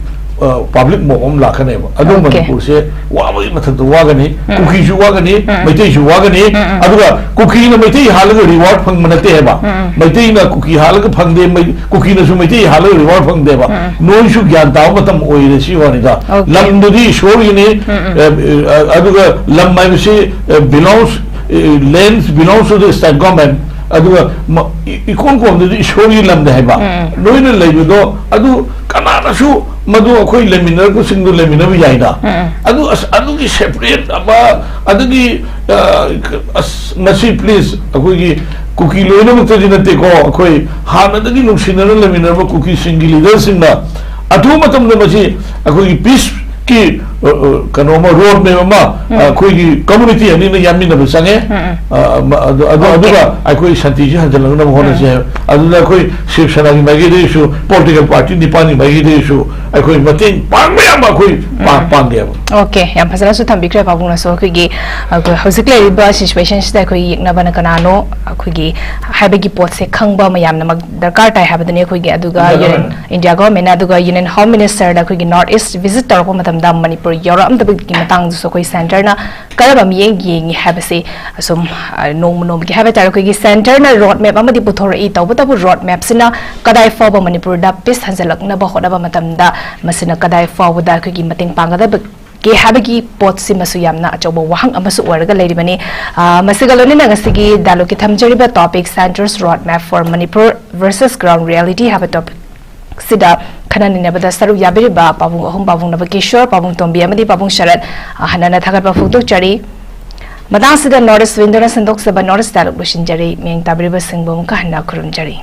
ꯑ, public mob ꯑꯃ ꯂꯥꯛꯀꯅꯦꯕ꯫ ꯑꯗꯨ Okay. ꯃꯅꯤꯄꯨꯔꯁꯦ ꯋꯥꯕꯒꯤ ꯃꯊꯛꯇ ꯋꯥꯒꯅꯤ, ꯎꯝ꯫ ꯀꯨꯀꯤꯁꯨ ꯋꯥꯒꯅꯤ, ꯎꯝ, ꯎꯝ꯫ ꯃꯩꯇꯩꯁꯨ ꯋꯥꯒꯅꯤ, ꯎꯝ, ꯎꯝ꯫ ꯑꯗꯨꯒ ꯀꯨꯀꯤꯅ ꯃꯩꯇꯩ ꯍꯥꯠꯂꯒ reward ꯐꯪꯕ ꯅꯠꯇꯦ ꯍꯥꯏꯕ꯫ ꯎꯝ, ꯎꯝ꯫ ꯃꯩꯇꯩꯅ ꯀꯨꯀꯤ ꯍꯥꯠꯂꯒ ꯐꯪꯗꯦ, ꯃꯩ-, ꯀꯨꯀꯤꯅꯁꯨ ꯃꯩꯇꯩ ꯍꯥꯠꯂꯒ reward ꯐꯪꯗꯦꯕ꯫ ꯎꯝ, ꯎꯝ꯫ ꯅꯣꯏꯁꯨ ꯒ꯭ꯌꯥꯟ ꯇꯥꯕ ꯃꯇꯝ ꯑꯣꯏꯔꯦ ꯁꯤ ꯋꯥꯅꯤꯗ꯫ Okay. ꯂꯝꯗꯨꯗꯤ ꯏꯁꯣꯔꯒꯤꯅꯤ, ꯎꯝ, ꯎꯝ꯫ ꯑ, ꯑ, ꯑꯗꯨꯒ ꯂꯝ ꯍꯥꯏꯕꯁꯤ, ꯑ, belongs, ꯑ, lands belongs to the state government꯫ ꯑꯗꯨꯒ ꯃ-, ꯏ-, ꯏꯀꯣꯟ ꯀꯣꯟꯗꯗꯤ ꯏꯁꯣꯔꯒꯤ ꯂꯝꯗ ꯍꯥꯏꯕ꯫ ꯎꯝ, ꯎꯝ꯫ ꯅꯣꯏꯅ ꯂꯩꯕꯗꯣ, ꯑꯗꯨ ꯀꯅꯥꯅꯁꯨ ꯃꯗꯨ ꯑꯩꯈꯣꯏ ꯂꯩꯃꯤꯟꯅꯔꯛꯄꯁꯤꯡꯗꯨ ꯂꯩꯃꯤꯟꯅꯕ ꯌꯥꯏꯅ꯫ ꯎꯝ, ꯎꯝ꯫ ꯑꯗꯨ ꯑꯁ, ꯑꯗꯨꯒꯤ separate ꯑꯃ, ꯑꯗꯨꯒꯤ, ꯑ, ꯑꯁ, ꯃꯁꯤ please ꯑꯩꯈꯣꯏꯒꯤ ꯀꯨꯀꯤ ꯂꯣꯏꯅꯃꯛꯇꯗꯤ ꯅꯠꯇꯦꯀꯣ, ꯑꯩꯈꯣꯏ ꯍꯥꯟꯅꯗꯒꯤ ꯅꯨꯡꯁꯤꯅꯅ ꯂꯩꯃꯤꯟꯅꯔꯕ ꯀꯨꯀꯤꯁꯤꯡꯒꯤ leaderꯁꯤꯡꯅ ꯑꯊꯨꯕ ꯃꯇꯝꯗ ꯃꯁꯤ ꯑꯩꯈꯣꯏꯒꯤ ꯄꯤꯁꯀꯤ ꯀꯩꯅꯣ ꯑꯃ, ꯔꯣꯗ ꯃꯦꯞ ꯑꯃ ꯑꯩꯈꯣꯏꯒꯤ ꯀꯝꯃꯨꯅꯤꯇꯤ ꯑꯅꯤꯅ ꯌꯥꯟꯃꯤꯟꯅꯕ ꯆꯪꯉꯦ꯫ ꯑ, ꯃ-, ꯑꯗꯨ, ꯑꯗꯨ, ꯑꯗꯨꯒ ꯑꯩꯈꯣꯏ ꯁꯥꯟꯇꯤꯁꯤ ꯍꯟꯖꯤꯜꯂꯛꯅꯕ ꯍꯣꯠꯅꯁꯤ ꯍꯥꯏꯕ꯫ ꯑꯗꯨꯅ ꯑꯩꯈꯣꯏ ꯁꯤꯕ ꯁꯦꯅꯥꯒꯤ ꯃꯥꯏꯀꯩꯗꯒꯤꯁꯨ, ꯄꯣꯂꯤꯇꯤꯀꯦꯜ ꯄꯥꯔꯇꯤ ꯅꯤꯄꯥꯟꯒꯤ ꯃꯥꯏꯀꯩꯗꯒꯤꯁꯨ ꯑꯩꯈꯣꯏ ꯃꯇꯦꯡ ꯄꯥꯡꯕ ꯌꯥꯕ ꯑꯩꯈꯣꯏ ꯄꯥꯡ-, ꯄꯥꯡꯒꯦꯕ꯫ ꯑꯣꯀꯦ, ꯌꯥꯝ ꯐꯖꯅꯁꯨ ꯊꯝꯕꯤꯈ꯭ꯔꯦ ꯄꯥꯕꯨꯡꯅꯁꯨ꯫ ꯑꯩꯈꯣꯏꯒꯤ, ꯑꯩꯈꯣꯏ ꯍꯧꯖꯤꯛ ꯂꯩꯔꯤꯕ ꯁꯤꯆꯨꯋꯦꯁꯟꯁꯤꯗ ꯑꯩꯈꯣꯏ ꯌꯦꯛꯅꯕꯅ ꯀꯅꯥꯅꯣ, ꯑꯩꯈꯣꯏꯒꯤ ꯍꯥꯏꯕꯒꯤ ꯄꯣꯠꯁꯦ ꯈꯪꯕ ꯑꯃ ꯌꯥꯝꯅꯃꯛ ꯗꯔꯀꯥꯔ ꯇꯥꯏ ꯍꯥꯏꯕꯗꯨꯅꯤ꯫ ꯑꯩꯈꯣꯏꯒꯤ ꯑꯗꯨꯒ ꯏꯟꯗꯤꯌꯥ ꯌꯨꯅꯤꯌꯟ, ꯒꯚꯔꯟꯃꯦꯟꯠ꯫ ꯏꯟꯗꯤꯌꯥ ꯒꯚꯔꯟꯃꯦꯟꯠꯅ ꯑꯗꯨꯒ ꯌꯨꯅꯤꯌꯟ ꯍꯣꯝ ꯃꯤꯅꯤꯁꯇꯔꯗ ꯑꯩꯈꯣꯏꯒꯤ ꯅꯣꯔꯠ ꯏꯁ ꯚꯤꯖꯤꯠ ꯇꯧꯔꯛꯄ ꯃꯇꯝꯗ ꯃꯅꯤꯄꯨꯔ ꯌꯧꯔꯛꯑꯝꯗꯕꯒꯤ ꯃꯇꯥꯡꯗꯁꯨ ꯑꯩꯈꯣꯏ ꯁꯦꯟꯇꯔꯅ ꯀꯔꯝꯕ ꯃꯤꯠꯌꯦꯡ ꯌꯦꯡꯉꯤ ꯍꯥꯏꯕꯁꯤ ꯑꯁꯨꯝ, ꯑ, ꯅꯣꯡꯃ ꯅꯣꯡꯃꯒꯤ ꯍꯥꯏꯕ ꯇꯥꯔꯦ, ꯑꯩꯈꯣꯏꯒꯤ ꯁꯦꯟꯇꯔꯅ ꯔꯣꯗ ꯃꯦꯞ ꯑꯃꯗꯤ ꯄꯨꯊꯣꯔꯛꯏ꯫ ꯇꯧꯕꯇꯕꯨ ꯔꯣꯗ ꯃꯦꯞꯁꯤꯅ ꯀꯗꯥꯏ ꯐꯥꯎꯕ ꯃꯅꯤꯄꯨꯔꯗ ꯄꯤꯁ ꯍꯟꯖꯤꯜꯂꯛꯅꯕ ꯍꯣꯠꯅꯕ ꯃꯇꯝꯗ ꯃꯁꯤꯅ ꯀꯗꯥꯏ ꯐꯥꯎꯕꯗ ꯑꯩꯈꯣꯏꯒꯤ ꯃꯇꯦꯡ ꯄꯥꯡꯒꯗꯕꯒꯦ ꯍꯥꯏꯕꯒꯤ ꯄꯣꯠꯁꯤꯃꯁꯨ ꯌꯥꯝꯅ ꯑꯆꯧꯕ ꯋꯥꯍꯪ ꯑꯃꯁꯨ ꯑꯣꯏꯔꯒ ꯂꯩꯔꯤꯕꯅꯤ꯫ ꯑ, ꯃꯁꯤꯒ ꯂꯣꯏꯅꯅ ꯉꯁꯤꯒꯤ ꯗꯥꯏꯂꯣꯒꯀꯤ ꯊꯝꯖꯔꯤꯕ topic Centre's Road Map for Manipur versus Ground Reality ꯍꯥꯏꯕ ꯇꯣꯄꯤꯛ ꯁꯤꯗ ꯈꯟꯅ ꯅꯩꯅꯕꯗ ꯁꯔꯨꯛ ꯌꯥꯕꯤꯔꯤꯕ ꯄꯥꯕꯨꯡ ꯑꯍꯨꯝ, ꯄꯥꯕꯨꯡ ꯅꯕꯀꯤꯁꯣꯔ, ꯄꯥꯕꯨꯡ ꯇꯣꯝꯕꯤ ꯑꯃꯗꯤ ꯄꯥꯕꯨꯡ ꯁꯔꯠ, ꯑ, ꯍꯟꯅꯅ ꯊꯥꯒꯠꯄ ꯐꯣꯡꯗꯣꯛꯆꯔꯤ꯫ ꯃꯇꯥꯡꯁꯤꯗ ꯅꯣꯔꯠ ꯏꯁ ꯋꯤꯟꯗꯣꯅ ꯁꯟꯗꯣꯛꯆꯕ ꯅꯣꯔꯠ ꯏꯁ ꯗꯥꯏꯂꯣꯒ ꯂꯣꯏꯁꯤꯟꯖꯔꯤ꯫ ꯃꯤꯠꯌꯦꯡ ꯇꯥꯕꯤꯔꯤꯕꯁꯤꯡꯕꯨ ꯑꯃꯨꯛꯀ ꯍꯟꯅ ꯈꯨꯔꯨꯝꯖꯔꯤ꯫